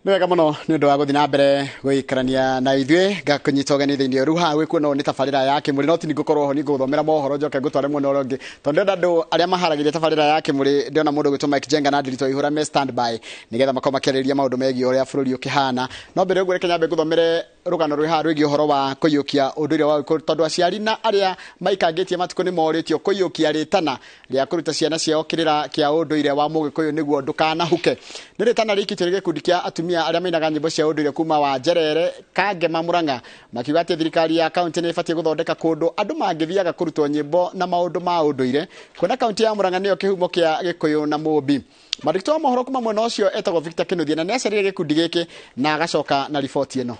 Nĩ wega mũno nĩ ũndũ wa gũthiĩ na mbere gũikarania na ithuĩ. Ngakũnyita ũgeni thĩinĩ rĩu haha gwĩkuo no nĩ tabarĩra ya Kĩmũrĩ, no ti ngũkorwo ho, nĩ ngũgũthomera mohoro njoke ngũtware mwena ũrĩa ũngĩ, tondũ ndĩrenda andũ arĩa maharagĩria tabarĩra ya Kĩmũrĩ, ndĩrona mũndũ ũgwĩtwo Mike Jenga na Ndiritu Waihũra me standby nĩgetha makorwo makĩarĩrĩria maũndũ megiĩ ũrĩa bũrũri ũkĩhana. No mbere ya ũguo, reke nyambe ngũthomere rũgano rwĩ haha rwĩgiĩ ũhoro wa kũiyũkia ũndũire wa Gĩkũyũ, tondũ aciari na arĩa maikangĩtie matukũ nĩ morĩtio kũiyũkia rĩtana rĩa kũruta ciana ciao kĩrĩra kĩa ũndũire wa Mũgĩkũyũ nĩguo ndũkanahuke. Nĩ rĩtana rĩikĩtio nĩ gĩkundi kĩa atumia arĩa mainaga nyĩmbo cia ũndũire kuma wa Njerere, Kangema, Murang'a, makiuga atĩ thirikari ya kaunti nĩ ĩbatiĩ gũthondeka kũndũ andũ mangĩthiaga kũrutwo nyĩmbo na maũndũ ma ũndũire, kuona kaunti ya Murang'a nĩyo kĩhumo kĩa Gĩkũyũ na Mũmbi. Mwandĩki wa mohoro kuma mwena ũcio etagwo Victor Kinuthia na nĩ acerire gĩkundi gĩkĩ na agacoka na riboti ĩno.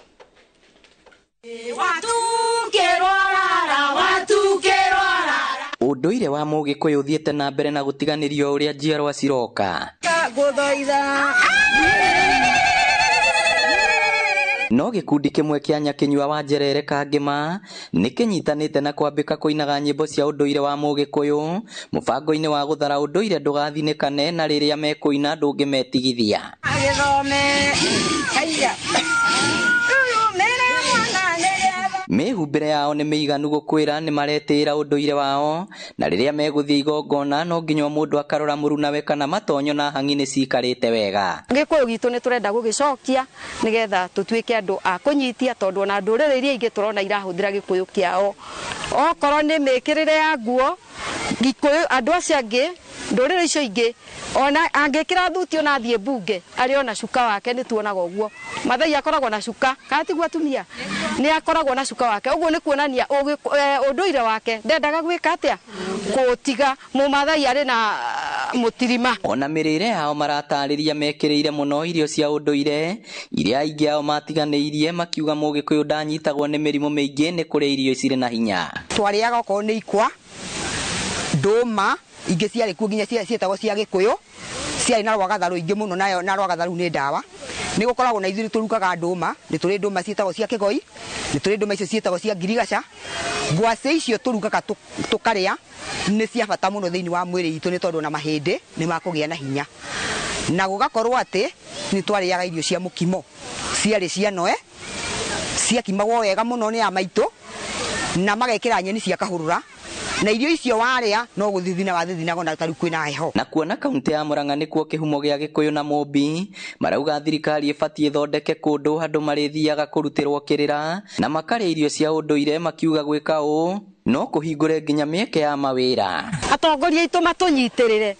Ũndũire wa Mũgĩkũyũ ũthiĩte na mbere na gũtiganĩrio ũrĩa njiarwa ciroka. No gĩkundi kĩmwe kĩa Nyakĩnyua wa Njerere Kangĩma nĩ kĩnyitanĩte na kwambĩka kũinaga nyĩmbo cia ũndũire wa Mũgĩkũyũ mũbango-inĩ wa gũthara ũndũire ndũgathinĩkane, na rĩrĩa mekũina ndũngĩmetigithia. Mĩhumbĩre yao nĩ mĩiganu gũkwĩra nĩ maretĩĩra ũndũire wao, na rĩrĩa megũthiĩ igongona no nginya mũndũ akarora mũrunawe kana matonyo na hang'i nĩ cikarĩte wega. Gĩkũyũ gitũ nĩ tũrenda gũgĩcokia nĩgetha tũtuĩke andũ a kũnyitia, tondũ ona ndũrĩrĩ iria ingĩ tũrona irahũthĩra gĩkũyũ kĩao. Okorwo nĩ mĩkĩrĩre ya nguo, Gĩkũyũ andũ acio angĩ, ndũrĩrĩ icio ingĩ, ona angĩkĩra thuti ona athiĩ mbunge arĩ ona cuka wake, nĩ tuonaga ũguo. Mathai akoragwo na cuka, kana tiguo atumia? Nĩ akoragwo na cuka wake. Ũguo nĩ kuonania ũndũire wake ndendaga gwĩka atĩa? Kũũtiga. Mũmathai arĩ na mũtirima. Ona mĩrĩre yao maratarĩria mekĩrĩire mũno irio cia ũndũire iria aingĩ ao matiganĩirie, makiuga Mũgĩkũyũ ndanyitagwo nĩ mĩrimũ mĩingĩ nĩ kũrĩa irio cirĩ na hinya. Twarĩaga okorwo nĩ ikwa, ndũma, ingĩ ciarĩ kuo nginya ciĩtagwo cia Gĩkũyũ, ciarĩ na rwagatha rũingĩ mũno, nayo na rwagatha rũu nĩ ndawa. Nĩ gũkoragwo na ithuĩ tũrugaga ndũma, nĩ tũrĩ ndũma ciĩtagwo cia kĩgoi, nĩ tũrĩ ndũma icio ciĩtagwo cia ngirigaca. Ngwacĩ icio tũrugaga tũkarĩa nĩ cia bata mũno thĩinĩ wa mwĩrĩ itũ, nĩ tondũ ona mahĩndĩ nĩ makũgĩa na hinya. Na gũgakorwo atĩ nĩ twarĩaga irio cia mũkimo, ciarĩ cia noe, ciakimagwo wega mũno nĩ a maitũ, na magekĩra nyeni cia kahũrũra, na irio icio warĩa no gũthithina wathithinaga ona tarĩu kwĩna heho. Na kuona kaunti ya Murang'a nĩkuo kĩhumo gĩa Gĩkũyũ na Mũmbi, marauga thirikari ĩbatiĩ ĩthondeke kũndũ andũ marĩthiaga kũrutĩrwo kĩrĩra na makarĩa irio cia ũndũire, makiuga gwĩka ũũ no kũhingũre nginya mĩeke ya mawĩra. Atongoria aitũ matũnyitĩrĩre,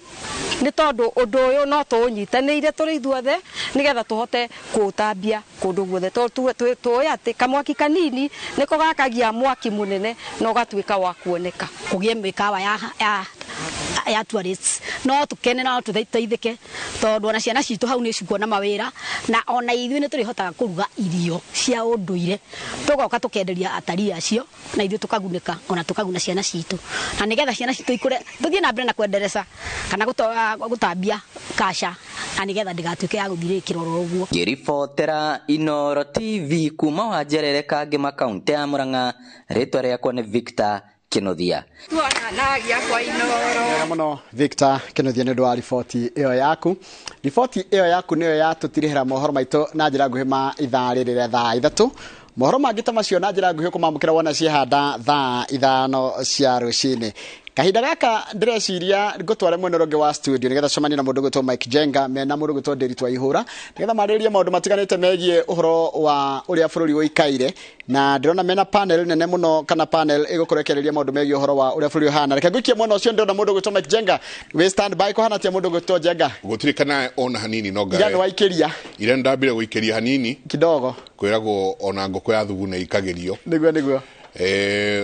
nĩ tondũ ũndũ ũyũ no tũũnyitanĩire tũrĩ ithuothe nĩgetha tũhote kũũtambia kũndũ guothe. Tondũ tũĩ atĩ kamwaki kanini nĩko gakagia mwaki mũnene na ũgatuĩka wa kuoneka. Kũgĩe mĩkawa ya tourists, no tũkene no tũteithĩke, tondũ ona ciana citũ hau nĩ cikuona mawĩra, na ona ithuĩ nĩ tũrĩhotaga kũruga irio cia ũndũire, tũgoka tũkenderia atarii acio, na ithuĩ tũkagunĩka ona tũkaguna ciana citũ, na nĩgetha ciana citũ ikũre tũthiĩ na mbere na kwendereza kana gũtambia kasha, na nĩgetha ndĩgatuĩke ya gũthirĩkĩra oro ũguo. Ngĩribotera Inooro TV kuma wa Njerere Kangĩma, kaunti ya Murang'a, rĩtwa rĩakwa nĩ Victor Kinuthia. Wega mũno Victor Kinuthia nĩ ũndũ wa riboti ĩyo yaku. Riboti ĩyo yaku nĩyo yatũtirihĩra mohoro maitũ na njĩra nguhĩ ma ithaa rĩrĩ rĩa thaa 3. Mohoro mangĩ ta macio na njĩra nguhĩ ũkũmamũkĩra wona ciehanda thaa 5 cia rũcinĩ. Kahinda gaka ndĩreciria ngũtware mwena ũrĩa ũngĩ wa studio nĩgetha cemanie na mũndũ ũgwĩtwo Mike Jenga mena mũndũ ũgwĩtwo Ndiritu Waihũra nĩgetha marĩrĩrie maũndũ matiganĩte megiĩ ũhoro wa ũrĩa bũrũri ũikaire, na ndĩrona mena panel nene mũno, kana panel ĩgũkorwo ĩkĩarĩrĩria maũndũ megiĩ ũhoro wa ũrĩa bũrũri ũhana. Reke ngũikie mwena ũcio, ndĩrona mũndũ ũgwĩtwo Mike Jenga wĩ stand by. Kũhana atĩa mũndũ ũgwĩtwo Jenga? Gũtirĩ kana ona hanini no Ira nĩ waikĩria. Ira nĩndambire gũikĩria hanini kidogo. Kwĩragwo ona ngũkũ ya thugu nĩ ikagĩrio. Nĩguo, nĩguo.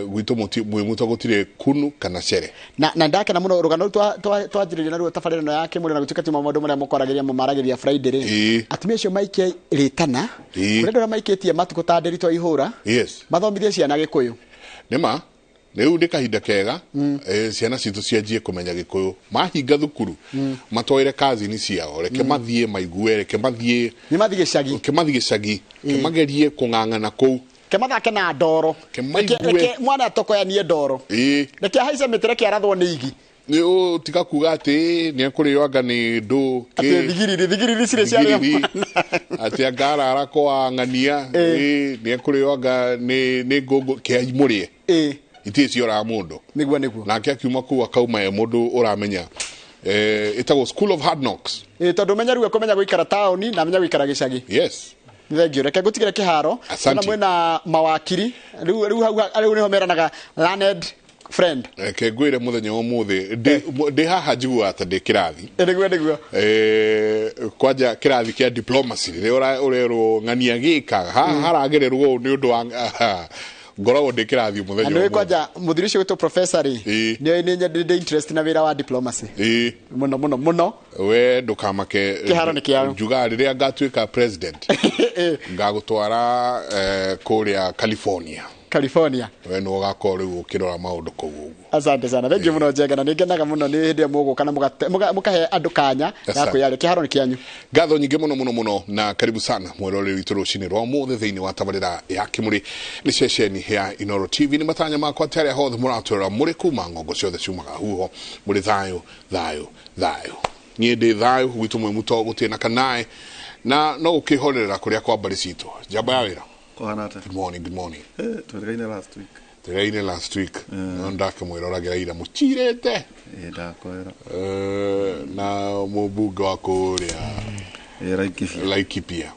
Gwitũ mwĩ mũtwe gũtirĩ kunu kana cere. Na ndakena mũno rũgano rũu twanjĩrĩria naruo tabarĩra ĩno ya Kĩmũrĩ, na gũtuĩka ti maũndũ marĩa mũkwaragĩria mũmaragĩria Friday rĩ. Atumia acio maikie rĩtana. Kũrĩ andũ arĩa maikĩtie matukũ ta Ndiritu Waihũra. Mathomithie ciana Gĩkũyũ. Nĩma, rĩu nĩ kahinda kega, ciana citũ cianjie kũmenya Gĩkũyũ. Mahinga thukuru, matwaire kazini ciao, reke mathiĩ maigue, reke mathiĩ. Nĩ mathiĩ gĩcagi. Reke mathiĩ gĩcagi, reke magerie kũng'ang'ana kũu. Reke mathake na ndoro. Reke maigue. Reke mwana atokoyanie ndoro. Reke ahaice mĩtĩ, reke arathwo nĩ igi. Nĩ ũtiga kuga atĩ nĩ ekũrĩo anga nĩ ndũ Atĩ thigiriri thigiriri cirĩ ciarĩa Thigiriri, mwana. atĩ anga arara kwa ng'ania nĩ ekũrĩo anga nĩ ngũngũ kĩa imũrĩe itirĩ cioraga mũndũ. Nĩguo nĩguo. Nake akiuma kũu akauma e mũndũ ũramenya ĩtagwo School of Hard Knocks. Tondũ menya rĩu ekũmenya gũikara taũni na amenya gũikara gĩcagi. Yes. Nĩ thengio, reke ngũtigĩre kĩharo. Asante. Na mwĩna mawakiri rĩu rĩu hau rĩu nĩho meranaga learned friend. Reke ngwĩre mũthenya wa ũmũthĩ ndĩ haha njiguaga ta ndĩ kĩrathi. Nĩguo nĩguo. Kwanja kĩrathi kĩa diplomacy rĩrĩa ũrerwo ng'ania gĩka haragererwo ũũ nĩ ũndũ wa ngoragwo ndĩ kĩrathi mũthenya Na nĩũĩ wa ũmũthĩ. kwanja mũthuri ũcio wĩtwo professor rĩ, nĩoĩ nĩ ndĩ interest na wĩra wa diplomacy. Mũno mũno mũno. We ndũkamake. Kĩharo nĩ kĩao. Njugaga rĩrĩa ngatuĩka president ngagũtwara kũrĩa California. California. We nĩwe ũgakorwo rĩu ũkĩrora maũndũ kũu ũguo. Asante sana. Thank you mũno Njenga, na nĩngenaga mũno nĩ hĩndĩ ĩrĩa mũgũka na mũkahe andũ kanya ga Asante. kwĩyaria. Kĩharo nĩ kĩanyu. Ngatho nyingĩ mũno mũno mũno na karibu sana mweroreri witũ rũcinĩ rwa ũmũthĩ thĩinĩ wa tabarĩra ya Kĩmũrĩ nĩ ceceni ya Inoro TV. Nĩ matanya makwa atĩ arĩa hothe mũratwĩrora mũrĩ kuma ng'ongo ciothe ciumaga huho mũrĩ thayũ thayũ thayũ. Niĩ ndĩ thayũ gwitũ mwĩ mũto gũtirĩ na kanae na no gũkĩhorerera kũrĩa kwa mbarĩ citũ. Njamba ya wĩra. Kũhana atĩa? Good morning, good morning. Twĩrĩgaine last week. Twĩrĩgaine last week. No ndakĩmwĩroragĩra ira mũcirĩte. Ndakwĩra. Na mũmbunge wa kũrĩa Laikipia. Laikipia.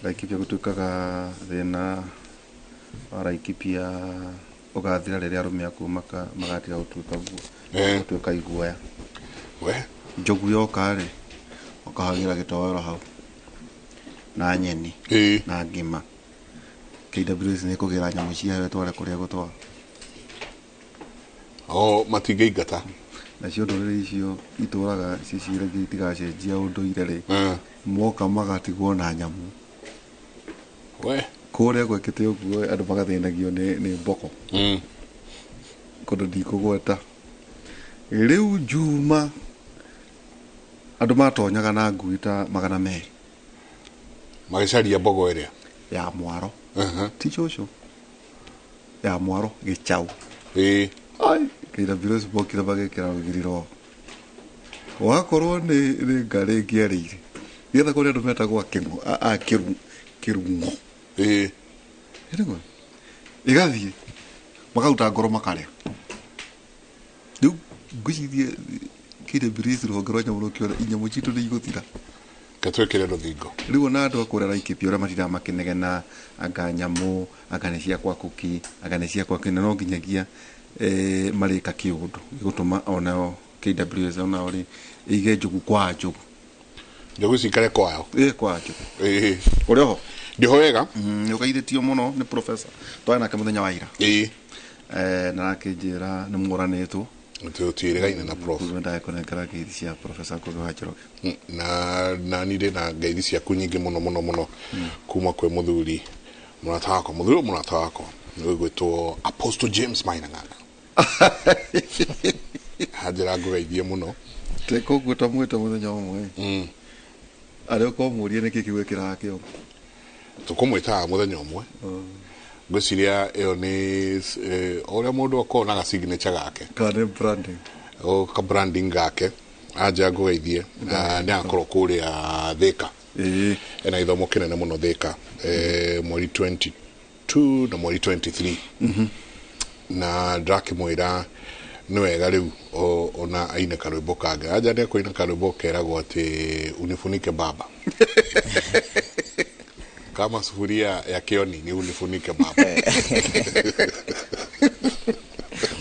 Laikipia gũtuĩkaga thĩna wa Laikipia ũgathira rĩrĩa arũme aku magatiga gũtuĩka guo. Gũtuĩka iguoya. We. Njogu yoka rĩ, ũkahagĩra gĩtoero hau. Na nyeni. Na ngima. KWS nĩ ĩkũgĩra nyamũ ciayo ĩtware kũrĩa ĩgũtwara. O matingĩingata. Nacio ndũrĩrĩ icio itũraga ciciragia itigacenjia ũndũire rĩ, moka magatigwo na nyamũ. We. Kũrĩa gwĩkĩte ũguo andũ magathĩnagio nĩ mboko. Kũndũ ndikũgweta. Rĩu Juma andũ matonyaga na ngui ta 200. Magĩcaria mbogo ĩrĩa ya mwaro. Ti cũcũ. Ya mwaro gĩcaũ. Ai, KWS mokire magĩkĩra rũgiri rwao. Wakorwo nĩ ngarĩ ĩngĩarĩire. Nĩgetha kũrĩ andũ metagwo kĩrung'o. Ĩrĩgũ. Ĩgathiĩ makaruta ngoro makarĩa. Rĩu ngwĩciria KWS rũhonge rwa nyamũ rũkĩona nyamũ citũ nĩ igũthira. Gatwĩkĩre rũthingo. Rĩu ona andũ a kũrĩa Laikipia ũrĩa matindaga makĩnegena anga nyamũ, anga nĩ cia kwa Kuki, anga nĩ cia kwa kĩna, no nginyagia marĩka kĩũndũ gĩgũtũma onao KWS onao rĩ ĩige njogu kwa njogu. Njogu cikare kwao. Kwa njogu. Ũrĩ oho? Ndĩho wega. Nĩ ũgeithĩtio mũno nĩ professor. Twarĩ nake mũthenya wa ira. Na akĩnjĩra nĩ mũranĩtwo. Tũtiĩrĩgaine na prof. Koguo ndagĩkũnengera ngeithi cia professor Ngugi wa Njoroge. Na niĩ ndĩ na ngeithi ciaku nyingĩ mũno mũno mũno kuma kwĩ mũthuri mũrata wakwa, mũthuri ũyũ mũrata wakwa nĩ ũgwĩtwo Apostle James Maina Ng'ang'a. Anjĩra ngũgeithie mũno. Koguo tamwĩte mũthenya ũmwe. Arĩa ũkomũria nĩkĩ kĩu ekĩraga kĩongo. Tũkũmwĩtaga mũthenya ũmwe. Ngwĩciria ĩyo nĩ ũrĩa mũndũ akoragwo na ga signature gake. Kana nĩ branding. O ka branding gake. Anja ngũgeithie. Na nĩ akorwo kũrĩa Thika. Ena gĩthomo kĩnene mũno Thika. Mweri 22 na mweri 23. Na ndĩrakĩmwĩra nĩ wega rĩu ona aine karwĩmbo kangĩ. Anja nĩ ekũina karwĩmbo keragwo atĩ unifunike baba. Kama sufuria ya kĩoni ni unifunike baba.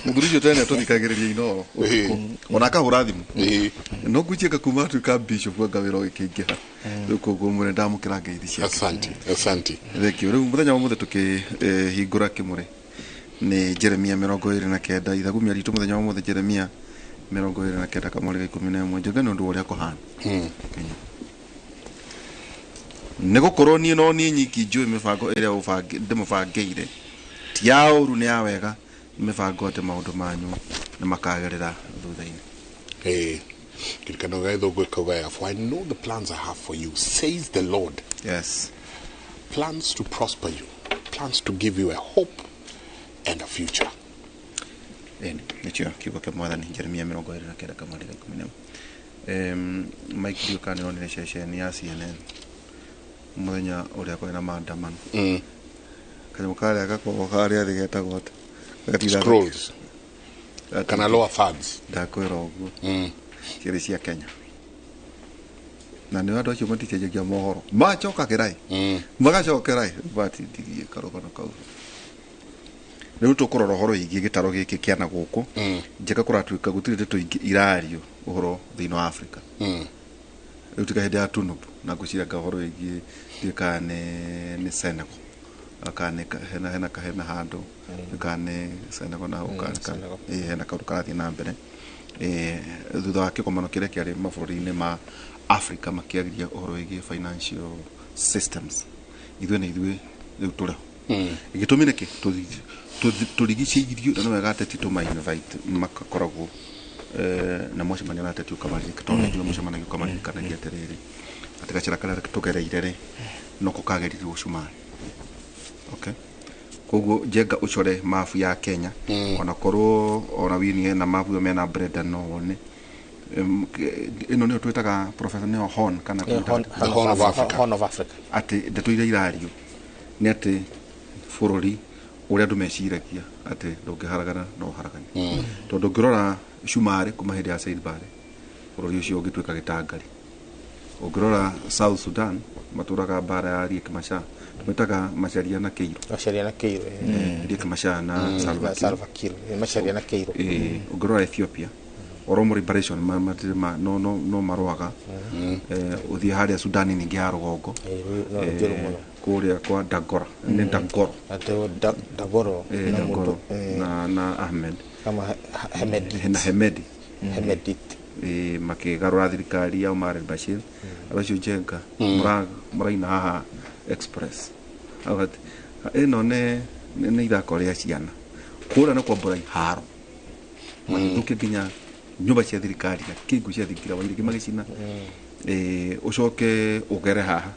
Mũthuri ũcio tene atũthikagĩrĩria Inoro ona akahũra thimũ. No ngwĩciria kuma atuĩka bishop anga wĩra ũgĩkĩingĩha. Rĩu koguo mwene ndamũkĩra ngeithi ciake. Asante, asante. Thank you. Rĩu mũthenya wa ũmũthĩ tũkĩhingũra kĩmũrĩ nĩ Jeremia 29 ithagumia ritũ mũthenya wa ũmũthĩ Jeremia 29 kamweri ga 11. Njoge nĩ ũndũ wa ũrĩa kũhana. Kenya. Nĩ gũkorwo niĩ no niĩ nyiki njũĩ mĩbango ĩrĩa ndĩmũbangĩire ti ya ũru nĩ ya wega, nĩ mĩbango atĩ maũndũ manyu nĩ makagĩrĩra thutha-inĩ. Kĩririkano gĩa Gĩthũngũ gĩkauga, for I know the plans I have for you, says the Lord. Yes. Plans to prosper you, plans to give you a hope and a future. Ĩni nĩkĩo kiugo kĩa mwathani Jeremia 29 kamweri ga 11. Mike ndiũ kana nĩronire ceceni ya CNN mũthenya ũrĩa kwarĩ na maandamano. Kanyamũ karĩa gakoragwo karĩa thĩ getagwo atĩa? Scrolls kana lower thirds. Ndakwĩra ũguo ciarĩ cia Kenya na nĩ andũ acio maticenjagia mohoro macokagĩra magacokera batindirie karũgano kau. Rĩu tũkũrora ũhoro wĩgiĩ gĩtaro gĩkĩ kĩa na gũkũ njega kũratuĩka gũtirĩ ndeto ingĩ irario ũhoro thĩinĩ wa Afrika. Rĩu tiga hĩndĩ ya Tunubu na ngwĩciria nga ũhoro wĩgiĩ ndiũĩ kana nĩ Senegal kana hena hena handũ kana nĩ Senegal na hena kaũndũ karathiĩ na mbere thutha wa kĩgomano kĩrĩa kĩarĩ mabũrũri-inĩ ma Africa makĩaria ũhoro wĩgiĩ financial systems. Ithuĩ nĩ ithuĩ rĩu tũrĩ ho. Gĩtũmi nĩkĩ tũrigicĩirio na nĩ wega ateti tũma invite makakoragwo na mwacemania na ateti ũkamaririkana tondũ nĩ mũcemanagia ũkamaririkanagia atĩrĩrĩ atĩ gacĩra karĩa tũgereire rĩ noko kagerirwo cumari. Okay, koguo njenga ũcore mabu ya Kenya ona korwo ona wini hena mabu ĩyo mena Brenda no wone ĩno nĩyo twĩtaga professor nĩyo Horn kana The Horn of Africa. Horn of Africa. Atĩ ndeto iria irario nĩ atĩ bũrũri ũrĩa andũ meciragia atĩ ndũngĩharagana no ũharagane. Tondũ ũngĩrora cumari kuma hĩndĩ ya Said Barre bũrũri ũcio ũngĩtuĩka gĩtangari. Ũngĩrora South Sudan matũraga mbara ya Riek Machar tũmĩtaga Macharia na Kĩirũ. Macharia na Kĩirũ. Riek Machar na Salva Kiir. Macharia na Kĩirũ. Ũngĩrora Ethiopia Oromo Liberation no no marũaga. Ũthiĩ harĩa Sudani ningĩ ya rũgongo kũrĩa kwa Dagora nĩ Dagoro Dagoro na Ahmed kama Hemedi na Hemedi Hemedit makĩgarũra thirikari ya Omar al-Bashir. Acio njenga mũraina haha Express ĩno nĩ ithako rĩa ciana kũrĩa nĩ kwambũra iharo magĩthũkia nginya nyũmba cia thirikari na kĩngu cia thingira wairĩgĩ magĩcina. Ũcoke ũgere haha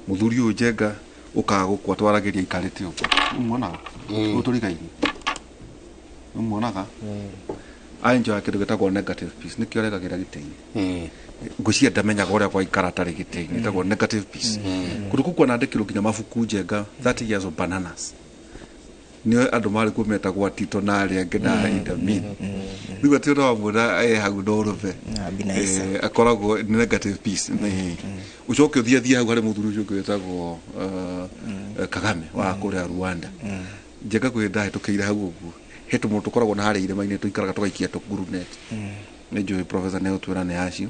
mũthuri ũyũ njenga ũkaga gũkũ atwaragĩria aikarĩte ũguo ũmuonaga ũyũ tũrigainie ũmuonaga aenjoya kĩndũ gĩtagwo negative peace nĩkĩo aregagĩra gĩtĩ-inĩ. Ngwĩciria ndamenyaga ũrĩa gwaikara atarĩ gĩtĩ-inĩ ĩtagwo negative peace. Kũndũ kũu kwanandĩkĩrwo nginya mabuku njenga 30 years of bananas nĩ andũ marĩ kuo metagwo Tito na arĩa angĩ na Idi Amin. Rĩu atĩ ũramuona hau no rũbe akoragwo nĩ negative peace. Ũcoke ũthiĩ athiĩ hau harĩ mũthuri ũcio ũngĩ wĩtagwo Kagame wa kũrĩa Rwanda. Njenga kwĩ ndahĩtũkĩire hau ũguo he tũmũndũ tũkoragwo na harĩa irĩma-inĩ tũikaraga tũgaikia tũgurunet. Nĩ njũĩ professor nĩ egũtwĩra nĩ acio.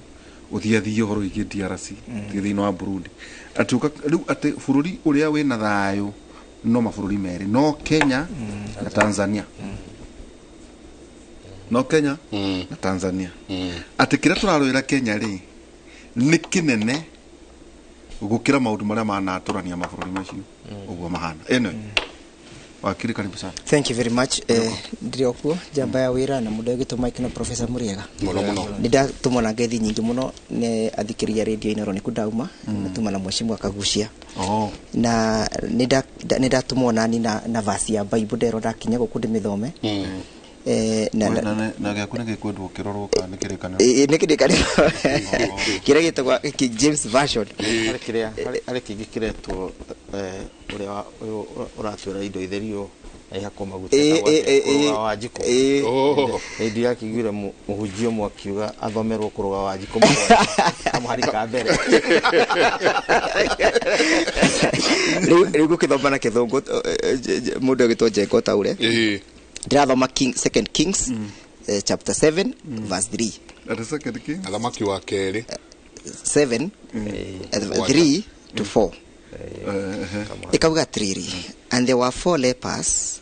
Ũthiĩ athiĩ ũhoro wĩgiĩ DRC ũthiĩ thĩinĩ wa Burundi atĩ rĩu atĩ bũrũri ũrĩa wĩna thayũ no mabũrũri merĩ no Kenya na Tanzania. No Kenya na Tanzania. Atĩ kĩrĩa tũrarũĩra Kenya rĩ nĩ kĩnene gũkĩra maũndũ marĩa manatũrania mabũrũri macio ũguo mahana. Anyway, wakiri karibu sana. Thank you very much. Ndiri okuo njamba ya wira na mundu egwitwo Mike na Professor Muriega. Muno muno. Nindatũmwo na ngethi nyingĩ mũno nĩ athikĩrĩria radio-inĩ oro nĩ ndauma natũma na mheshimiwa Kagucia. Na nĩndatũmwo nani na verse ya Bible nderwo ndakinya gũkũ ndĩmĩthome. Na gĩaku nĩ gĩkwendwo kĩrorwo kana nĩ kĩrĩkanĩro? Nĩ kĩrĩkanĩro kĩrĩa gĩtagwo King James Version. Harĩ kĩrĩa harĩ kĩngĩ kĩretwo ũrĩa ũratwĩra indo itherio na ihakwo maguta kũrũga wa njiko. Hĩndĩ yakĩiguire mũhunjia ũmwe akiuga athomerwo kũrũga wa njiko kamũhari ka mbere. Rĩu ngũkĩthoma na kĩthũngũ mũndũ agĩtwo Njenga Ũtaũre. Ndĩrathoma Second Kings chapter 7 verse 3. That is Second Kings. Athamaki wa kerĩ 7 3 to 4. Ikauga atĩrĩrĩ, and there were four lepers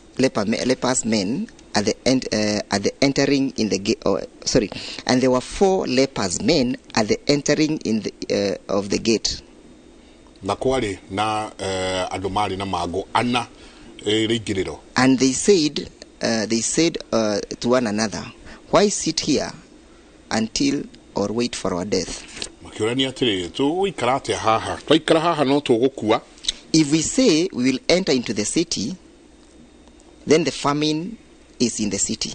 men at the end at the entering in the gate. Oh, sorry, and there were four lepers men at the entering in the of the gate. Na kwarĩ na andũ marĩ na mangũ ana rĩingĩrĩro. And they said to one another, why sit here until or wait for our death? Makĩũrania atĩrĩ, tũgũikara atĩa haha? Twaikara haha no tũgũkua. If we say we will enter into the city, then the famine is in the city.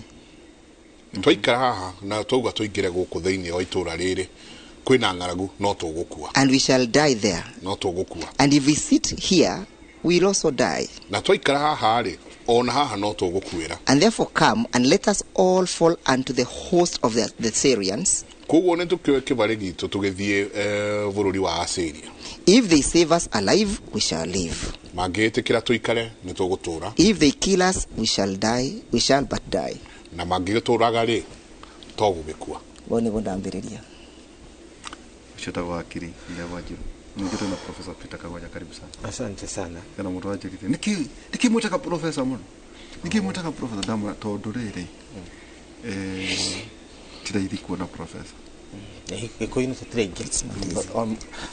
Twaikara haha na twauga tũingĩre gũkũ thĩinĩ wa itũra rĩrĩ kwĩna ng'aragu no tũgũkua. And we shall die there. No tũgũkua. And if we sit here, we will also die. Na twaikara haha rĩ, ona haha no tũgũkuĩra. And therefore come and let us all fall unto the host of the Syrians. Koguo nĩ tũkĩoe kĩbarĩ gitũ tũgĩthiĩ bũrũri wa Asiria. If they save us alive, we shall live. Mangĩĩtĩkĩra tũikare nĩ tũgũtũra. If they kill us, we shall die, we shall but die. Na mangĩgĩtũraga rĩ, to gũgĩkua. Bo nĩguo ndambĩrĩria. Ũcio wĩtagwo Wakiri Ndegwa Njiru. Ningĩ na Professor Peter Kagwanja, karibu sana. Asante sana. Kana mũndũ wanjĩrire nĩkĩ mwĩtaga professor mũno? Nĩkĩ mwĩtaga professor? Ndamwĩra tondũ rĩrĩ ti raithi kuona professor. Gĩkũyũ-inĩ tũtirĩ aingĩ.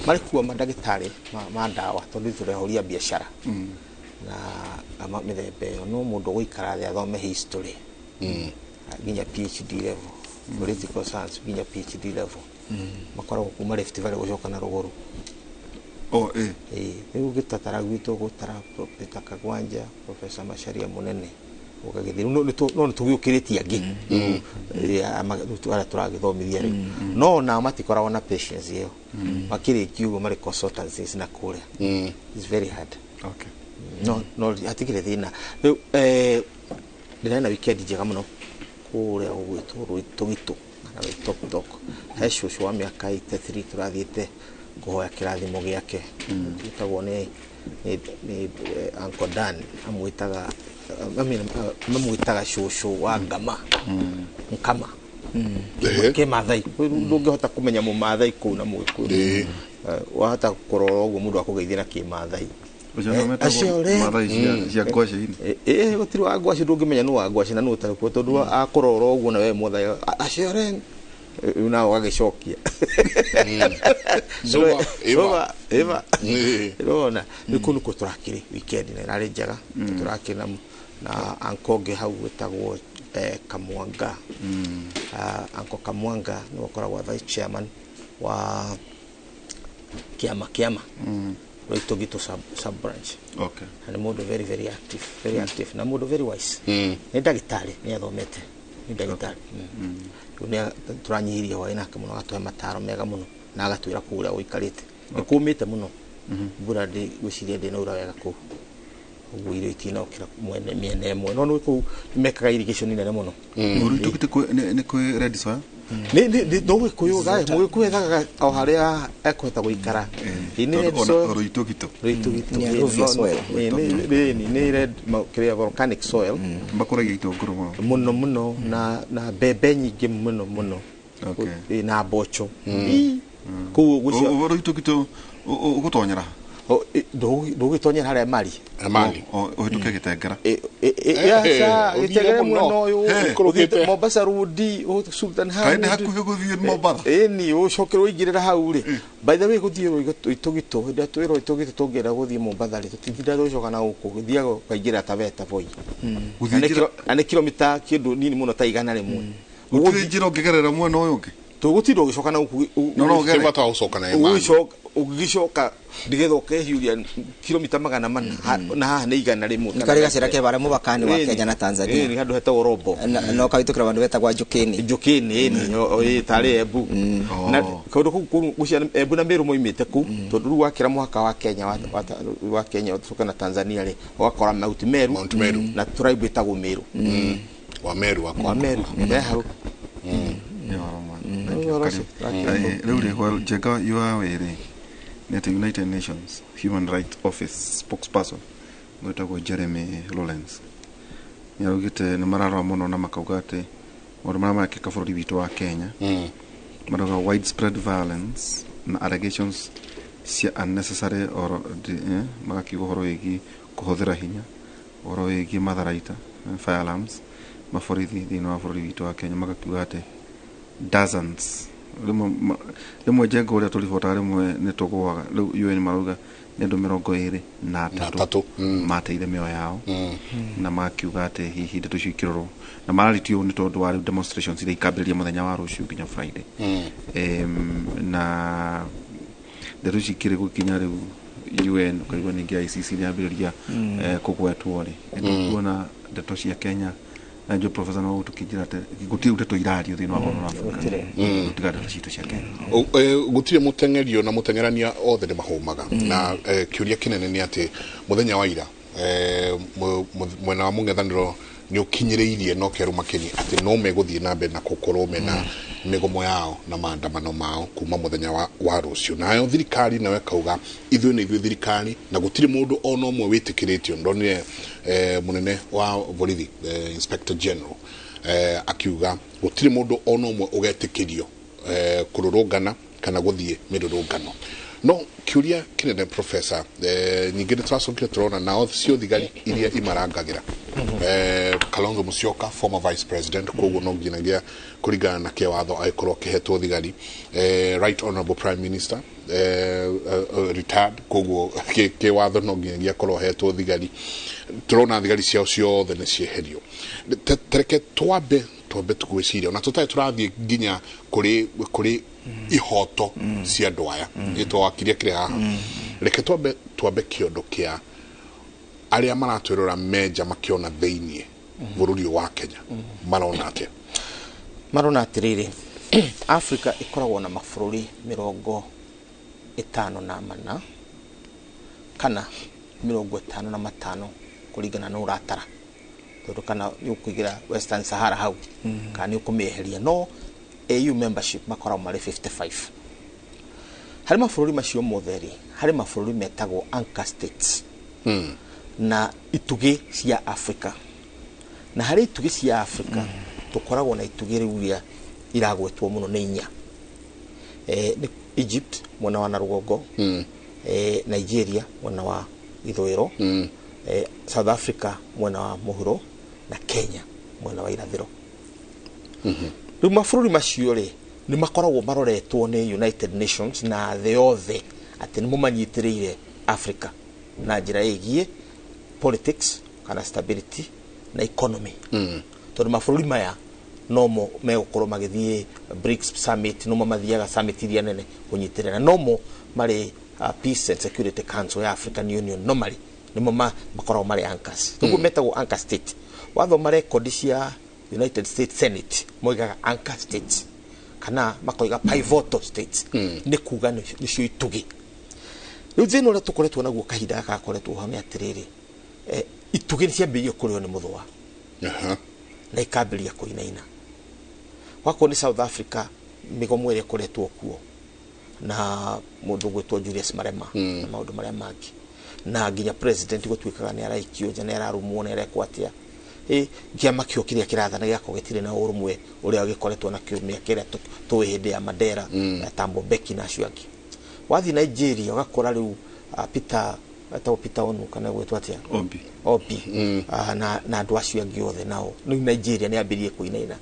Marĩ kuo mandagĩtarĩ ma ndawa tondũ ithuĩ tũrehoria biacara na mĩthemba ĩyo, no mũndũ ũgũikara thĩ athome history nginya PhD level, political science nginya PhD level, makoragwo kuma Rift Valley gũcoka na rũgũrũ. Oh, eh. Rĩu gĩtatara gwitũ gũtara Peter Kagwanja, Professor Macharia Mũnene ũgagĩthiĩ, no nĩ tũgĩũkĩrĩtie angĩ arĩa tũragĩthomithia rĩu, no nao matikoragwo na patience ĩyo, makĩrĩkia ũguo marĩ consultancies na kũrĩa. It's very hard. Okay. No hatikĩrĩ thĩna. Rĩu ndĩrarĩ na weekend njega mũno kũrĩa gũgwĩtwo Rũitũgitũ kana Rũitoktok. He cũcũ wa mĩaka 83 tũrathiĩte kũhoya kĩrathimo gĩake, wĩtagwo nĩ Uncle Dan, amwĩtaga mamwĩtaga cũcũ wa ngama nkama kĩmathai. Ndũngĩhota kũmenya mũmathai kũu na mũgĩkũyũ, wahota kũrora ũguo mũndũ akũgeithia na kĩmathai. Gũtirĩ wa ngwacĩ, ndũngĩmenya nũ wa ngwacĩ na nũ ũtarĩ kuo, tondũ akũrora ũguo na we mũthai acio rĩ rĩu nawe ũgagĩcokia ĩva ĩrona. Rĩu kũu nĩkuo tũrakĩrĩ weekend na ĩrarĩ njega, tũrakĩrĩ na uncle ũngĩ hau wĩtagwo Kamwanga. Uncle Kamwanga nĩwe ũkoragwo vice chairman wa kĩama Rũitũgitũ sub branch. Okay. Na nĩ mũndũ very very active, very active na mũndũ very wise. Nĩ ndagĩtarĩ, nĩ athomete, nĩ ndagĩtarĩ. Rĩu nĩ tũranyihirie hwaĩ nake mũno, agatũhe mataro mega mũno na agatwĩra kũrĩa gũikarĩte. Nĩ kũmĩte mũno. Mbura ngwĩciria ndĩnaura wega kũu. Ũguo irio itinokĩra mwene mĩena ĩmwe. No nĩ kũu nĩmekaga irrigation nene mũno. Rũitũgitũ nĩ kwĩ red soil? Nĩ no Gĩkũyũ, Mũgĩkũyũ ethaga o harĩa ekũhota gũikara. Nĩ red soil. Rũitũgitũ. Rũitũgitũ. Nĩ alluvial soil. Nĩ red kĩrĩa volcanic soil. Makũragia itũngũrũ mũno. Mũno mũno na mbembe nyingĩ mũno mũno. Na mboco. Kũu ũguo Rũitũgitũ ũgũtonyera? Ndũgũgĩtonyera harĩa mari. Ũhĩtũke Gĩtengera. Gĩtengera mwena ũyũ, ũthiĩte Mombasa Road, Sultan Hamud. Kaĩ nĩ hakuhĩ gũthiĩ Mombasa? Ĩni, ũcoke ũingĩrĩra hau rĩ. By the way, gũthiĩ Rũitũgitũ, hĩndĩ ĩrĩa twĩ Rũitũgitũ tũngĩenda gũthiĩ Mombasa rĩ, tũtithindaga tũgĩcoka na gũkũ, ũthiaga ũkaingĩra Taveta Voi. Na nĩ kilomita kĩndũ nini mũno ta 100. Gũtirĩ njĩra ũngĩgerera mwena ũyũ ũngĩ? Tũgũtinda ũgĩcoka na gũkũ. No ũgere. Bata wa gũcoka na Emali. Ũgĩcoka nĩgetha ũkehiũria kilomita 400 na haha nĩ 100. Nĩ karĩ gacĩra ke barĩa mũbaka-inĩ wa Kenya na Tanzania. Nĩ handũ hetagwo Rombo. Na ũkahĩtũkĩra handũ hetagwo Njũkĩnĩ. Njũkĩnĩ, ĩni, tarĩ Embu. Na kaũndũ kau gũcia Embu na Meru moimĩte kũu, tondũ rĩu wakĩra mũhaka wa Kenya wa Kenya ũcoke na Tanzania rĩ, ũgakora Mount Meru na tribe ĩtagwo Meru. Wa Meru wa Meru, me hau. Rĩu rĩ, Njenga wa wĩrĩ nĩ atĩ United Nations Human Rights Office spokesperson wĩtagwo Jeremy Lawrence nĩ araugĩte nĩ mararora mũno na makauga atĩ maũndũ marĩa marekĩka bũrũri witũ wa Kenya, marauga widespread violence na allegations cia unnecessary or magakiuga ũhoro wĩgiĩ kũhũthĩra hinya, ũhoro wĩgiĩ matharaita, firearms, maborithi thĩinĩ wa bũrũri witũ wa Kenya, magakiuga atĩ dozens rĩmwe Njenga ũrĩa tũribotaga rĩmwe nĩ tũgũaga. Rĩu UN marauga nĩ andũ 23 mateire mĩoyo yao, na makiuga atĩ hihi ndeto icio ikĩrorwo na mararitio nĩ tondũ wa rĩu demonstrations iria ikambĩrĩria mũthenya wa rũciũ nginya Friday. Na ndeto ici ikĩrĩ gũkinya rĩu UN ũkaigua ningĩ ICC nĩ yambĩrĩria kũgwetwo rĩ, nĩkuona ndeto cia Kenya Na njũĩ professor no tũkĩnjĩra atĩ gũtirĩ ndeto irario thĩinĩ wa Horn of Africa tiga ndeto citũ cia Kenya. Gũtirĩ mũteng'erio na mũteng'erania othe nĩ mahũmaga na kĩũria kĩnene nĩ atĩ mũthenya wa ira mwena wa mũng'ethanĩro nĩ ũkinyĩrĩirie no Kĩaru Makeni atĩ no megũthiĩ na mbere na gũkorwo mena mĩgomo yao na maandamano mao kuma mũthenya wa rũciũ. Nayo thirikari nayo ĩkauga ithuĩ nĩ ithuĩ thirikari na gũtirĩ mũndũ ona ũmwe wĩtĩkĩrĩtio. Ndonire mũnene wa borithi Inspector General akiuga gũtirĩ mũndũ ona ũmwe ũgetĩkĩrio kũrũrũngana kana gũthiĩ mĩrũrũngano. No kĩũria kĩnene professor, ningĩ nĩ tũracokire tũrona nao cio thigari iria imarangagĩra Kalonzo Musyoka, former vice president, koguo no nginyagia kũringana na kĩwatho agĩkorwo akĩhetwo thigari, right honorable prime minister retired, koguo kĩwatho no nginyagia akorwo ahetwo thigari. Tũrona thigari ciao ciothe nĩ cieherio. Tereke twambe tugwĩciria ona tũtarĩ tũrathiĩ nginya kũrĩ ihoto cia andũ aya ĩtwakirie kĩrĩ haha. Reke twambe kĩondo kĩa arĩa maratwĩrora menja makĩona thĩiniĩ bũrũri wa Kenya marona atĩa? Marona atĩrĩrĩ, Africa ĩkoragwo na mabũrũri 54 kana 55 kũringana na ũratara, tondũ kana nĩ ũkũigĩra Western Sahara hau kana nĩ ũkũmĩeheria, no AU membership makoragwo marĩ 55. Harĩ mabũrũri macio mothe rĩ, harĩ mabũrũri metagwo anchor states na itugĩ cia Africa. Na harĩ itugĩ cia Africa tũkoragwo na itugĩ rĩu iria iragwetwo mũno nĩ inya. Nĩ Egypt mwena wa na rũgongo, Nigeria mwena wa ithũĩro, South Africa mwena wa mũhuro na Kenya mwena wa irathĩro. Rĩu mabũrũri macio rĩ nĩ makoragwo maroretwo nĩ United Nations na thĩ yothe atĩ nĩmo manyitĩrĩire Africa na njĩra ĩgiĩ politics kana stability na economy. Tondũ mabũrũri maya nomo megũkorwo magĩthiĩ BRICS summit, nomo mathiaga summit iria nene kũnyitĩrĩra, nomo marĩ Peace and Security Council ya African Union, no marĩ nĩmo makoragwo marĩ anchors. Ũguo metagwo anchor state. Wathoma rekondi cia United States Senate moigaga anchor states kana makoiga pivotal states, nĩ kuga nĩcio itugĩ. Rĩu thĩna ũrĩa tũkoretwo naguo kahinda gaka gakoretwo ho nĩ atĩrĩrĩ, itugĩ nĩ ciambĩrĩirie kũrĩo nĩ mũthũa na ikambĩrĩria kũinaina. Wakorwo nĩ South Africa mĩgomo ĩrĩa ĩkoretwo kuo na mũndũ ũgwĩtwo Julius Malema na maũndũ marĩa mangĩ, na nginya president gũtuĩkaga nĩ araikio nja, nĩ ararumwo, nĩ arekwo atĩa. Kĩama kĩo kĩrĩa kĩrathana gĩgakorwo gĩtirĩ na ũrũmwe ũrĩa gĩkoretwo nakĩo mĩaka ĩrĩa tũĩ hĩndĩ ya Mandela na Thabo Mbeki na acio angĩ. Wathiĩ Nigeria ũgakora rĩu Peter etagwo Peter Onu kana gwĩtwo atĩa, Obi na andũ acio angĩ othe nao. Rĩu Nigeria nĩ yambĩrĩirie kũinaina.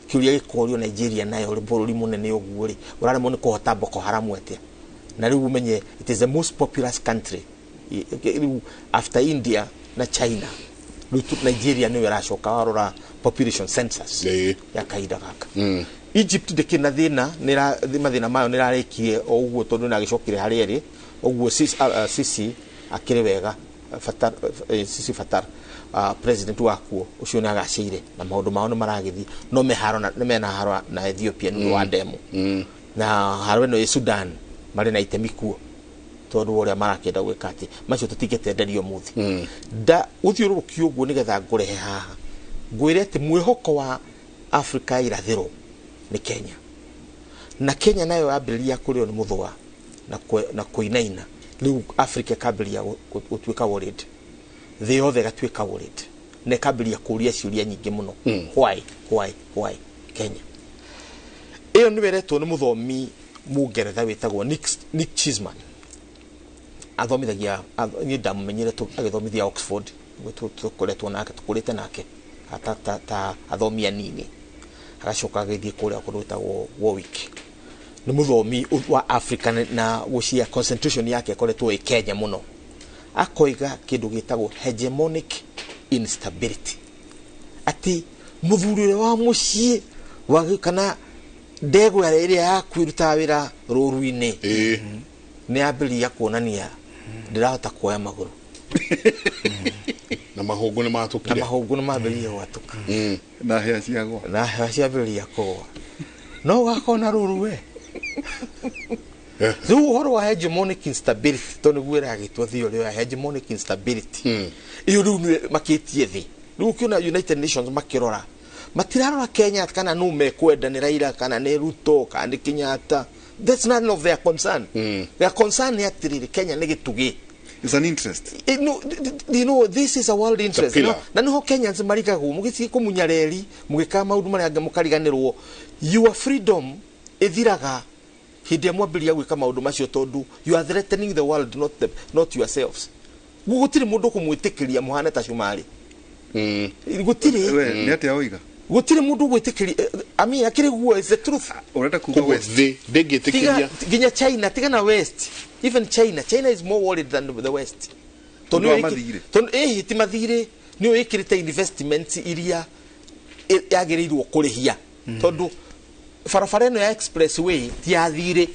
Kĩũria gĩkorio Nigeria nayo rĩ, bũrũri mũnene ũguo rĩ, ũraremwo nĩ kũhota Boko Haram atĩa? Na rĩu ũmenye it is the most populous country rĩu after India na China. Rĩu Nigeria nĩyo ĩracoka warora population census ya kahinda gaka. Egypt ndĩkĩrĩ na thĩna, mathĩna mayo nĩ ĩrarĩkirie o ũguo tondũ nĩ ĩragĩcokire harĩa ĩrĩ ũguo. Sisi akĩrĩ wega, Sisi Fatar president wakuo ũcio nĩ agacĩire na maũndũ mao nĩ maragĩthiĩ, no nĩ mena haro na Ethiopia nĩ ũndũ wa demo, na haro ĩno ĩ Sudan marĩ na itemi kuo tondũ ũrĩa marakĩenda gwĩka atĩ macio tũtingĩtenderio mũthĩ. Nda gũthiũrũrũkio ũguo nĩgetha ngũrehe haha ngwĩre atĩ mwĩhoko wa Africa ya irathĩro nĩ Kenya, na Kenya nayo yambĩrĩria kũrĩo nĩ mũthũa na kũinaina. Rĩu Africa ĩkambĩrĩria gũtuĩka worried, thĩ yothe ĩgatuĩka worried na ĩkambĩrĩria kũũria ciũria nyingĩ mũno. Why Kenya? Ĩyo nĩyo ĩretwo nĩ mũthomi Mũngeretha wĩtagwo Nick Cheeseman. Athomithagia, niĩ ndamũmenyire agĩthomithia Oxford, tũkoretwo nake, tũkũrĩte nake ta athomi anini, agacoka agĩthiĩ kũrĩa kũndũ gwĩtagwo Warwick. Nĩ mũthomi wa Africa na gũcia concentration yake ĩkoretwo ĩ Kenya mũno. Akoiga kĩndũ gĩtagwo hegemonic instability, atĩ mũthuri ũrĩa wa mũciĩ kana ndegwa ĩrĩa yaku ĩrutaga wĩra rũru-inĩ nĩ yambĩrĩria kuonania ndĩrahota kuoya magũrũ na mahũngũ nĩ matũkire. Na mahũngũ nĩ mambĩrĩirie gwatũka. Na hĩa ciagwa. Na hĩa ciambĩrĩria kũgwa. No ũgakorwo na rũru we. Rĩu ũhoro wa hegemonic instability tondũ nĩguo ĩragĩtwo theory ya hegemonic instability. Ĩyo rĩu nĩ makĩtie thĩ. Rĩu ũkĩona United Nations makĩrora matirarora Kenya kana nũ mekwenda nĩ Raila kana nĩ Ruto kana nĩ Kenyatta. That's none of their concern. Their concern nĩ atĩrĩrĩ Kenya nĩ gĩtugĩ. It's an interest. No, you know, this is a world interest. No? Na niho Kenyans marigagwo mugĩthiĩ kũmunya reri mũgĩka maũndũ marĩa angĩ mũkariganĩrwo. Your freedom ĩthiraga hĩndĩ ĩrĩa mwambĩrĩria gwĩka maũndũ macio tondũ you are threatening the world, not yourselves. Gũtirĩ mũndũ ũkũmwĩtĩkĩria mũhane ta Cumarĩ. Gũtirĩ. Nĩ atĩa oiga? Gũtirĩ mũndũ ũgwĩtĩkĩria. I mean, akĩrĩ guo, it's the truth. Ũrenda kuga West. Thĩ ndĩngĩtĩkĩria. Nginya China, tiga na West. Even China, China is more worried than the West. Tondũ ti mathirĩ, nĩyo ĩkĩrĩte investment iria yagĩrĩirwo kũrĩhia. Tondũ barabara ĩno ya expressway ti ya thirĩ.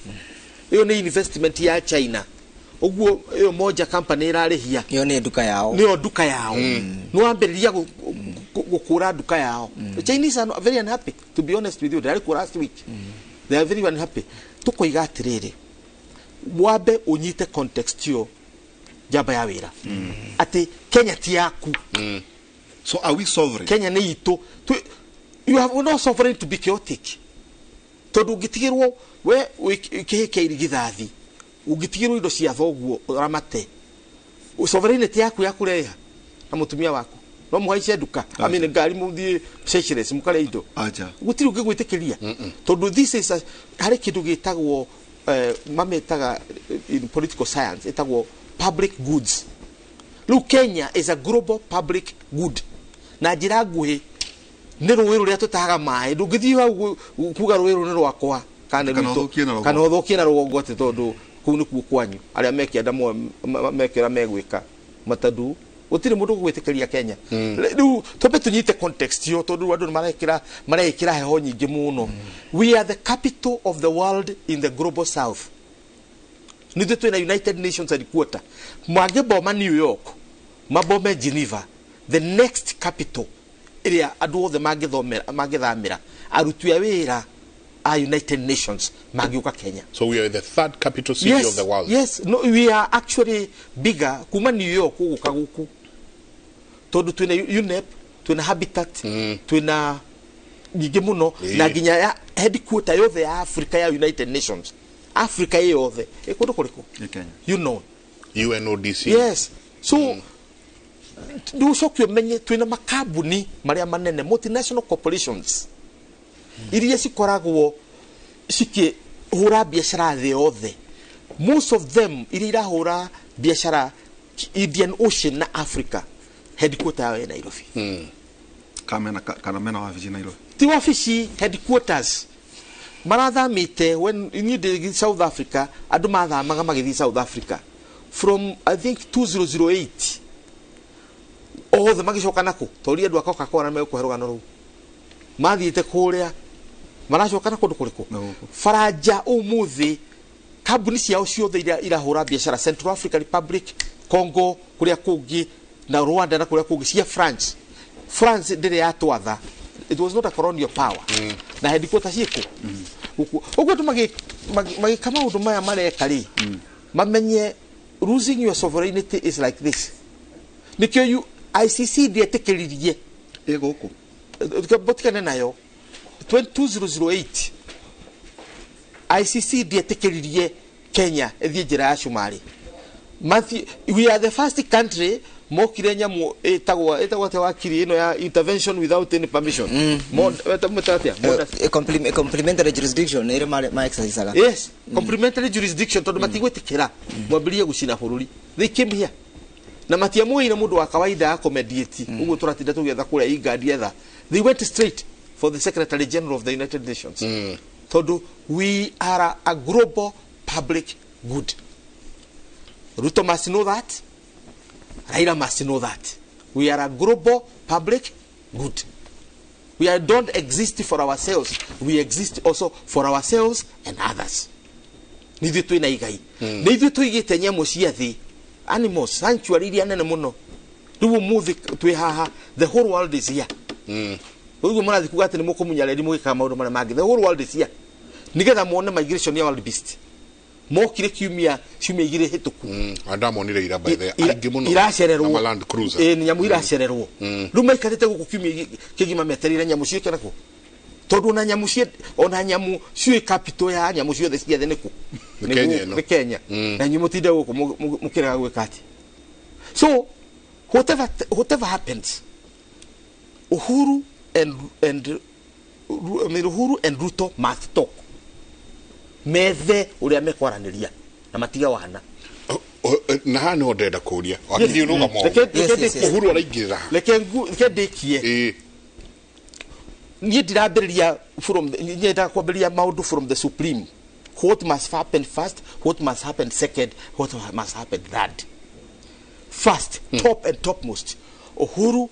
Ĩyo nĩ investment ya China. Ũguo ĩyo moja company ĩrarĩhia. Ĩyo nĩ nduka yao. Nĩyo nduka yao. Nĩ wambĩrĩria gũkũra nduka yao. The Chinese are very unhappy, to be honest with you. They are last week. They are very unhappy. Tũkoiga atĩrĩrĩ, wambe ũnyite context yo njamba ya wĩra. Atĩ Kenya ti yaku. So are we sovereign? Kenya nĩ itũ. You have no sovereign to be chaotic. Tondũ ũngĩtigĩrwo we kĩhĩ kĩa irigithathi, ũngĩtigĩrwo indo cia thoguo ũramate, sovereignty yaku ya kũreha na mũtumia waku no mũhaice nduka, I mean ngari mũthiĩ Seychelles mũkarĩa indo. Gũtirĩ ũngĩgwĩtĩkĩria. Tondũ this is harĩ kĩndũ gĩtagwo mametaga in political science ĩtagwo public goods. Rĩu Kenya is a global public good. Na njĩra nguhĩ nĩ rũĩ rũrĩa tũtahaga maĩ, ndũngĩthiĩ hau kuga rũĩ rũrũ nĩ rwakwa kana kana ũthũkie na rũgongo atĩ tondũ kũu nĩkuo kwanyu. Arĩa mekĩenda mekĩra megwĩka matadu gũtirĩ mũndũ ũgwĩtĩkĩria Kenya. Rĩu twambe tũnyite context yo tondũ andũ nĩ marekĩra heho nyingĩ mũno. We are the capital of the world in the global south. Nithuĩ twĩna United Nations headquarter. Mangĩboma New York, mabome Geneva, the next capital ĩrĩa andũ othe mangĩthamĩra aruti a wĩra a United Nations mangĩũka Kenya. So we are the third capital city of the world. Yes, no, we are actually bigger kuma New York gũka gũkũ. Tondũ twĩna UNEP, twĩna Habitat, twĩna nyingĩ mũno na nginya ya headquarter yothe ya Africa ya United Nations. Africa yothe ĩ kũndũ kũrĩkũ? Kenya. You know. UNODC. Yes. So ndũcoke ũmenye twĩna makambuni marĩa manene multinational corporations iria cikoragwo cikĩhũra biacara thĩ yothe. Most of them iria irahũra biacara Indian Ocean na Africa, headquarter yao ĩ Nairobi. Kana mena wabici Nairobi? Ti wabici, headquarters. Marathamĩte when niĩ ndĩ South Africa, andũ mathamaga magĩthiĩ South Africa from I think 2008 othe magĩcoka nakũ toria andũ a Coca-Cola megũkũhe rũgano rũu mathiĩte kũrĩa maracoka na kũndũ kũrĩkũ Faranja ũmũthĩ kambuni ciao ciothe iria irahũra biacara Central African Republic, Congo kũrĩa kũngĩ na Rwanda na kũrĩa kũngĩ cia France. France ndĩrĩ yatwatha, it was not a colonial power. Na headquarters ciĩkũ ũguo andũ magĩka maũndũ maya mareka rĩ, mamenye losing your sovereignty is like this. Nĩkĩo ICC ndĩetĩkĩririe ĩ gũkũ botikane nayo 2008 ICC ndĩetĩkĩririe Kenya ĩthiĩ njĩra ya Cumarĩ. We are the first country mokire nyamũ ĩtagwo atĩa wakiri ĩno ya intervention without any permission. Complementary jurisdiction ĩrĩa ma exercise. Yes, complementary jurisdiction tondũ matigwĩtĩkĩra mwambĩrĩrie gũcina bũrũri. They came here. Na matiamũire mũndũ wa kawaida accommodate ũguo tũratinda tũgĩetha kũrĩa IGAD etha. They went straight for the Secretary General of the United Nations. Tondũ we are a global public good. Ruto must know that. Raila must know that. We are a global public good. We don't exist for ourselves. We exist also for ourselves and others. Nithuĩ twĩna igai. Nithuĩ tũigĩte nyamũ cia thĩ, animals, sanctuary iria nene mũno. Rĩu ũmũthĩ twĩ haha, the whole world is here. Ũguo mũrathiĩ kuga atĩ nĩ mũkũmunya reri mũgĩkaga maũndũ marĩa mangĩ. The whole world is here nĩgetha muone migration ya wild beast mokire kiumia ciumia igĩrĩ hĩtũku. Andamonire ira by the aingĩ mũno. Iracererwo. Na Land Cruiser. Ĩ, nĩ nyamũ iracererwo. Rĩu maikarĩte gũkũ kiumia kĩgima metereire nyamũ ciũke nakũ, tondũ ona nyamũ cie ona nyamũ ciũĩ capital ya nyamũ ciothe cia thĩ nĩkũ? Nĩ Kenya ĩno. Nĩ Kenya. Na inyuĩ mũtinde gũkũ mũkĩrega gwĩka atĩ. So whatever happens, Uhuru and I mean, Uhuru and Ruto must talk. Methe ũrĩa mekwaranĩria na matiga wana. Na haha nĩho ndĩrenda kũria. Wakiri rũgamo. Reke Uhuru araingĩrĩra ha? Reke ndĩkie. Niĩ ndirambĩrĩria from niĩ nyendaga kwambĩrĩria maũndũ from the supreme. What must happen first, what must happen second, what must happen third. First, top and topmost, Uhuru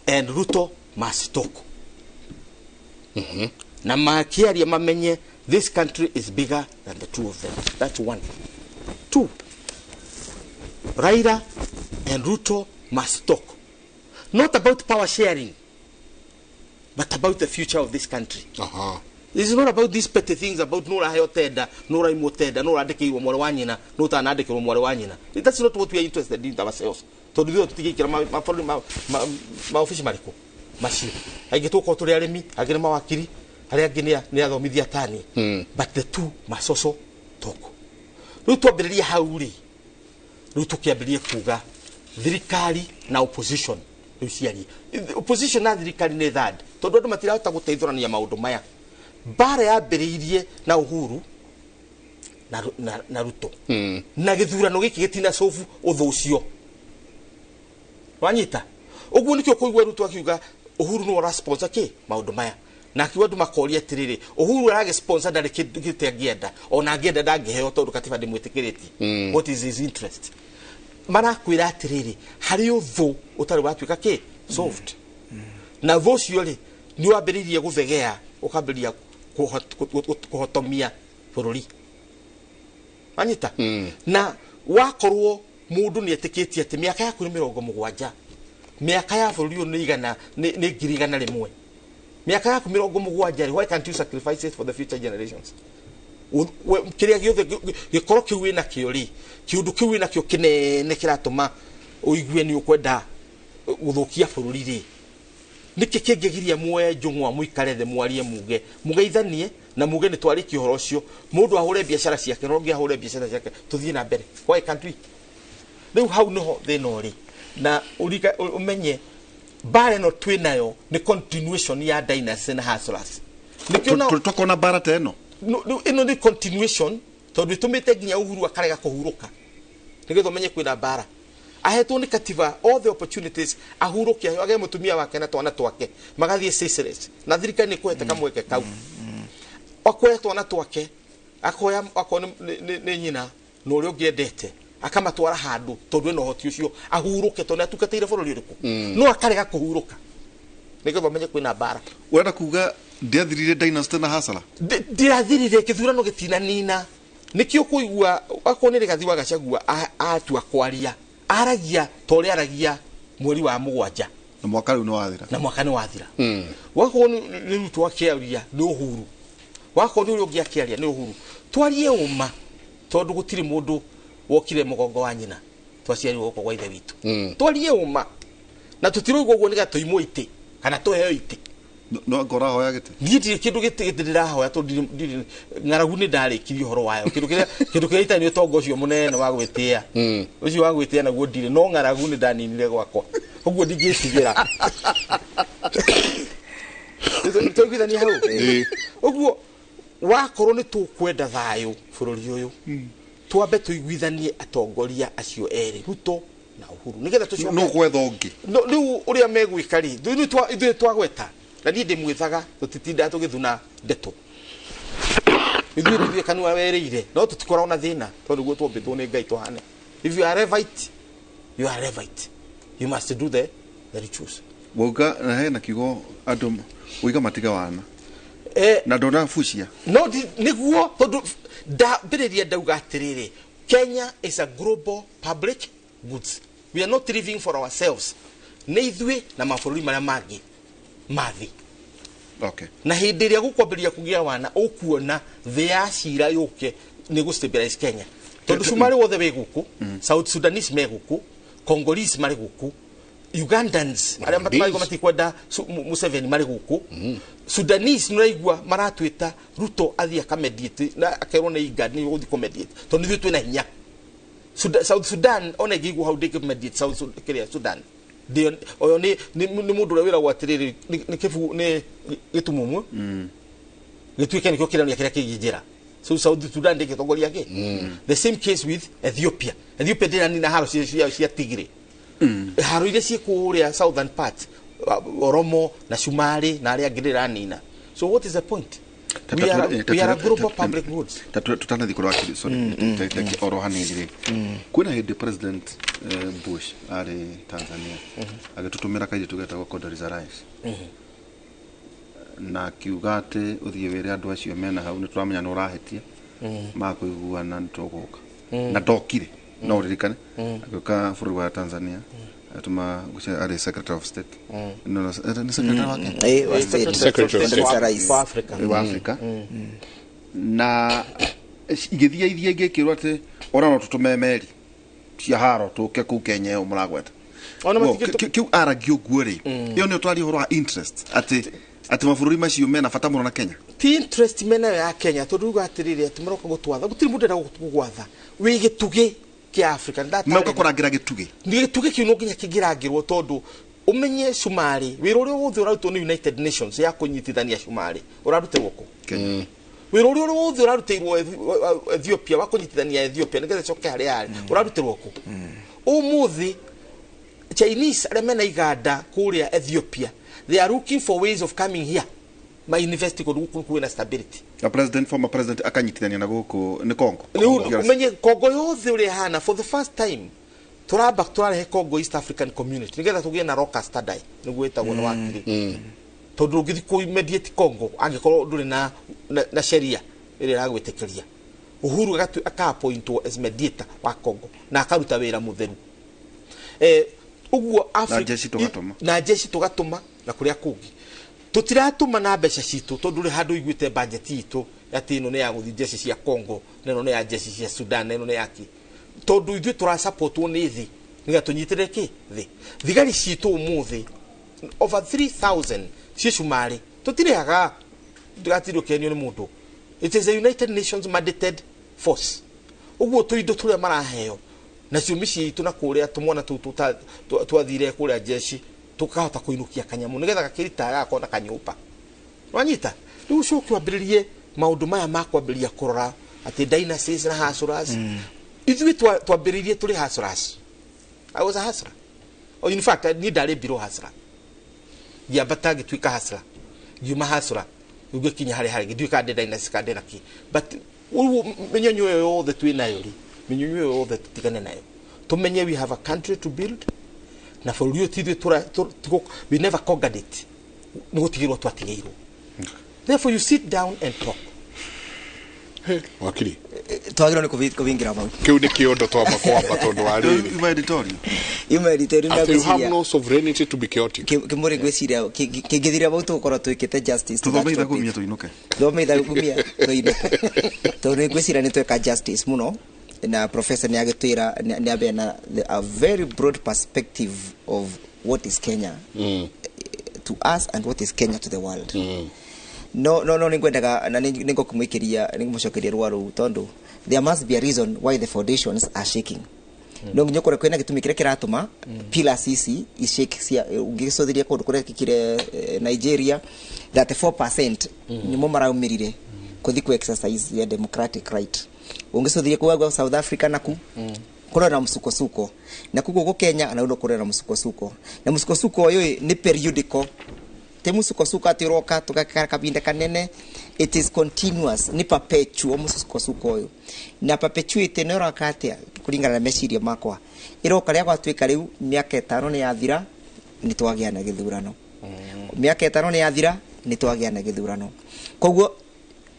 and Ruto must talk. Na makiaria mamenye this country is bigger than the two of them. That's one. Two, Raila and Ruto must talk. Not about power sharing, but about the future of this country. This is not about these petty things about no raheo tenda, no raimo tenda, no randĩkĩirwo mwarĩ wa nyina, no ũtanandĩkĩrwo mwarĩ wa nyina. That's not what we are interested in ourselves. Tondũ ithuĩ tũtingĩingĩra maobici marĩkũ macio. Aingĩ tũgũkorwo tũrĩ arĩmi, angĩ nĩ mawakiri, arĩa angĩ nĩ athomithia tani. But the two must also talk. Rĩu twambĩrĩria hau rĩ, rĩu tũkĩambĩrĩrie kuga thirikari na opposition rĩu ciarie. Opposition na thirikari nĩ third, tondũ andũ matirahota gũteithũrania maũndũ maya. Mbara yambĩrĩirie na Uhuru na Ruto. Na gĩthurano gĩkĩ gĩtina solve ũthũ ũcio. Wanyita? Ũguo nĩkĩo kũigua Ruto akiuga Uhuru nĩwe ũrasponsor kĩ maũndũ maya. Na akiuga andũ makoria atĩrĩrĩ, Uhuru aragĩsponsor ndarĩ kĩndũ gĩte angĩenda, ona angĩenda ndangĩheo tondũ katiba ndĩmwĩtĩkĩrĩtie. What is his interest? Marakwĩra atĩrĩrĩ, harĩ ũthũ ũtarĩ watuĩka kĩ solved. Na ũthũ ũcio rĩ, nĩ wambĩrĩirie gũthegea, ũkambĩrĩria kũhotomia bũrũri. Wanyita? Na wakorwo mũndũ nĩ etĩkĩtie atĩ mĩaka yaku nĩ 70, mĩaka ya bũrũri ũyũ nĩ igana, nĩ 100,000. Mĩaka yaku 70 rĩ, why can't you sacrifice it for the future generations? Kĩrĩa gĩothe gĩkorwo kĩu wĩna kĩo rĩ, kĩũndũ kĩu wĩna kĩo kĩnene kĩratũma ũigue nĩ ũkwenda gũthũkia bũrũri rĩ, nĩkĩ kĩngĩgiria muoe njũng'wa mũikare thĩ mwarie muge mũgeithanie na muge nĩ twarĩkia ũhoro ũcio, mũndũ ahũre biacara ciake na ũngĩ ahũre biacara ciake, tũthiĩ na mbere. Why can't we? Rĩu hau nĩho thĩna ũrĩ. Na ũmenye mbara ĩno twĩ nayo nĩ continuation ya dynasty na hustlers. Tũkona mbara ta ĩno? Ĩno nĩ continuation tondũ ĩtũmĩte nginya Uhuru akarega kũhurũka nĩgetha ũmenye kwĩna mbara. Ahetwo nĩ katiba all the opportunities ahurũke, agĩe mũtumia wake na twana twake magathiĩ Seychelles, na thirikari nĩ kũhete kamweke kau. Akoya twana twake, akoya akorwo nĩ nyina na ũrĩa ũngĩ endete, akamatwara handũ tondũ ena ũhoti ũcio ahurũke, tondũ nĩatungatĩire bũrũri ũrĩkũ. No akarega kũhurũka nĩgetha ũmenye kwĩna mbara. Ũrenda kuga ndĩathirire dynasty na hasara? Ndĩrathirire, kĩthurano gĩtinanina. Nĩkĩo kũigua akorwo nĩ Rigathi wa Gachagua atua kwaria, aragia ta ũrĩa aragia mweri wa 7. Na mwaka rĩu nĩ wathira. Na mwaka nĩ wathira. Wakorwo nĩ Ruto akĩaria nĩ Uhuru, wakorwo nĩ ũrĩa ũngĩ akĩaria nĩ Uhuru. Twarie ũma tondũ gũtirĩ mũndũ wokire mũgongo wa nyina, twaciarirwo gũkũ gwa ithe witũ. Twarie ũma na tũtiraigua ũguo nĩgetha tũimwo itĩ kana tũheo itĩ. No ngora hoya gĩtĩ? Niĩ ndirĩ kĩndũ gĩtĩ ndĩrahoya tondũ ndirĩ ng'aragu nĩ ndarĩkirie ũhoro wayo. Kĩndũ kĩrĩa itarĩ nĩ ũtonga ũcio mũnene wa gwĩtĩa. Ũcio wa gwĩtĩa naguo ndirĩ, no ng'aragu nĩ ndaninire gwakwa. Ũguo ndingĩtigĩra. Tũiguithania hau? Ũguo wakorwo nĩ tũkwenda thayũ bũrũri ũyũ, twambe tũiguithanie atongoria acio erĩ, Ruto na Uhuru, nĩgetha tũcoke. No gwetha ũngĩ. Rĩu ũrĩa megwĩka rĩ, ithuĩ twagweta, na niĩ ndĩmwĩthaga, tũtitindaga tũgĩthuna ndeto. Ithuĩ tũthiĩ kanua werĩire, no tũtikoragwo na thĩna tondũ guo twombĩtwo nĩ Ngai tũhane. If you are Levite, you are Levite. You must do the rituals. Wauga na hena kiugo andũ ũiga matiga wana. Na ndona bucia. No nĩguo tondũ ndambĩrĩria ndauga atĩrĩrĩ, Kenya is a global public goods. We are not living for ourselves, nĩ ithuĩ na mabũrũri marĩa mangĩ mathi. Okay. Na hĩndĩ ĩrĩa gũkwambĩrĩria kũgĩa wana, ũkuona thĩ ya cira yũke nĩ gũ stabilize Kenya, tondũ Cumarĩ wothe wĩ gũkũ, South Sudanese me gũkũ, Congolese marĩ gũkũ, Ugandans arĩa mataraigua matikwenda Museveni marĩ gũkũ, Sudanese nĩũraigua maratwĩta Ruto athiĩ akamediate na akerwo nĩ IGAD nĩ gũthiĩ kũmediate tondũ ithuĩ twĩna hinya. South Sudan ona ĩngĩigua hau ndĩngĩmediate South kĩrĩa Sudan. Oyo nĩ mũndũ ũrĩa wĩragwo atĩrĩrĩ nĩ kĩbu nĩ gĩtumumu gĩtuĩke nĩkĩo kĩrania kĩrĩa kĩngĩ njĩra. So South Sudan ndĩngĩtongoria kĩ. The same case with Ethiopia. Ethiopia ndĩranina haro cia Tigray. Haro iria ciĩ kũrĩa southern part, Oromo na Somali na arĩa angĩ ndĩranina. So what is the point? We are a global public goods. Tutanathi kũrora kiri, sorry, oro hanini rĩ. Kwĩna hĩndĩ President Bush arĩ Tanzania agĩtũtũmĩra kairĩtu getagwo Condoleezza Rice na akiuga atĩ ũthiĩ wĩre andũ acio mena hau nĩ tũramenya nĩ ũrahĩtia makũiguana nĩ tũgũka, na ndokire no ũririkane agĩũka bũrũri wa Tanzania atuma arĩ Secretary of State, no nĩ Secretary wake Secretary of State wa Africa, na igĩthiĩ ithiĩ ingĩkĩrwo atĩ ona no tũtũme meri cia haro tũke kũu Kenya ĩyo mũragweta kĩu aragio ũguo rĩ, ĩyo nĩyo twaria ũhoro wa interest atĩ mabũrũri macio mena bata mũno na Kenya. Ti interest menayo ya Kenya tondũ uga atĩrĩrĩ atĩ maroka gũtwatha, gũtirĩ mũndũ enda gũgwatha wĩ gĩtugĩ kĩa Africa. Meuka kũrangĩra gĩtugĩ. Nĩ gĩtugĩ kĩu no nginya kĩngĩrangĩrwo tondũ ũmenye Cumarĩ wĩra ũrĩa wothe ũrarutwo nĩ United Nations ya kũnyitithania Cumarĩ ũrarutĩrwo kũ? Wĩra ũrĩa wothe ũrarutĩirwo Ethiopia wa kũnyitithania Ethiopia nĩgetha ĩcoke harĩa yarĩ ũrarutĩrwo kũ? Ũmũthĩ Chinese arĩa mena iganda kũrĩa Ethiopia, they are looking for ways of coming here ma invest kũndũ gũkũ kwĩna stability. Na president, former president akanyitithania na gũkũ nĩ Congo. Umenye Congo yothe ũrĩa ĩhana for the first time tũramba tũrarehe Congo East African Community nĩgetha tũgĩe na rock study nĩguo ĩtagwo na wakiri, tondũ ũngĩthiĩ kũ mediate Congo angĩkorwo ndũrĩ na sheria ĩrĩa ĩragwĩtĩkĩria. Uhuru aka-appointwo as mediator wa Congo na akaruta wĩra mũtheru. Ũguo Africa na jeshi tũgatũma na kũrĩa kũngĩ tũtiratũma na mbeca citũ tondũ rĩ handũ iguĩte budget itũ atĩ ĩno nĩ ya gũthiĩ jeshi cia Congo na ĩno nĩ ya jeshi cia Sudan na ĩno nĩ ya kĩ, tondũ ithuĩ tũrasupportwo nĩ thĩ nĩgetha tũnyitĩrĩre kĩ thĩ. Thigari citũ ũmũthĩ over 3000 ciĩ Cumarĩ tũtirĩhaga, ndũgatirĩ ũkenio nĩ mũndũ. It is a United Nations mandated force. Ũguo tũindo tũrĩa maraheo nacio mĩciĩ itũ na kũrĩa tũmwana tũu twathire kũrĩa jeshi tukahota kuinukia kanyamu nigetha gakirita gagakorwo na kanyũmba. Wanyita rĩu ũcoke wambĩrĩrie maũndũ maya ma kwambĩrĩria kũrora atĩ dynasties na hustlers. Ithuĩ twambĩrĩirie tũrĩ hustlers. I was a hustler. Oh, in fact niĩ ndarĩ mbirũ hustler. Ngĩambata ngĩtuĩka hustler, ngiuma hustler ngĩkinya harĩa harĩ ngĩtuĩka ndĩ dynasty ka ndĩ na kĩ. But ũguo mĩnyonyo ĩyo yothe twĩ nayo rĩ, mĩnyonyo ĩyo yothe tũtigane nayo, tũmenye we have a country to build na bũrũri ũyũ ti ithuĩ we never conquered it, nĩ gũtigĩrwo twatigĩirwo. Therefore you sit down and talk. Wakiri twagĩrĩirwo nĩ kũbingira mau kĩu nĩ kĩondo twamba kwamba tondũ wa rĩrĩ ima editorial ima editorial na you have no sovereignty to be chaotic. Kĩmũrĩ ngwĩciria kĩngĩthiria mau tũgũkorwo twĩkĩte justice tuthome ithagumia tũinũke, thome ithagumia tũinũke tondũ nĩ ngwĩciria nĩ tweka justice mũno na professor nĩ agĩtwĩra nĩ abeana a very broad perspective of what is Kenya to us and what is Kenya to the world. No no nĩngwendaga na nĩngũkũmũikĩria nĩngũmũcokeria rũa rũu tondũ there must be a reason why the foundations are shaking. No nginya ũkorwo kwĩna gĩtũmi kĩrĩa kĩratũma pillars ici ishake cia ũngĩgĩcũthĩria kũndũ kũrĩa kĩkire Nigeria 34% nĩmo maraumĩrire kũthi ku exercise ya democratic right. Ũngĩcũthĩria kũu South Africa naku kũrĩ na msukosuko na kũu gũkũ Kenya na kũrĩ na msukosuko na msukosuko ũyũ nĩ periodical te musukosuko ati roka tugakara kabinda kanene, it is continuous, ni perpetual musukosuko uyu na perpetuate no roka atia kuringana na meciria makwa iroka ria gwatuika riu miaka 5 ni yathira ni twagia na githurano, miaka 5 ni yathira ni twagia na githurano. Koguo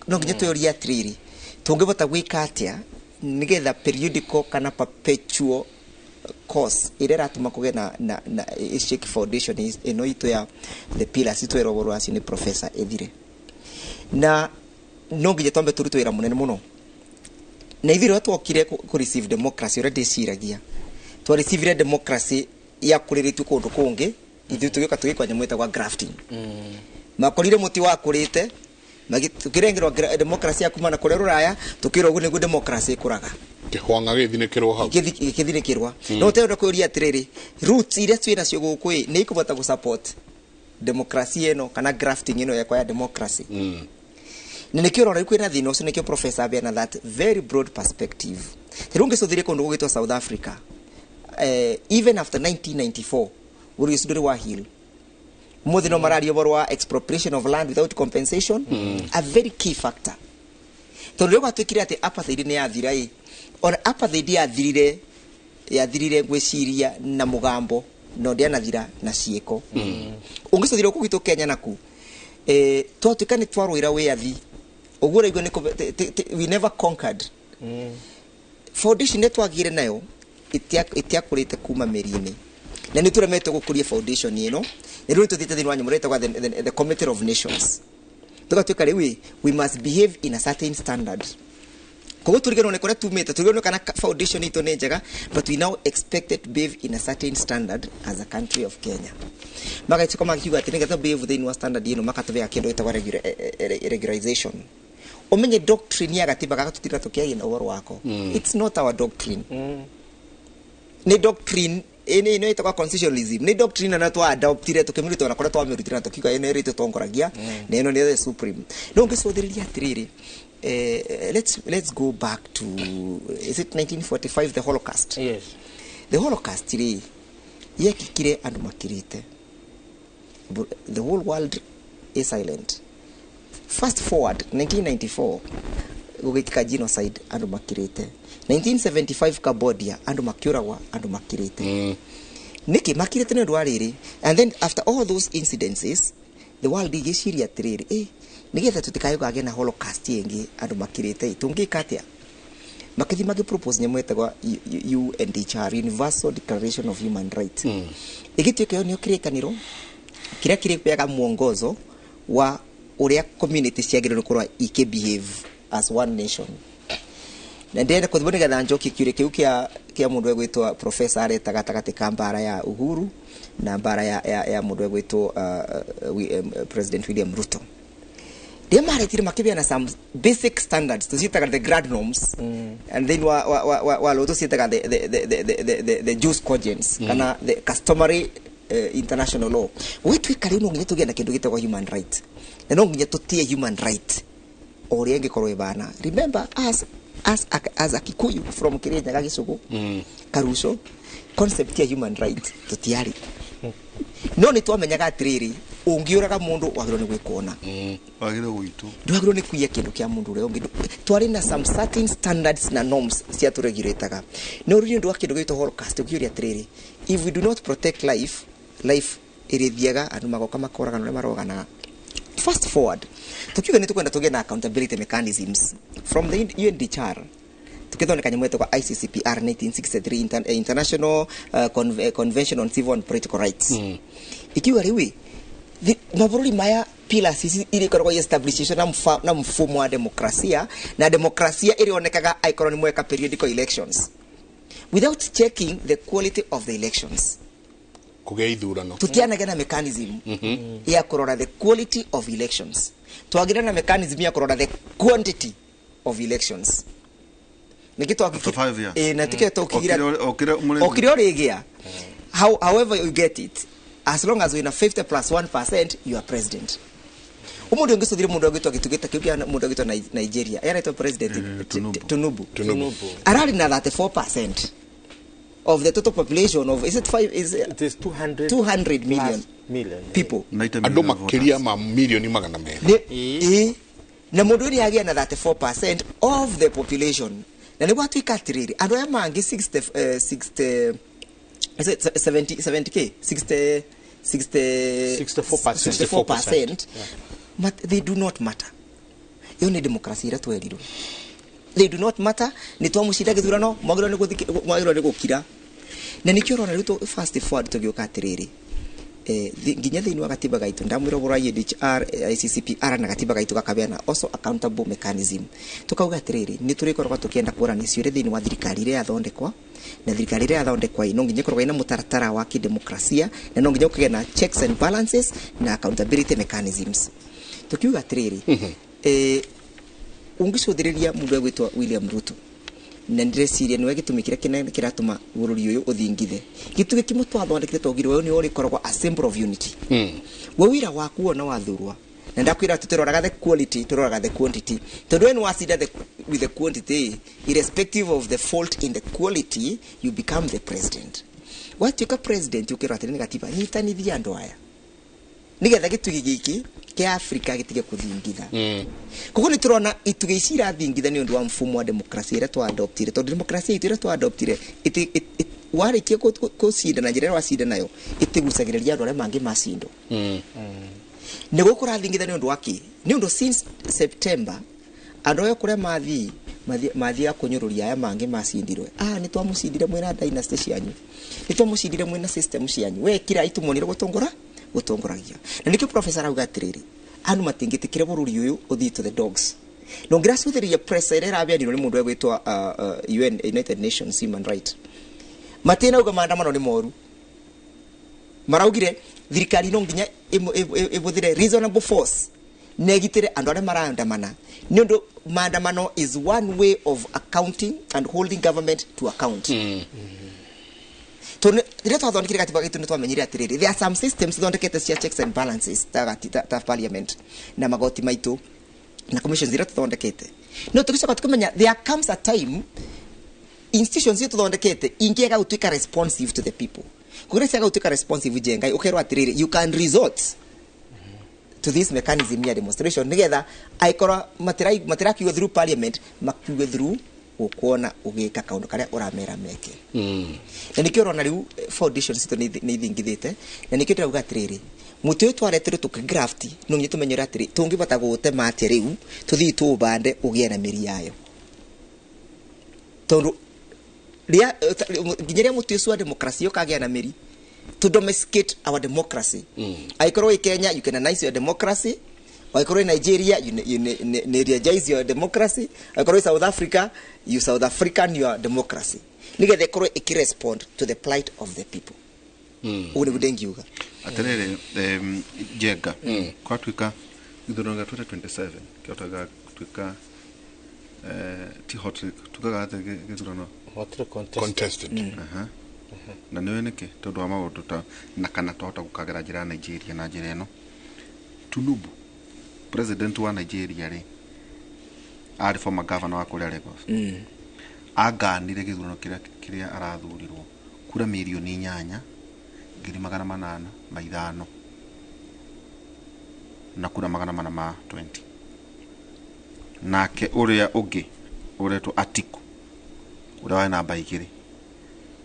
no nginya twĩyũrie atiriri tungĩbota gwĩka atia nigetha periodical kana perpetual cause ĩrĩa ĩratũma kũgĩe na shake foundation ĩno itũ ya the pillars itwerwo ũhoro wacio nĩ professor ĩthire na no nginya twambe tũrute wĩra mũnene mũno na ithuĩ rĩrĩa twokire kũ receive democracy ũrĩa ndĩciragia twa receivire democracy yakũrĩrĩtio kũndũ kũngĩ ithuĩ tũgĩũka tũgĩkwa nyamũ ĩtagwa grafting. Makorire mũtĩ wakũrĩte tukĩrengerwo democracy ya kuma na kũrĩa rũraya tukĩrwo ũguo nĩguo democracy ĩkũraga kĩhwang'a gĩthinĩkĩrwo hau gĩthinĩkĩrwa no ũtenda kũria atĩrĩrĩ roots iria twĩ nacio gũkũ ĩ nĩ ikũbota gũ support democracy ĩno kana grafting ĩno yakwa ya democracy. Na nĩkĩo ũrona rĩu kwĩna thĩna ũcio nĩkĩo professor abeana that very broad perspective. Rĩu ũngĩcũthĩrĩria kũndũ gũgĩtwo South Africa, even after 1994 bũrũri ũcio ndũrĩ wa heal. Mũthĩ no mararia ũhoro wa expropriation of land without compensation, a very key factor. Tondũ rĩrĩa gwatuĩkire atĩ apartheid nĩ yathira ĩ, ona apartheid yathirire ngwĩciria na mũgambo no ndĩanathira na ciĩko. Ũngĩcũthĩrĩria gũkũ gwitũ Kenya naku, twatuĩka nĩ twarũĩra wĩyathi ũguo ũraigua nĩ we never conquered. Foundation ĩrĩa twagĩire nayo ĩtiakũrĩte kuma mĩri-inĩ na nĩ tũremetwo gũkũria foundation ĩno na rĩu tũthiĩte thĩinĩ wa nyamũ ĩretagwo the Committee of Nations tũgatuĩka rĩu we must behave in a certain standard. Koguo tũriganĩrwo nĩ kũrĩa tumĩte tũriganĩrwo kana foundation itũ nĩ njega, but we now expected to behave in a certain standard as a country of Kenya. Magatuĩka makiuga atĩ nĩgetha behave thĩinĩ wa standard ĩno makatũbea kĩndũ gĩtagwo regularization. Ũmenye doctrine ya gatiba gaka tũtira tũkĩaria na ũhoro wako. It's not our doctrine. Nĩ doctrine ĩno ĩtagwo constitutionalism. Nĩ doctrine na twa adoptire tũkĩmĩruta ona kũrĩa twamĩrutire na tũkiuga ĩno ĩrĩa tũtongoragia na ĩno nĩ the supreme. No ngĩcũthĩrĩria atĩrĩrĩ, let's go back to, is it 1945, the Holocaust? Yes. The Holocaust rĩ yekĩkire andũ makirĩte. The whole world is silent. Fast forward 1994 gũgĩkĩka genocide andũ makirĩte. 1975 Cambodia andũ makĩũragwa andũ makirĩte. Nĩkĩ makirĩte nĩ ũndũ wa rĩrĩ? And then after all those incidences the world igĩciria atĩrĩrĩ, nĩgetha tũtikae kũgĩa na Holocaust ĩngĩ andũ makirĩte tũngĩka atĩa? Makĩthiĩ magĩpropose nyamũ ĩtagwo UNDHR, Universal Declaration of Human Rights. Ĩgĩtuĩka ĩyo nĩyo kĩrĩkanĩro kĩrĩa kĩrĩpeaga mwongozo wa ũrĩa community ciagĩrĩirwo nĩ gũkorwo ikĩbehave as one nation. Na ndĩrenda kũthimwo nĩgetha njokie kĩũria kĩu kĩa mũndũ egwĩtwo professor areta gatagatĩ ka mbara ya Uhuru na mbara ya mũndũ egwĩtwo President William Ruto. Rĩrĩa maretire makĩgĩa na some basic standards tũciĩtaga the grand norms, and then wa law tũciĩtaga the jus cogens kana the customary international law. Gwĩtuĩka rĩu no nginya tũgĩe na kĩndũ gĩtagwo human right na no nginya tũtĩe human right o ũrĩa ĩngĩkorwo ĩbana. Remember as a Kikuyu from Kirinyaga Gĩcũgũ, Karuco, concept ya human right tũtiarĩ. No nĩ twamenyaga atĩrĩrĩ, ũngĩũraga mũndũ wagĩrĩirwo nĩ gwĩkona, wagĩrĩirwo gwitũ, ndwagĩrĩirwo nĩ kũiya kĩndũ kĩa mũndũ ũrĩa ũngĩ. Twarĩ na some certain standards na norms cia tũregurĩtaga. No rĩu nĩ ũndũ wa kĩndũ gĩtwo Holocaust ũkĩũria atĩrĩrĩ, if we do not protect life, life ĩrĩthiaga andũ magoka makoragana ũrĩa maroganaga. Fast forward tukiuga nĩ tũkwenda tũgĩe na accountability mechanisms from the UNDHR tukithondeka nyamũ ĩtagwo ICCPR 1963 International Convention on Civil and Political Rights. Ikiuga rĩu mabũrũri maya pillars ici iria ikoragwo establishĩtwo na mfumo wa demokrasia, na demokrasia ĩrĩonekaga angĩkorwo nĩ mweka periodical elections without checking the quality of the elections. Kũgĩa ithurano tutianagĩa na mechanism ya kũrora the quality of elections, twagĩra na mechanism ya kũrora the quantity of elections. Nĩkĩ na tikĩ tũkĩgira okire ũrĩgĩa, however you get it, as long as wĩna 50 plus 1% you are president. Ũmũndũ ũngĩcũthire mũndũ agĩtwo gĩtugĩ kĩu kĩa mũndũ agĩtwo Nigeria aretwo president Tinubu ararĩ na 34% of the total population of, is it five, is it is 200 million people. Andũ makĩria ma milioni magana merĩ. Na mũndũ ũrĩa agĩa na 34% of the population. Na nĩ gwatuĩka atĩrĩrĩ, andũ aya mangĩ 60 is it 70k 64%, but they do not matter. Ĩyo nĩ democracy ĩrĩa twerirwo. They do not matter. Nĩ twamũcinda gĩthurano, mwagĩrĩirwo nĩ gũkira. Na nĩkĩo ũrona rĩu fast forward tũgĩũka atĩrĩrĩ, nginya thĩinĩ wa gatiba gaitũ ndamwĩra ũhoro wa IADHR, ICCPR na gatiba gaitũ gakabeana also accountable mechanism. Tukauga atĩrĩrĩ, nĩ tũrĩkoragwo tũkĩenda kũrania ciũria thĩinĩ wa thirikari ĩrĩa yathondekwa, na thirikari ĩrĩa yathondekwa no nginya ĩkoragwo ĩna mũtaratara wa kĩdemokrasia, na no nginya ũkĩgĩa na checks and balances na accountability mechanisms. Tukiuga atĩrĩrĩ, ũngĩcũthĩrĩria mũndũ egwĩtwo William Ruto, na ndĩreciria nĩwe gĩtũmi kĩrĩa kĩnene kĩratũma bũrũri ũyũ ũthingithe. Gĩtugĩ kĩmwe twathondekire twaugire ũyũ nĩwe ũrĩkoragwo a symbol of unity. We wĩra waku wona wathurwa, na ndakwĩra atĩ tũroraga the quality, tũroraga the quantity, tondũ we nĩwacinda with the quantity, irrespective of the fault in the quality, you become the president. Watuĩka president ũkĩrwo atĩrĩ nĩ gatiba, nyitanithia andũ aya nĩgetha gĩtugĩ gĩkĩ kĩa Afrika gĩtige kũthingitha. Koguo nĩ tũrona itugĩ ici irathingitha nĩ ũndũ wa mfumo wa demokrasia ĩrĩa twa-adoptire, tondũ demokrasia itũ ĩrĩa twa-adoptire warĩkia kũcinda na njĩra ĩrĩa wacinda nayo ĩtĩgucagĩrĩria andũ arĩa mangĩ macindwo. Nĩguo kũrathingitha nĩ ũndũ wa kĩ? Nĩ ũndũ since September andũ aya kũrĩa mathiaga kũnyũrũria aya mangĩ macindirwe. Nĩ twamũcindire mwĩna dynasty cianyu, nĩ twamũcindire mwĩna system cianyu, we kira itũmonire gũtongoragia. Na nĩkĩo professor arauga atĩrĩrĩ, andũ matingĩtĩkĩra bũrũri ũyũ ũthiĩ to the dogs. Na ũngĩracũthĩrĩria press ĩrĩa ĩrabeanirwo nĩ mũndũ egwĩtwo UN, United Nations Human Rights, matinauga maandamano nĩ moru. Maraugire thirikari no nginya ĩbũthĩre reasonable force na ĩgitĩre andũ arĩa maraandamana, nĩ ũndũ maandamano is one way of accounting and holding government to account. Tondũ rĩrĩa twathondekire gatiba gaitũ nĩ twamenyire atĩrĩrĩ, there are some systems thondekete cia checks and balances ta parliament na magoti maitũ na commissions iria tũthondekete. No tũgĩcoka tũkĩmenya there comes a time institutions iria tũthondekete ingĩaga gũtuĩka responsive to the people. Kũrĩa ciaga gũtuĩka responsive njenga ũkerwo atĩrĩrĩ, you can resort to this mechanism ya demonstration nĩgetha angĩkorwo matirakiuga through parliament, makiuge through ũkuona ũgĩka kaũndũ karĩa ũramera meke. Na nĩkĩo ũrona rĩu foundations citũ nĩ ithingithĩte, na nĩkĩo ndĩrauga atĩrĩrĩ, mũtĩ ũyũ twaretirwo tũkĩgraft no nginya tũmenyere atĩrĩ, tũngĩbata gũũtema atĩa rĩu tũthiĩ tũũbande ũgĩe na mĩri yayo. Tondũ nginya rĩrĩa mũtĩ ũcio wa demokrasia ũkagĩa na mĩri, to domesticate our democracy. Angĩkorwo wĩ Kenya, you can announce your democracy. Angĩkorwo wĩ Nigeria, you realize your democracy. Angĩkorwo wĩ South Africa, you South African your democracy. Nĩgetha ĩkorwo ĩkĩrespond to the plight of the people. Ũguo nĩguo ndengiuga. Atĩrĩrĩ, Njenga, kwatuĩka gĩthurano gĩa 2027 kĩhotaga gũtuĩka ti hot, tugaga atĩ gĩthurano contested. Na nĩũĩ nĩkĩ? Tondũ wa maũndũ ta na kana twahota gũkagera njĩra ya Nigeria na njĩra ĩno. Tinubu, president wa Nigeria rĩ, arĩ former governor wa kũrĩa Lagos. Anganire gĩthurano kĩrĩa arathurirwo kura mirioni 8,805 na kura 420. Nake ũrĩa ũngĩ ũretwo Atiku ũrĩa warĩ namba 2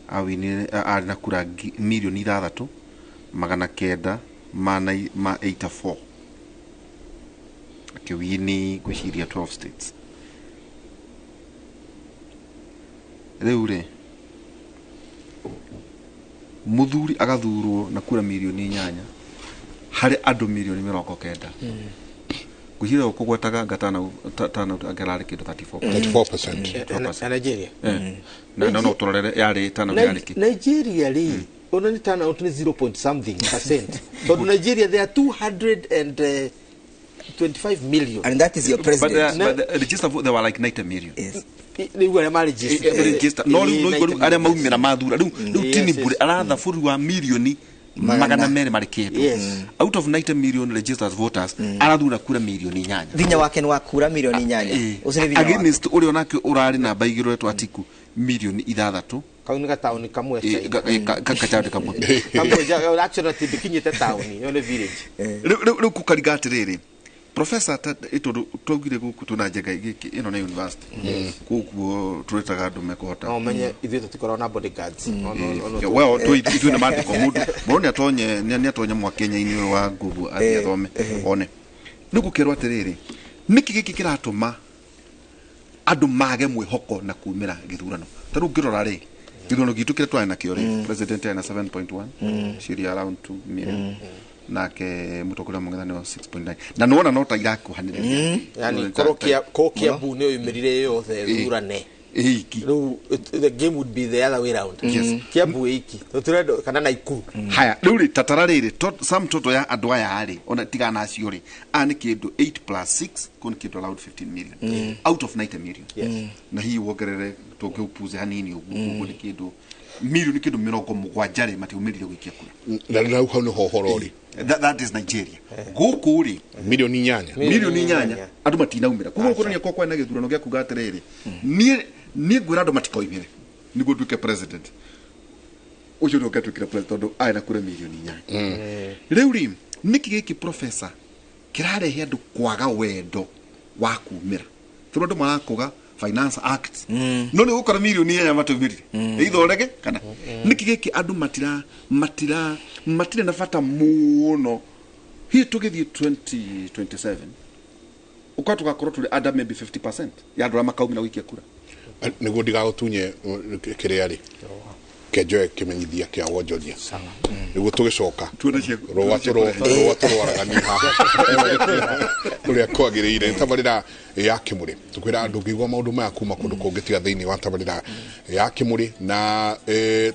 awinire arĩ na kura mirioni 6,984 akĩwini ngwĩciria 12 states. Rĩu rĩ, mũthuri agathurwo na kura mirioni 8 harĩ andũ mirioni 90. Ngwĩciria ũkũgwetaga ngatana tano angerarĩ kĩndũ 34%. Nigeria. Na no tũrorere yarĩ tano yarĩ kĩ. Nigeria rĩ, ona ni turnout ni 0 point something percent. Tondũ Nigeria there are 225 million. And that is your president. But the register there were like 90 million. Yes. Rĩu arĩa ma-register. No rĩu arĩa maumĩra mathura rĩu Tinubu aratha bũrũri wa mirioni 200 marĩ kĩndũ. Out of 90 million registered voters arathura kura mirioni 8. Vinya wake nĩ wa kura mirioni 8. Ũcio nĩ vinya wake. Against ũrĩa onake ũrarĩ namba 2 ũretwo Atiku mirioni 6. Kau nĩ gataũni kamwe. Gataũni kamwe. Kamwe actually tibikinyĩte taũni, ĩyo nĩ village. Rĩu kũkaringa atĩrĩrĩ, Professor tondu twaugire guku tuna njenga giki ino ni university koguo turetaga andu mekuhota no menye ithuĩ tutikoragwo na bodyguards. Well tu ithuĩ na mandĩko mundu mũndũ nĩatonye nĩatonye mwakenya-inĩ ũyũ wa Google athiĩ athome one. Rĩu gũkerwo atĩrĩrĩ, nĩkĩ gĩkĩ kĩratũma andũ mage mwĩhoko na kumĩra gĩthurano? Ta rĩu ngĩrora rĩ, Gĩthurano gitũ kĩrĩa twarĩ nakĩo rĩ, president arĩ na 7.1, ciria around 2 million, nake mũtongoria wa mũng'ethanĩro 6.9, na nĩwona no ta irakuhanĩrĩria. Yani korwo Kiambu nĩ yumĩrire yothe thurane ĩiki, rĩu the game would be the other way round. Yes. Kiambu ĩiki tũtirenda kana Naikuru. Haya, rĩu rĩ, tatara rĩrĩ sum total ya andũ aya rĩ, ona tigana acio rĩ, aya nĩ kĩndũ 8 plus 6 kũ nĩ kĩndũ around 15 million out of 90 million. Yes. Na hihi wongerere tũngĩupuze hanini ũguo, ũguo nĩ kĩndũ milioni kĩndũ 70 rĩ, matiumĩrire gũikia kura. Na rĩu hau nĩho ũhoro ũrĩ. That is Nigeria. Gũkũ rĩ, milioni 8, milioni 8 andũ matinaumĩra. Koguo kuonania kwa kwena gĩthurano gĩa kuga atĩrĩrĩ, niĩ ngwĩra andũ matikoimĩre nĩguo nduĩke president. Ũcio nĩwe ũngĩatuĩkire president tondũ arĩ na kura milioni 8. Rĩu rĩ, nĩkĩ gĩkĩ professor kĩrarehe andũ kwaga wendo wa kumĩra? Tondũ andũ marakuga Finance Act, no nĩ gũkora milioni 8 matũmĩrire ithorege kana nĩkĩ gĩkĩ andũ matirĩ na bata mũno. Hihi tũgĩthiĩ 2027 ũkorwo tũgakorwo tũrĩ under maybe 50% ya andũ arĩa makaumĩra gũikia kura. Nĩguo ndigagũtunye kĩrĩa rĩ, kenjoe kĩmenyithia kĩa wonjoria nĩguo tũgĩcoka rũa tũrwaragania haha ũrĩa kwagĩrĩire. Tabarĩra ya Kĩmũrĩ, tũkwĩra andũ ngĩigua maũndũ maya kuma kũndũ kũngĩ tiga thĩinĩ wa tabarĩra ya Kĩmũrĩ. Na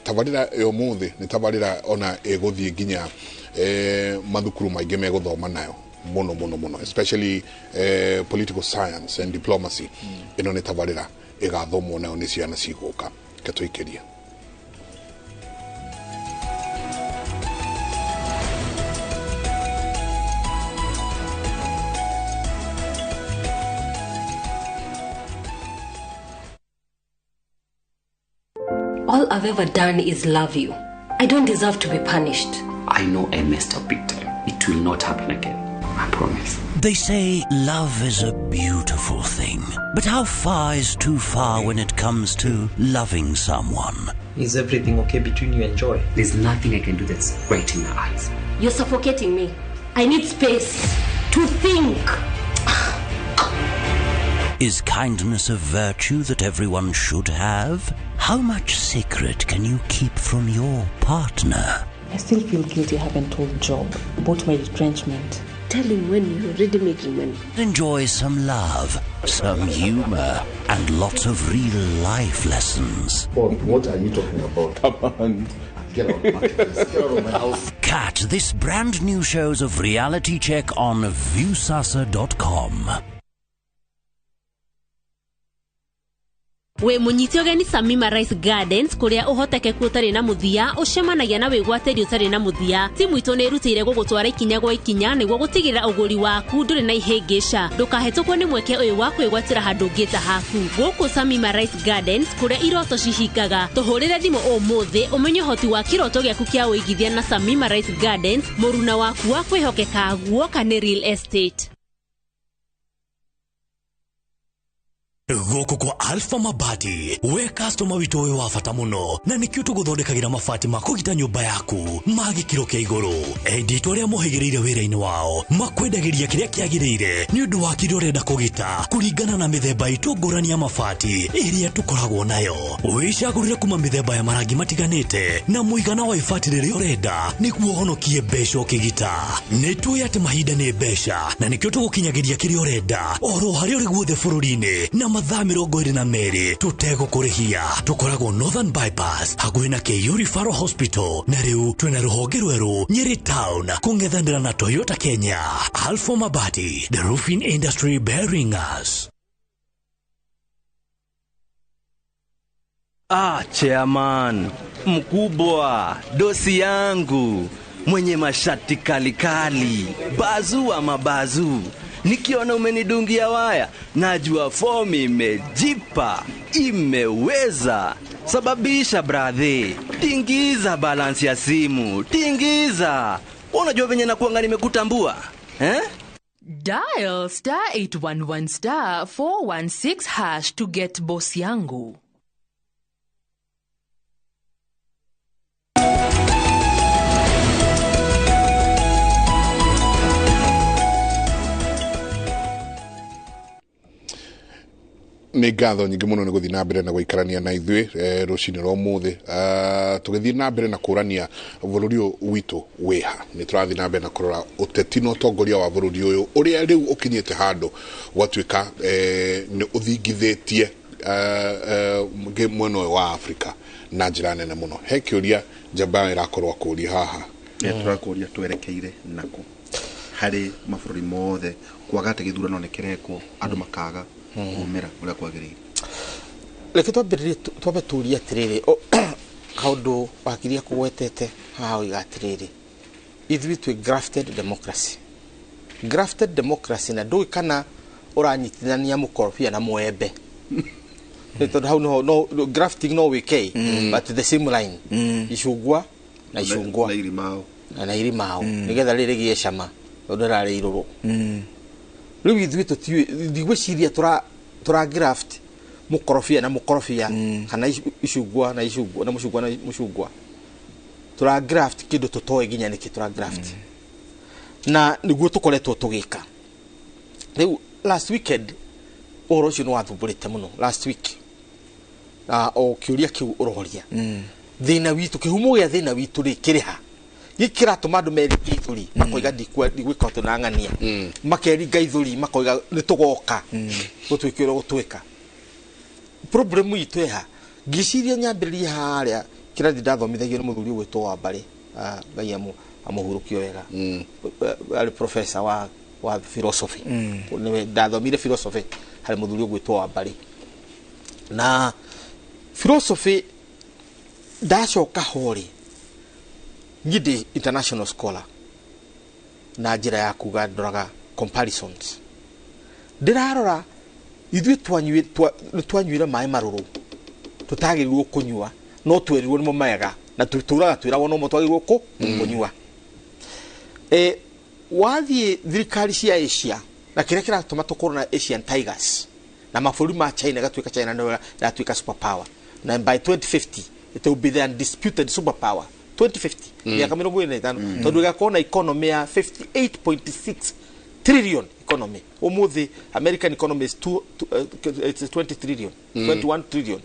tabarĩra ya ũmũthĩ nĩ tabarĩra ona ĩgũthiĩ nginya mathukuru maingĩ megũthoma nayo mũno mũno mũno, especially political science and diplomacy. Ĩno nĩ tabarĩra ĩgathomwo nayo nĩ ciana cigũka. Reke tũikĩrie. All I've ever done is love you. I don't deserve to be punished. I know I messed up big time. It will not happen again. I promise. They say love is a beautiful thing. But how far is too far when it comes to loving someone? Is everything okay between you and Joy? There's nothing I can do that's right in her eyes. You're suffocating me. I need space to think. Is kindness a virtue that everyone should have? How much secret can you keep from your partner? I still feel guilty I haven't told Job about my retrenchment. Tell him when you're already making money. Enjoy some love, some humor, and lots of real life lessons. What are you talking about? Come on. Get out of my place. Get out of my house. Catch this brand new shows of Reality Check on Viusasa.com. We munyite ũgeni Samima Rice Gardens kũrĩa ũhotekeku ũtarĩ na mũthia ũcemanagia na wĩgwatĩri ũtarĩ na mũthia. Timu itũ nĩ ĩrutĩire gũgũtwara ikinya gwa ikinya nĩguo gũtigĩrĩra ũgũri waku ndũrĩ na ihĩngĩca. Ndũkahetũkwo nĩ mweke ũyũ wa kwĩgwatĩra handũ ũngĩ ta haku. Gũkũ Samima Rice Gardens kũrĩa iroto cihingaga. Tũhũrĩre thimũ ũmũthĩ ũmenye ũhoti wa kĩroto gĩaku kĩa ũigithia na Samima Rice Gardens, mũruna waku wa kwĩhokeka guoka nĩ real estate. Gũkũ kwa Alpha Mabati, we customer witũ ũyũ wa bata mũno, na nĩkĩo tũgũthondekagĩra mabati ma kũgita nyũmba yaku ma gĩkĩro kĩa igũrũ. Endia itũ arĩa mohĩgĩrĩire wĩra-inĩ wao makwendagĩria kĩrĩa kĩagĩrĩire nĩ ũndũ wa kĩrĩa ũrenda kũgita kũringana na mĩthemba itũ ngũrani ya mabati ĩrĩa tũkoragwo nayo. Wĩcagũrĩre kuma mĩthemba ya marangi matiganĩte na mũigana wa ibati rĩrĩa ũrenda nĩguo ũhonokie mbeca ũkĩgita. Nĩ tũĩ atĩ mahinda nĩ mbeca na nĩkĩo tũgũkinyagĩria kĩrĩa ũrenda oro harĩa ũrĩ guothe bũrũri-inĩ na mathaa 22 tũtegũkũrĩhia. Tũkoragwo Northern Bypass hakuhĩ na KU Referral Hospital, na rĩu twĩna rũhonge rwerũ Nyeri Town kũng'ethanĩra na Toyota Kenya. Alpha Mabati, the roofing industry bearing us. Ah, chairman mkubwa, dosi yangu mwenye mashati kalikali, bazu ama bazu, nikiona umenidungia waya najua fomu imejipa, imeweza. Sababisha brother, tingiza balance ya simu, tingiza. Unajua venye nakuanga nimekutambua eh? Dial star 811 star 416 hash to get boss yangu. Nĩ ngatho nyingĩ mũno nĩ gũthiĩ na mbere na gũikarania na ithuĩ rũcinĩ rwa ũmũthĩ. Tũgĩthiĩ na mbere na kũrania bũrũri ũyũ witũ wĩha, nĩ tũrathiĩ na mbere na kũrora ũteti na ũtongoria wa bũrũri ũyũ ũrĩa rĩu ũkinyĩte handũ gwatuĩka nĩ ũthingithĩtie mwena ũyũ wa Afrika na njĩra nene mũno. He kĩũria njamba ĩrakorwo akũria haha. Tũrakũria twerekeire nakũ harĩ mabũrũri mothe kwaga atĩ gĩthurano nĩ kĩrekwo andũ makaga kumĩra ũrĩa kwagĩrĩire. Reke twambĩrĩrie twambe tũrie atĩrĩrĩ, kaũndũ wakiria kũgwetete haha oiga atĩrĩrĩ, ithuĩ twĩ grafted democracy. Grafted democracy na ndũĩ kana ũranyitithania mũkorobia na mwembe. Nĩ tondũ hau no, no grafting no wĩke, but the same line, icungwa na icungwa na irimao na irimao, nĩgetha rĩrĩ rĩgĩe cama tondũ rĩrarĩ irũrũ. Rĩu ithuĩ tũtiũĩ, ndigwĩciria tũra graft mũkorobia na mũkorobia kana icungwa na icungwa na mũcungwa na mũcungwa. Tũra graft kĩndũ tũtoĩ nginya nĩkĩ tũra graft. Na nĩguo tũkoretwo tũgĩka. Rĩu last weekend ũhoro ũcio nĩ wathumbũrĩte mũno last week. Na o kĩũria kĩu ũroria. Thĩna witũ, kĩhumo gĩa thĩna witũ rĩ kĩrĩ ha? Gĩkĩ kĩratũma andũ meringe ithũri, makoiga ndigwĩka ũndũ na ng'ania. Makeringa ithũri, makoiga nĩ tũgoka gũtuĩke ũrĩa gũtuĩka. Problem itũ ĩha, ngĩciria nyambĩrĩrie harĩa kĩrathi ndathomithagio nĩ mũthuri ũgwĩtwo wa Mbarĩ, Ngai amũhurũkie wega. Arĩ professor wa philosophy. Nĩwe ndathomire philosophy harĩ mũthuri ũgwĩtwo wa Mbarĩ. Na philosophy ndacoka ho rĩ, niĩ ndĩ international scholar na njĩra ya kuga ndoraga comparisons. Ndĩrarora ithuĩ twanyuire maĩ marũrũ tũtagĩrĩirwo kũnyua, no twerirwo nĩmo mega na tũtũraga twĩragwo nomo twagĩrĩirwo kũnyua. Wathiĩ thirikari cia Asia na kĩrĩa kĩratũma tũkorwo na Asian Tigers na mabũrũri ma China gatuĩka China nĩyo ĩratuĩka superpower, na by 2050 it will be the undisputed superpower. 2050 mĩaka 25, tondũ ĩgakorwo na economy ya 58.6 trillion economy. Ũmũthĩ American economy is it's 20 trillion, 21 trillion.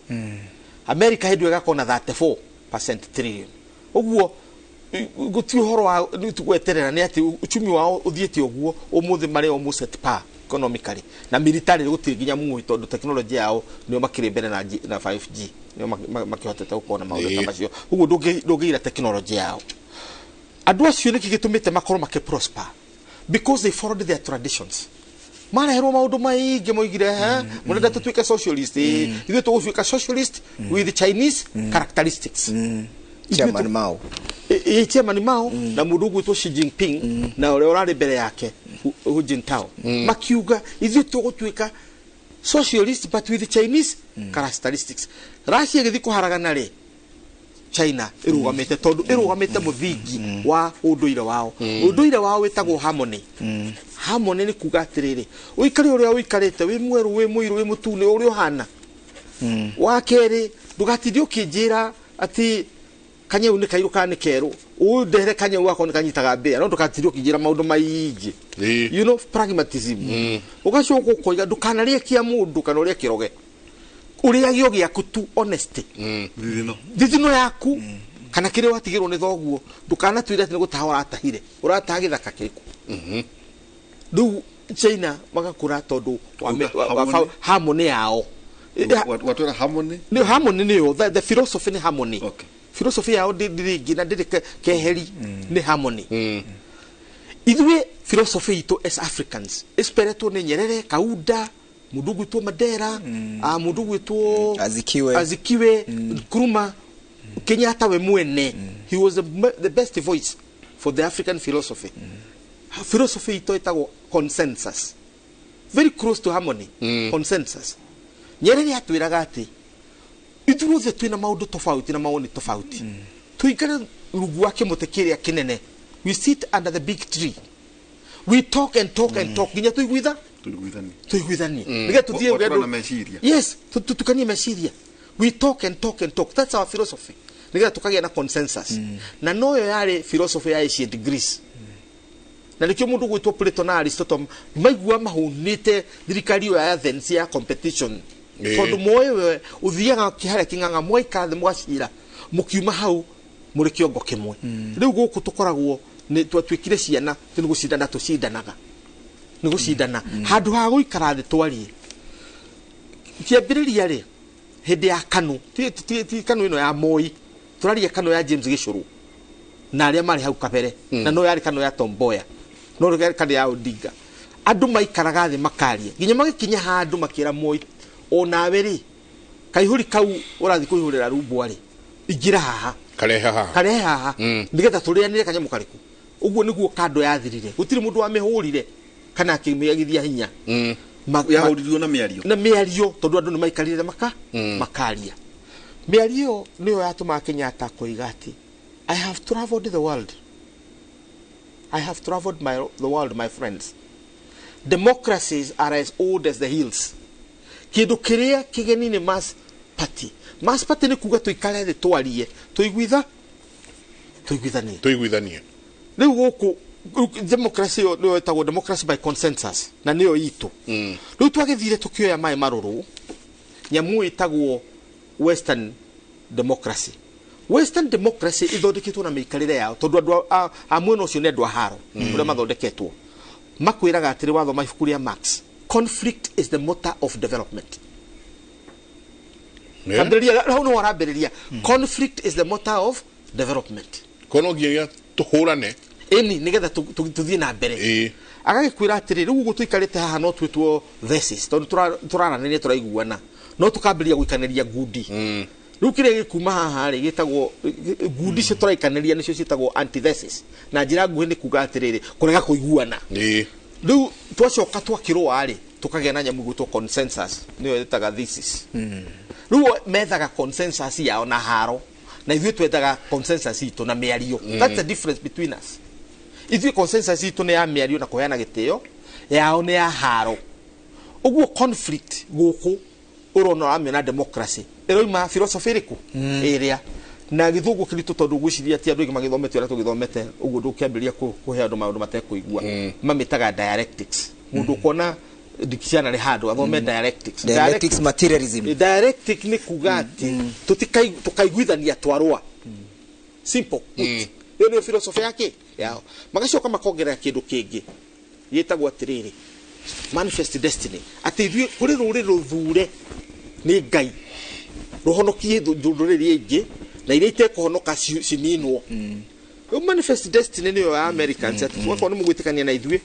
America hĩndĩ ĩyo ĩgakorwo na 34% trillion. Ũguo gũtirĩ ũhoro wa gweterera nĩ atĩ uchumi wao ũthiĩte ũguo, ũmũthĩ marĩ almost at par economically na military gũtirĩ nginya muĩ tondũ technology yao nĩo makĩrĩ mbere na na 5G nĩo makĩhotete gũkorwo na maũndũ ta macio. Ũguo ndũngĩira technology yao. Andũ acio nĩkĩ gĩtũmĩte makorwo makĩ prosper? Because they followed their traditions. Mareherwo maũndũ maingĩ moigire, mũrenda tũtuĩke socialist, ithuĩ tũgũtuĩka socialist with Chinese characteristics. Chairman Mao. Chairman Mao na mũndũ ũgwĩtwo Xi Jinping na ũrĩa ũrarĩ mbere yake Hu Jintao, makiuga ithuĩ tũgũtuĩka socialist but with Chinese characteristics. Russia ĩgĩthiĩ kũharagana rĩ, China ĩrũgamĩte tondũ ĩrũgamĩte mũthingi wa ũndũire wao. Ũndũire wao wĩtagwo harmony. Harmony nĩ kuga atĩrĩrĩ, ũikare ũrĩa ũikarĩte, wĩ mwerũ, wĩ mũirũ, wĩ mũtune, ũrĩa ũhana. Wa kerĩ, ndũgatinde ũkĩnjĩra atĩ kanyau nĩ kairũ kana nĩ kerũ, ũndehere kanyau gakwa nĩ kanyitaga mbĩa, no ndũgatinde ũkĩnjĩra maũndũ maingĩ. You know, pragmatism. Ũgacoka ũkoiga ndũkanarĩe kĩa mũndũ kana ũrĩe kĩroge, ũrĩage o gĩaku tu, honesty. Thithino yaku kana kĩrĩa watigĩrwo nĩ thoguo, ndũkanatwĩre atĩ nĩ gũtaha ũratahire, ũrataha gĩthaka kĩrĩkũ. Rĩu China magakũra tondũ wa harmony yao. Watwĩra harmony? Nĩ harmony nĩyo the philosophy nĩ harmony. Philosophy yao ndĩrĩ ĩngĩ na ndĩrĩ keheri, nĩ harmony. Ithuĩ philosophy itũ as Africans ĩciperetwo nĩ Nyerere, Kaunda, mũndũ ũgwĩtwo Mandela, mũndũ ũgwĩtwo Azikiwe, Nkrumah, Kenyatta we mwene. He was the best voice for the African philosophy. Philosophy itũ ĩtagwo consensus, very close to harmony. Consensus. Nyerere atwĩraga atĩ ithuothe twĩna maũndũ tofauti na mawoni tofauti, tũikare rungu wa kĩmũtĩ kĩrĩa kĩnene, we sit under the big tree, we talk and talk and talk nginya tũiguithanie nĩgetha tũthiĩ rũgendo meciria. Yes, tũtukanie meciria. We talk and talk and talk, that's our philosophy, nĩgetha tũkagĩa na consensus. Na noyo yarĩ philosophy ya ancient Greece. Na nĩkĩo mũndũ gwĩtwo Plato na Aristotle maigua mahũnĩte thirikari ĩyo ya Athens ya competition. Tondu moĩ we ũthiaga kĩharĩa kĩng'ang'a mwaikara thĩ mwacira mũkiuma hau mũrĩ kĩongo kĩmwe. Rĩu gũkũ tũkoragwo nĩ twatuĩkire ciana tĩ nĩ gũcindana tũcindanaga nĩ gũcindana handũ ha gũikara thĩ twarie. Kĩambĩrĩria rĩ hĩndĩ ya KANU ti KANU ĩno ya Moi, tũraria KANU ya James Gĩcũrũ na arĩa marĩ hau kabere, na no yarĩ KANU ya Tom Mboya, no yarĩ KANU ya Odinga. Andũ maikaraga thĩ makaria nginya magĩkinya handũ makĩra Moi, onawe rĩ kaihũri kau ũrathiĩ kũihũrĩra rumbwa rĩ ingĩra haha karehe haha nĩgetha tũrĩanĩre kanyamũ karĩkũ. Ũguo nĩguo kando yathirire, gũtirĩ mũndũ wamĩhũrire kana akĩmĩagithia hinya. Yahũrirwo na mĩario, na mĩario tondũ andũ nĩ maikarire makaria. Mĩario nĩyo yatũmaga Kenyatta koiga atĩ I have traveled the world, I have traveled the world my friends, democracies are as old as the hills. Kĩndũ kĩrĩa kĩgeni nĩ mass party. Mass party nĩ kuga tũikare thĩ twarie tũiguithanie. Rĩu gũkũ democracy nĩyo ĩtagwo democracy by consensus na nĩyo itũ. Rĩu twagĩthire tũkĩoya maĩ marũrũ nyamũ ĩtagwo western democracy. Western democracy ithondeketwo na mĩikarĩre yao tondũ andũ a mwena ũcio nĩ andũ a haro ũrĩa mathondeketwo. Makwĩraga atĩrĩ wathoma ibuku rĩa Marx, conflict is the motor of development. Ambĩrĩria hau nĩ warambĩrĩria, conflict is the motor of development. Kono nginya tũhũrane ĩni nĩgetha tũthiĩ na mbere. Agagĩkwĩra atĩrĩ rĩu ũguo tũikarĩte haha no twĩtwo thesis tondũ tũraranĩria tũraiguana, no tũkambĩrĩria gũikanĩria ngundi. Rĩu kĩrĩa gĩkuma haha rĩ gĩtagwo ngundi icio tũraikanĩria nĩcio ciĩtagwo antithesis. Na njĩra nguhĩ nĩ kuga atĩrĩrĩ kũrega kũiguana. Rĩu twacoka twakĩrũa rĩ tũkagĩa na nyamũ ĩgwĩtwo consensus, nĩyo ĩtaga thesis. Rĩu methaga consensus yao na haro na ithuĩ twethaga consensus itũ na mĩario. That's the difference between us. Ithuĩ consensus itũ nĩ ya mĩario na kũheana gĩtĩo, yao nĩ ya haro. Ũguo conflict gũkũ ũrona ũramĩona democracy ĩroima philosophy ĩrĩkũ ĩrĩa na gĩthũngũ kĩritũ tondũ ngwĩciria ti andũ aingĩ magĩthomete ũrĩa tũgĩthomete ũguo ndũkĩambĩrĩria kũhe andũ maũndũ matekũigua. Mamĩtaga dialectics. Mũndũ ũkuona dictionary handũ athome dialectics. Dialectics materialism. Dialectic nĩ kuga atĩ tũkaiguithania twarũa. Simple. Ĩyo nĩyo philosophy yake yao. Magacoka makongerera kĩndũ kĩngĩ gĩtagwo atĩrĩrĩ manifest destiny, atĩ ithuĩ kũrĩ rũrĩrĩ rũthure nĩ Ngai rũhonokie ndũrĩrĩ ingĩ na iria itekũhonoka cininwo. Rĩu manifest destiny nĩyo ya Americans atĩ mwakorwo nĩ mũgwĩtĩkania na ithuĩ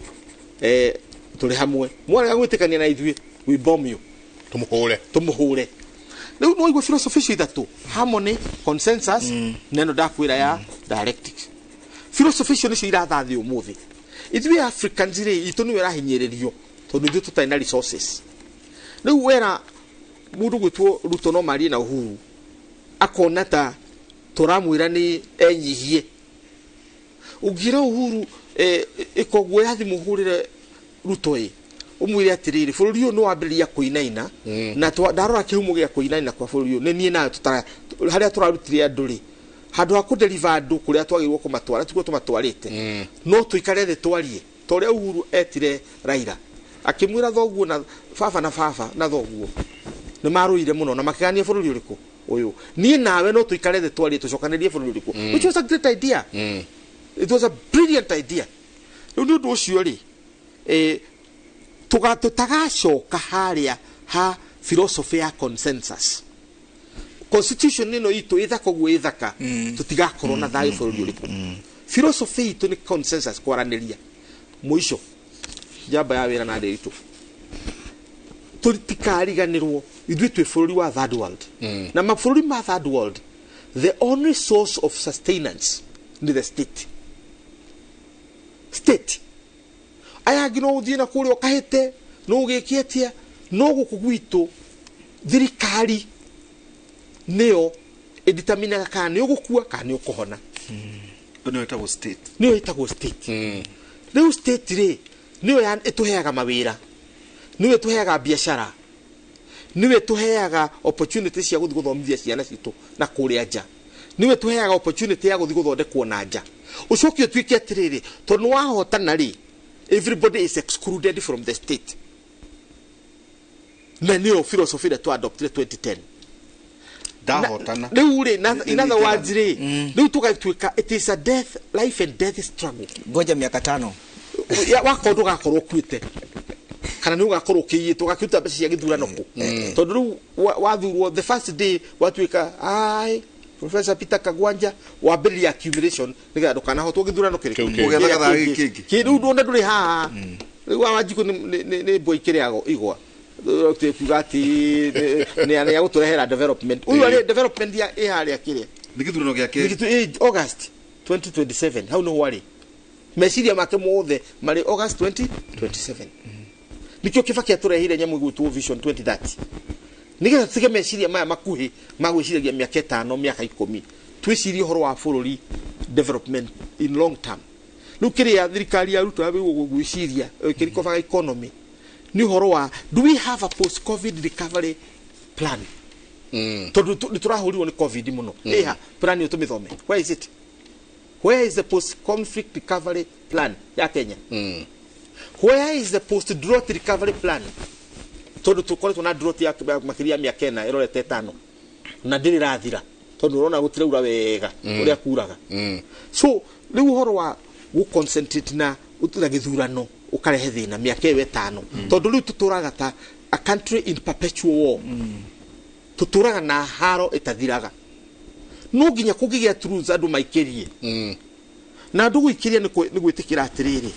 tũrĩ hamwe, mwarega gwĩtĩkania na ithuĩ we bomb you, tũmũhũre. Rĩu no igua philosophy icio ithatũ, harmony, consensus na ĩno ndakwĩra ya dialectics. Philosophy icio nĩcio iratha thĩ ũmũthĩ. Ithuĩ Africans rĩ itũ nĩyo ĩrahinyĩrĩrio tondũ ithuĩ tũtarĩ na resources. Rĩu wera mũndũ gwĩtwo Ruto no marie na Uhuru akona ta tũramwĩra nĩ enyihie. Ũngĩra Uhuru ĩkoguo ya thimũ hũrĩre Ruto ĩ ũmwĩre atĩrĩrĩ bũrũri ũyũ nĩ wambĩrĩria kũinaina na ndarora kĩhumo gĩa kũinaina kwa bũrũri ũyũ nĩ niĩ nawe harĩa tũrarutire andũ rĩ handũ ha kũdeliver andũ kũrĩa twagĩrĩirwo kũmatwara tiguo tũmatwarĩte, no tũikare thĩ twarie ta ũrĩa Uhuru etire Raila akĩmwĩra thoguo na baba na baba na thoguo nĩ marũire mũno na makĩgania bũrũri ũrĩkũ ũyũ, niĩ nawe no tũikare thĩ twarie tũcokanĩrie bũrũri ũrĩkũ, which was a great idea. It was a brilliant idea. Rĩu nĩ ũndũ ũcio rĩ tũtagacoka harĩa ha philosophy ya consensus. Constitution ĩno itũ ĩthaka ũguo ĩthaka tũtigakorwo na thayũ bũrũri ũrĩkũ. Philosophy itũ nĩ consensus, kwaranĩria. Mũico njamba ya wĩra na ndĩritũ tũtikariganĩrwo ithuĩ twĩ bũrũri wa third world. Na mabũrũri ma third world the only source of sustenance nĩ the state. State aya angĩ no ũthiĩ na kũrĩa ũkahĩte no ũgĩke atĩa, no gũkũ gwitũ thirikari nĩyo ĩditaminaga kana nĩ ũgũkua kana nĩ ũkũhona. Nĩyo ĩtagwo state. Nĩyo ĩtagwo state. Rĩu state rĩ nĩyo ĩtũheaga mawĩra, nĩyo ĩtũheaga biacara, nĩyo ĩtũheaga opportunity cia gũthiĩ gũthomithia ciana citũ na kũrĩa nja, nĩyo ĩtũheaga opportunity ya gũthiĩ gũthondekwo na nja. Ũcoke ũtuĩke atĩrĩrĩ tondũ nĩwahotana rĩ everybody is excluded from the state. Na nĩyo philosophy ĩrĩa twa-adoptire 2010. Ndahotana. Rĩu rĩ, in other words rĩ, rĩu tũgatuĩka it is a death, life and death struggle. Ngoja miaka 5. Wakorwo ndũgakorwo ũkuĩte kana nĩ ũgakorwo ũkĩiyĩtwo ũgakĩruta mbeca cia gĩthurano kũ, tondũ rĩu wathurwo the first day watuĩka ai Professor Peter Kagwanja, wambĩrĩria accumulation nĩgetha ndũkanahotwo gĩthurano kĩrĩkũ. Kĩu. Rĩu ndona ndũrĩ haha rĩu wa Wanjikũ nĩ mbwa ikĩrĩago igwa kuga atĩ nĩ agũtũrehera development. Ũyũ arĩ development ya ĩ harĩa kĩrĩa nĩ gĩthurano gĩake August 2027, hau nĩho arĩ meciria make mothe marĩ August 2027. Nikĩo Kibaki atũrehire nyamũ ĩgwĩtwo Vision 2030 nĩgetha tũtige meciria maya makuhĩ ma gwĩciragia mĩaka 5, mĩaka 10, twĩcirie ũhoro wa bũrũri development in long term. Rĩu kĩrĩa thirikari ya Ruto yagĩrĩirwo gwĩciria ĩkĩrikobaga economy nĩ ũhoro wa do we have a post covid recovery plan, tondũ nĩ tũrahũrirwo nĩ covid mũno. Ĩha plan ĩyo tũmĩthome, where is it? Where is the post conflict recovery plan ya Kenya? Where is the post drought recovery plan? Tondũ tũkoretwo na drought ya makĩria ya mĩaka 4 ĩrorete 5 na ndĩrĩ ĩrathira, tondũ ũrona gũtiraura wega ũrĩa kuraga. So rĩu ũhoro wa gũ concentrate na gĩthurano ũkarehe thĩna mĩaka ĩyo 5, tondũ rĩu tũtũraga ta a country in perpetual war. Tũtũraga na haro ĩtathiraga. No nginya kũngĩgĩa truths andũ maikĩrie. Na andũ gũikĩria nĩ gwĩtĩkĩra atĩrĩrĩ,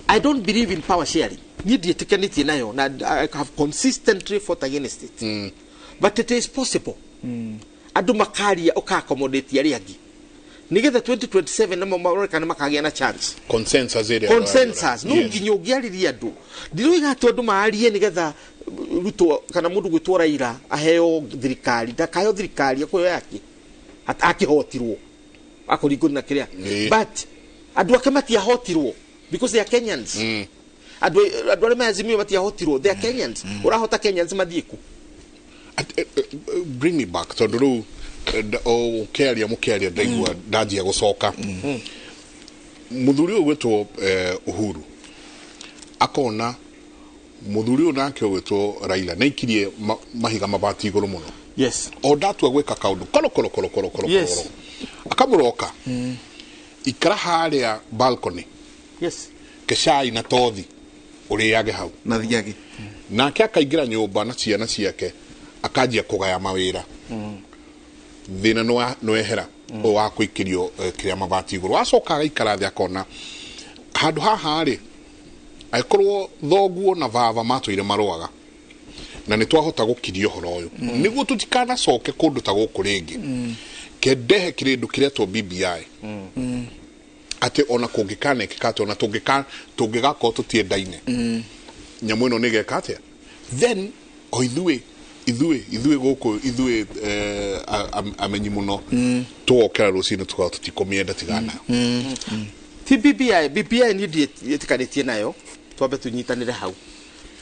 I don't believe in power sharing. Niĩ ndiĩtĩkanĩtie nayo na I have consistently fought against it. But it is possible. Andũ makaria ũka-accommodate arĩa angĩ nĩgetha 2027 namo maronekana makagĩa na chance. Consensus ĩrĩa. Consensus. No nginya ũngĩarĩria andũ, ndiroiga atĩ andũ maarie nĩgetha Ruto kana mũndũ gwĩtwo Raila aheo thirikari, ndakaheo thirikari akũheo yake akĩhotirwo akũringwo na kĩrĩa, but andũ ake matiahotirwo because they are Kenyans. Andũ arĩa me Azimio matiahotirwo, they are Kenyans. Ũrahota Kenyans mathiĩ kũ? Bring me back, tondũ rĩu ũkĩaria mũkĩaria ndaigua ndanjia gũcoka. Mũthuri ũyũ gwĩtwo Uhuru akona mũthuri ũyũ nake ũgwĩtwo Raila nĩaikirie mahiga mabati igũrũ mũno. Yes. O ndatua gwĩka kaũndũ koro koro koro koro koro. Yes. Akamũroka ikara harĩa balcony. Yes. Kecai na tothi ũrĩage hau na thiage. Nake akaingĩra nyũmba na ciana ciake akanjia kũgaya mawĩra. Thĩna nĩwehera ũyũ wa kũikĩrio kĩrĩa mabati igũrũ. Acoka agaikara thĩ akona handũ haha rĩ, angĩkorwo thoguo na baba matũire marũaga na nĩ twahota gũkiria ũhoro ũyũ, nĩguo tũtikanacoke kũndũ ta gũkũ rĩngĩ, kendehe kĩrĩndũ kĩretwo BBI, atĩ ona kũngĩkanekĩka atĩ ona tũngĩgakorwo tũtiendaine, nyamũ ĩno nĩgeka atĩa? Then o ithuĩ gũkũ ithuĩ amenyi mũno tũgokĩra rũcinĩ tũgakorwo tũtikũmĩenda tigana. Ti BBI niĩ ndiĩtĩkanĩtie nayo, twambe tũnyitanĩre hau.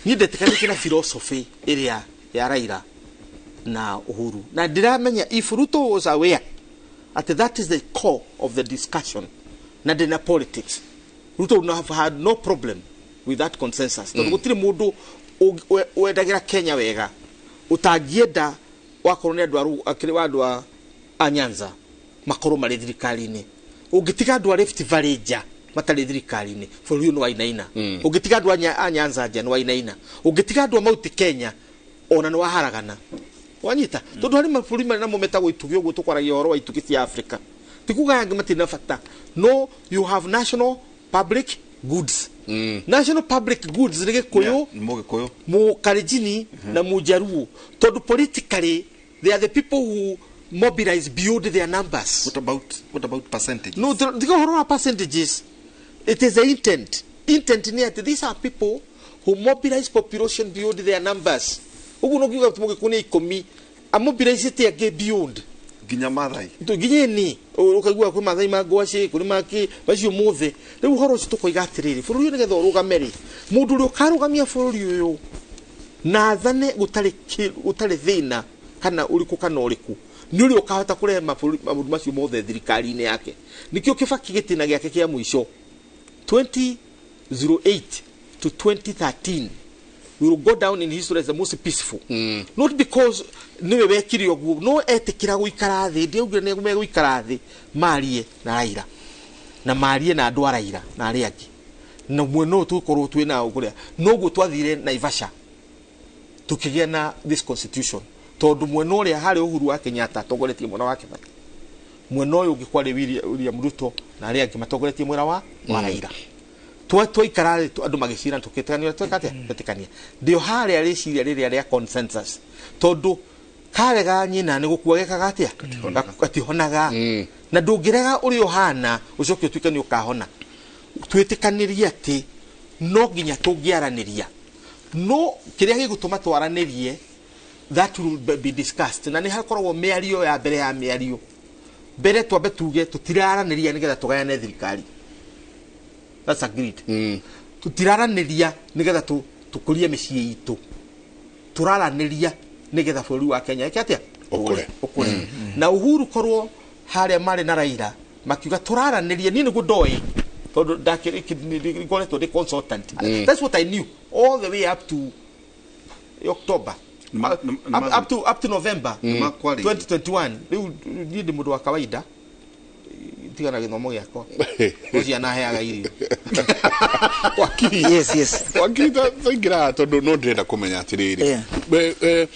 Niĩ ndetĩkanĩtie na philosophy ĩrĩa ya Raila na Uhuru, na ndiramenya if Ruto was aware atĩ that is the core of the discussion na ndĩna politics, Ruto would have had no problem with that consensus. Tondũ gũtirĩ mũndũ wendagĩra Kenya wega ũtangĩenda wakorwo nĩ andũ andũ a Nyanza makorwo marĩ thirikari-inĩ. Ũngĩtiga andũ a Rift Valley nja matarĩ thirikari-inĩ, bũrũri ũyũ nĩ wainaina. Ũngĩtiga andũ a Nyanza nja nĩ wainaina. Ũngĩtiga andũ a Mount Kenya ona nĩ waharagana. Wanyita? Tondũ harĩ mabũrũri marĩ namo metagwo itugĩ ũguo tũkwaragia ũhoro wa itugĩ cia Africa. Ti kuga angĩ matirĩ na bata. No you have national public goods. National public goods nĩ Gĩkũyũ, Mũgĩkũyũ, Mũkalenjini na Mũjaruo, tondũ politically they are the people who mobilize beyond their numbers. What about percentages? No, tiga ũhoro wa percentages. It is the intent. Intent nĩ atĩ these are people who mobilize population beyond their numbers. Ũguo no ngiuga Mũgĩkũyũ nĩ 10 amobilizĩte angĩ beyond nginya Mathai. Nginya ni ũkaigua kwĩ Mathai ma ngwacĩ, kũrĩ makĩ macio mothe. Rĩu ũhoro ũcio tũkoiga atĩrĩrĩ, bũrũri ũyũ nĩgetha ũrũgame rĩ, mũndũ ũrĩa ũkarũgamia bũrũri ũyũ na athane gũtarĩ thĩna kana ũrĩkũ kana ũrĩkũ, nĩ ũrĩa ũkahota kũrehe maũndũ macio mothe thirikari-inĩ yake. Nĩkĩo Kibaki gĩtĩna gĩake kĩa mũico 2008 to 2013 will go down in history as the most peaceful. Not because niwe wekire ũguo, no etĩkĩra gũikara thĩ, ndiaugire nĩ megũikara thĩ marie na Raila na marie na andũ a Raila na arĩa angĩ, na mwena ũyũ tũgũkorwo twĩ nao kũrĩa. Noguo twathire Naivasha tukĩgĩa na this constitution, tondũ mwena ũrĩa harĩ Uhuru wa Kenyatta atongoretie mwena wa Kibaki, mwena ũyũ ũngĩ kwarĩ William Ruto na arĩa angĩ matongoretie mwena wa Raila. Twaikara thĩ andũ magĩcira tũkĩtĩkania, tweka atĩa, twetĩkania. Ndĩo harĩa rĩciria rĩrĩa rĩa consensus, tondũ karega nyina nĩ gũkua gekaga atĩa, gatihonaga, na ndũngĩrega ũrĩa ũhana ũcoke ũtuĩke nĩ ũkahona. Twĩtĩkanĩrie atĩ no nginya tũngĩaranĩria, no kĩrĩa gĩgũtũma twaranĩrie, that will be discussed. Na nĩ hakoragwo mĩario ya mbere ya mĩario mbere, twambe tuge tũtiraranĩria nĩgetha tũgayane thirikari. That's agreed. Tũtiraranĩria nĩgetha tũkũrie mĩciĩ itũ, tũraranĩria nĩgetha bũrũri wa Kenya ĩke atĩa, ũkũre. Na Uhuru korwo harĩa marĩ na Raila makiuga tũraranĩria, niĩ nĩguo ndoĩ tondũ ngoretwo ndĩ consultant. That's what I knew all the way up to October, up to November 2021. Rĩu niĩ ndĩ mũndũ wa kawaida, tigana gĩthomo gĩakwa, ũcio anaheaga irio. Wakiri. Yes. Wakiri, twaingĩra tondũ no ndĩrenda kũmenya atĩrĩrĩ,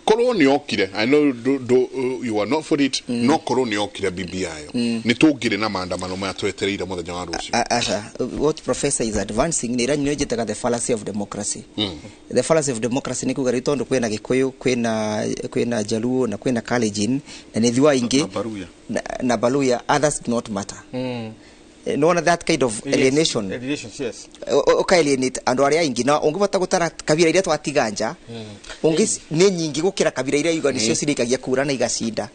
korwo nĩ okire, I know you are not for it, no korwo nĩ okire BBI nĩ tũngĩrĩ na maandamano maya twetereire mũthenya wa rũciũ? Asha, what professor is advancing nĩ ĩranyinyo njĩtaga the fallacy of democracy. The fallacy of democracy nĩ kuga rĩu tondũ kwĩna Gĩkũyũ, kwĩna Jaluo na kwĩna Kalenjin na nĩ thua ingĩ na Baluya, others do not matter. No one, that kind of alienation. Yes. Ũka alienate andũ arĩa aingĩ, na ũngĩbota gũtara kabira iria twatiga nja, ũngĩ nĩ nyingĩ gũkĩra kabira iria iuga nĩcio cirĩkagia kura na igacinda.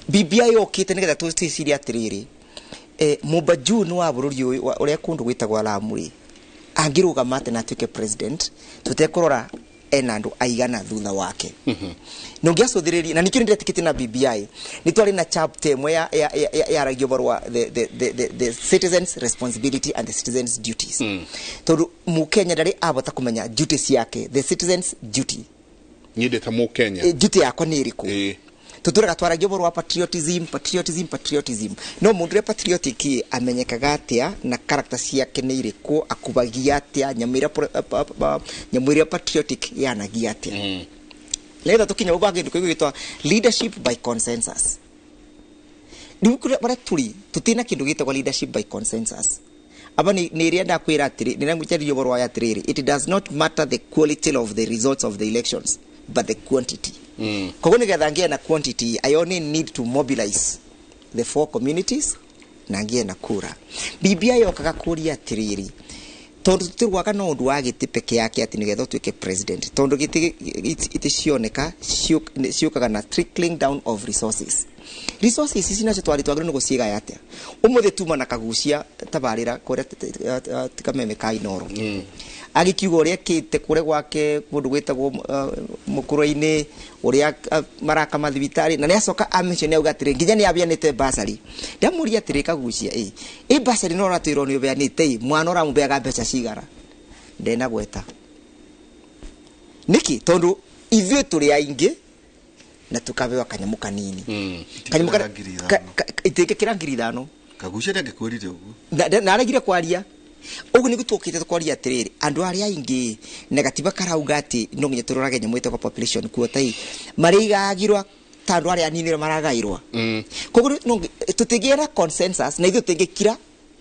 BBI yokĩte nĩgetha tũcirie atĩrĩrĩ, Mũmbajuni wa bũrũri ũyũ ũrĩa kũndũ gwĩtagwo Lamu rĩ, angĩrũgama atĩ na atuĩke president tũtekũrora ena andũ aigana thutha wake, na ũngĩacũthĩrĩria, na nĩkĩo nĩndetĩkĩtie na BBI, nĩ twarĩ na chapter ĩmwe yaragia ũhoro wa the citizens responsibility and the citizens duties, tondũ mũkenya ndarĩ abota kũmenya duty ciake, the citizens duty. Niĩ ndĩ ta mũkenya, duty yakwa nĩ ĩrĩkũ? Tuturaga twaragia ũhoro wa patriotism, patriotism, patriotism, no mũndũ ũrĩa patriotic amenyekaga atĩa, na character ciake nĩ irĩkũ, akubagia atĩa, nyamũ ĩrĩa patriotic yanagia atĩa? Nĩgetha tũkinye ũguo kĩndũ kĩu gĩtwa leadership by consensus. Rĩu barĩa tũrĩ tũtirĩ na kĩndũ gĩtagwo leadership by consensus. Aba nĩ ĩrĩa ndakwĩra atĩrĩ, nĩ ndagũcarĩria ũhoro wa atĩrĩrĩ, it does not matter the quality of the results of the elections but the quantity. Koguo nĩgetha ngĩe na quantity, I only need to mobilize the four communities na ngĩe na kura. BBI yokaga kũria atĩrĩrĩ, tondũ tũtirwaga na ũndũ wa gĩtĩ peke yake atĩ nĩgetha ũtuĩke president, tondũ gĩtĩ itĩ cioneka ciũkaga na trickling down of resources. Resources ici nacio twarĩ twagĩrĩirwo nĩ gũcigaya atĩa? Ũmũthĩ tuma na Kagucia tabarĩra kũrĩa Kameme ka Inooro, agĩkiuga ũrĩa ekĩte kũrĩa gwake kũndũ gwĩtagwo Mũkũrwe-inĩ, ũrĩa maraka mathibitarĩ, na nĩacoka amention auga atĩrĩ nginya nĩ abeanĩte basari. Ndamũria atĩrĩ, Kagucia, ĩ basari no ũratwĩrwo nĩ ũbeanĩte, ĩ mwana ũramũbeaga mbeca cigana? Ndenagweta. Nĩkĩ? Tondũ ithuĩ tũrĩ aingĩ na tũkabewa kanyamũ kanini, kanyamũ itingĩkĩra 5,000. Kagucia ndangĩkwĩrire ũguo. Na aregire kwaria ũguo. Nĩguo tũkĩte tũkwaria atĩrĩrĩ, andũ arĩa aingĩ na gatiba karauga atĩ no nginya tũrorage nyamũ ĩtagwo population quota, ĩ marĩigagirwa ta andũ arĩa anini maragairwa. Koguo tũtingĩera consensus na ithuĩ tũtingĩkira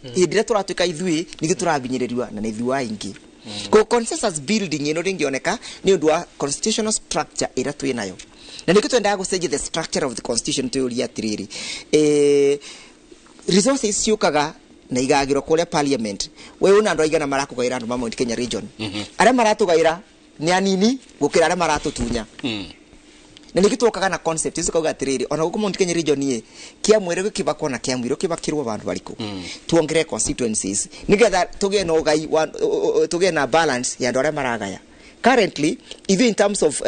hĩndĩ ĩrĩa tũratuĩka ithuĩ nithuĩ tũrabinyĩrĩriwa na nĩ ithuĩ aingĩ. Koguo consensus building ĩno ndĩngĩoneka nĩ ũndũ wa constitutional structure ĩrĩa twĩ nayo, na nĩkĩo twendaga gũcenjia the structure of the constitution. Twĩũria atĩrĩrĩ, resources ciũkaga na igagĩrwo kũrĩa parliament, we una andũ aigana marakũgaĩra andũ ma Mount Kenya region? Arĩa maratũgaĩra nĩ anini gũkĩra arĩa maratũtunya, na nĩkĩo tũkaga na concept icio kauga atĩrĩrĩ, ona gũkũ Mount Kenya region ĩ kĩamwĩrĩ gĩkĩbakwo na kĩamwĩrĩ kĩbakĩrwo vandũ varĩkũ, tuongerere constituencies nĩgetha tũgĩe na ũgai, tũgĩe na balance ya andũ arĩa maragaya. Currently ithuĩ in terms of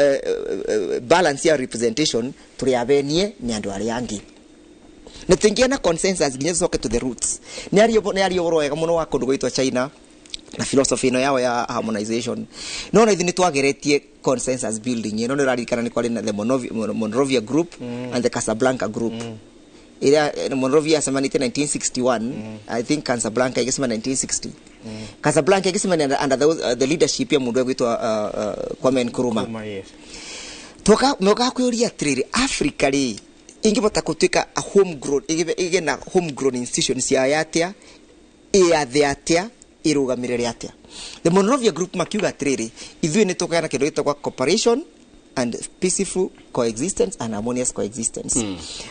balance ya representation tũrĩ abenie nĩ andũ arĩa angĩ, na tũngĩgĩa na consensus nginya tũcoke to the roots. Nĩ ario ũhoro wega mũno wa kũndũ gwĩtwo China. Na philosophy ino yao ya harmonization no na ithuĩ nĩ twageretie consensus building ĩno. Nĩ ũraririkana nĩ kwarĩ na the Monrovia Group and the Casablanca Group, ĩrĩa Monrovia yacemanĩtie 1961, I think Casablanca ĩgĩcemania 1960. Casablanca ĩgĩcemania under the leadership ya mũndũ egwĩtwo Kwame Nkrumah. Nkrumah, yes. Tuoka moka kwĩũria atĩrĩrĩ, Africa rĩ, ingĩbota gũtuĩka a homegrown, ĩgĩe na homegrown institutions yayo atĩa, ĩyathe atĩa, ĩrũgamĩrĩre atĩa? The Monrovia Group makiuga atĩrĩrĩ, ithuĩ nĩ tũkũgĩa na kĩndũ gĩtagwo cooperation and peaceful coexistence and harmonious coexistence.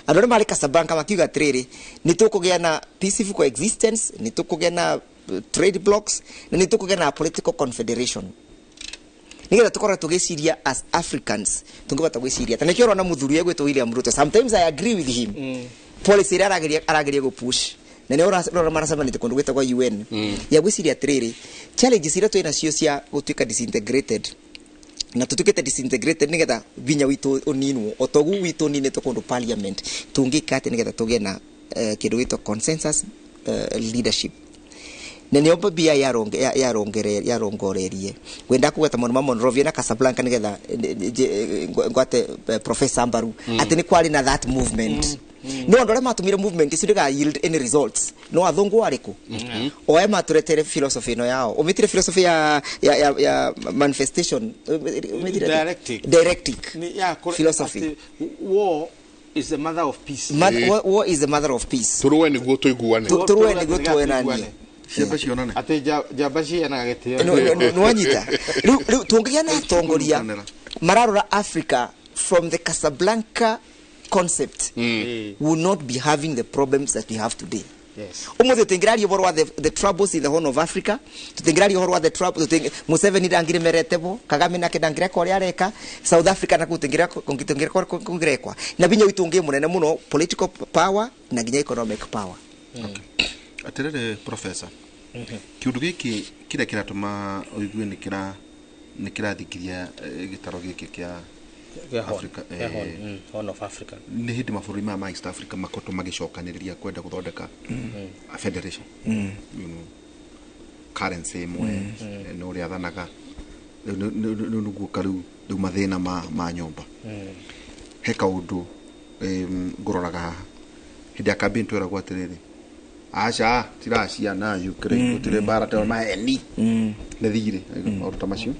Andũ arĩa marĩ Casablanca makiuga atĩrĩrĩ, nĩ tũkũgĩa na peaceful coexistence, nĩ tũkũgĩa na trade blocks, na nĩ tũkũgĩa na political confederation, nigetha tukorwo tugiciria as Africans tungibota gwiciria. Ta nikio urona muthuri egwitwo William Ruto, sometimes I agree with him, policy ĩrĩa arageria gå push na nĩ ũrora maracemanĩtie kũndũ gwĩtagwo UN, ya gwĩciria atĩrĩrĩ, challenges iria twĩ nacio cia gũtuĩka disintegrated, na tutuĩkĩte disintegrated nĩgetha vinya witũ ũninwo, ũtogu witũ ũninĩtwo kũndũ parliament, tũngĩka atĩ nĩgetha tũgĩe na kĩndũ gĩtwo consensus leadership? Na nĩo BBI yarongorerie ngwenda kugweta maũndũ ma Monrovia na Casablanca nĩgetha ngwate Professor Mbaru atĩ nĩ kwarĩ na that movement. No andũ arĩa matũmire movement icio ndĩga yield any results no athũngũ arĩkũ o aya matũretere philosophy ĩno yao, ũmĩtire philosophy ya manifestation, ũmĩtire Dialectic. Dialectic Ya, philosophy. Atĩ war is the mother of peace. War is the mother of peace. Tũrũe nĩguo tũiguane. Tũrũe nĩguo tuonanie. Ciamba cionane. Atĩ njamba ciheanaga gĩtĩo. Nĩwanyita rĩu tũngĩgĩa na atongoria mararora Africa from the Casablanca concept, we will not be having the problems that we have today. Umuthi tutingiraria ũhoro wa the troubles in the Horn of Africa, tutingiraria ũhoro wa the trouble Museveni ndangĩremerete bo, Kagame nake ndangĩreka ũrĩa areka South Africa, na kũngĩrekwa na binya witũ ũngĩ mũnene mũno, political power na nginya economic power. Atirĩrĩ professor, kĩũndũ gĩkĩ kĩrĩa kĩratũma ũigue nĩ kĩrathikiria gĩtaro gĩkĩ kĩa Kĩa Horn, Africa, kĩa Horn, Horn of Africa. Nĩ hĩndĩ mabũrũri maya ma East Africa makoretwo magĩcokanĩrĩria kwenda gũthondeka a federation, currency ĩmwe, nĩ ũrĩa athanaga rĩu nĩguoka rĩu mathĩna ma nyũmba. He kaũndũ ngũroraga haha, hĩndĩ ya campaign tweragwo atĩrĩrĩ, aca ti Russia na Ukraine gũtirĩ mbara tondũ maheni nĩ thirĩ, maũndũ ta macio.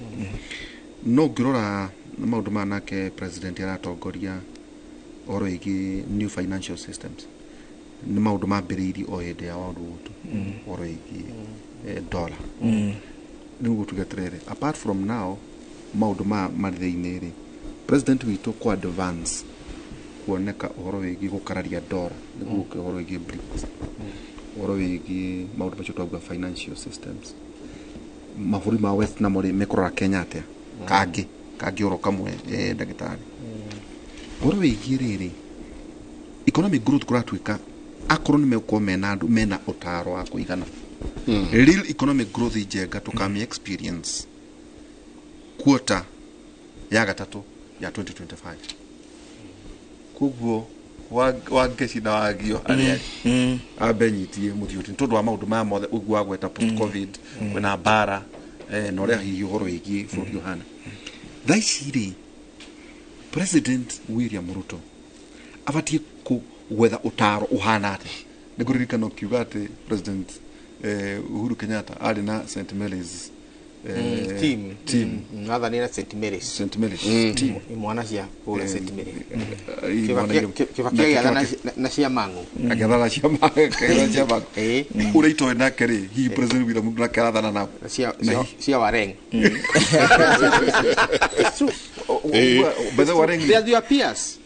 No ngĩrora maũndũ maya nake president aratongoria ũhoro wĩgiĩ new financial systems, nĩ maũndũ mambĩrĩirie o hĩndĩ ya World War II, ũhoro wĩgiĩ dollar. Rĩu gũtuge atĩrĩrĩ, apart from now maũndũ maya marĩ thĩinĩ rĩ, president witũ kwa advance kuoneka ũhoro wĩgiĩ gũkararia dollar nĩguo gũke ũhoro wĩgiĩ BRICS, ũhoro wĩgiĩ maũndũ macio twauga financial systems, mabũrũri ma west namo rĩ, mekũrora Kenya atĩa? Kangĩ oro kamwe, ndagĩtarĩ, ũhoro wĩgiĩ rĩrĩ economic growth, kũratuĩka akorwo nĩ megũkorwo mena andũ mena ũtaro wa kũigana, real economic growth njenga tũkamĩ experience quarter ya gatatũ ya 2025. Koguo wangeci na wagio arĩa ambe nyitie mũthiũti tondũ wa maũndũ maya mothe ũguo wagweta, post covid kwĩna mbara, na ũrĩa hihi ũhoro wĩgiĩ bũrũri ũhana thaa ici rĩ, President William Ruto abatiĩ gwetha ũtaro ũhana atĩa? Nĩ ngũririkana ũkiuga atĩ President Uhuru Kenyatta arĩ na St Mary's team. Team. Athani na St Mary's. St Mary's team. Imwana cia kũrĩa St Mary's. Imwana Kibaki na agĩathana na cia Mang'u. Agĩathana cia Mang'u. Ũrĩa itoĩ nake rĩ, hihi President William Ruto nake arathana nao? Cia Wareng. By the way, Wareng They are your peers.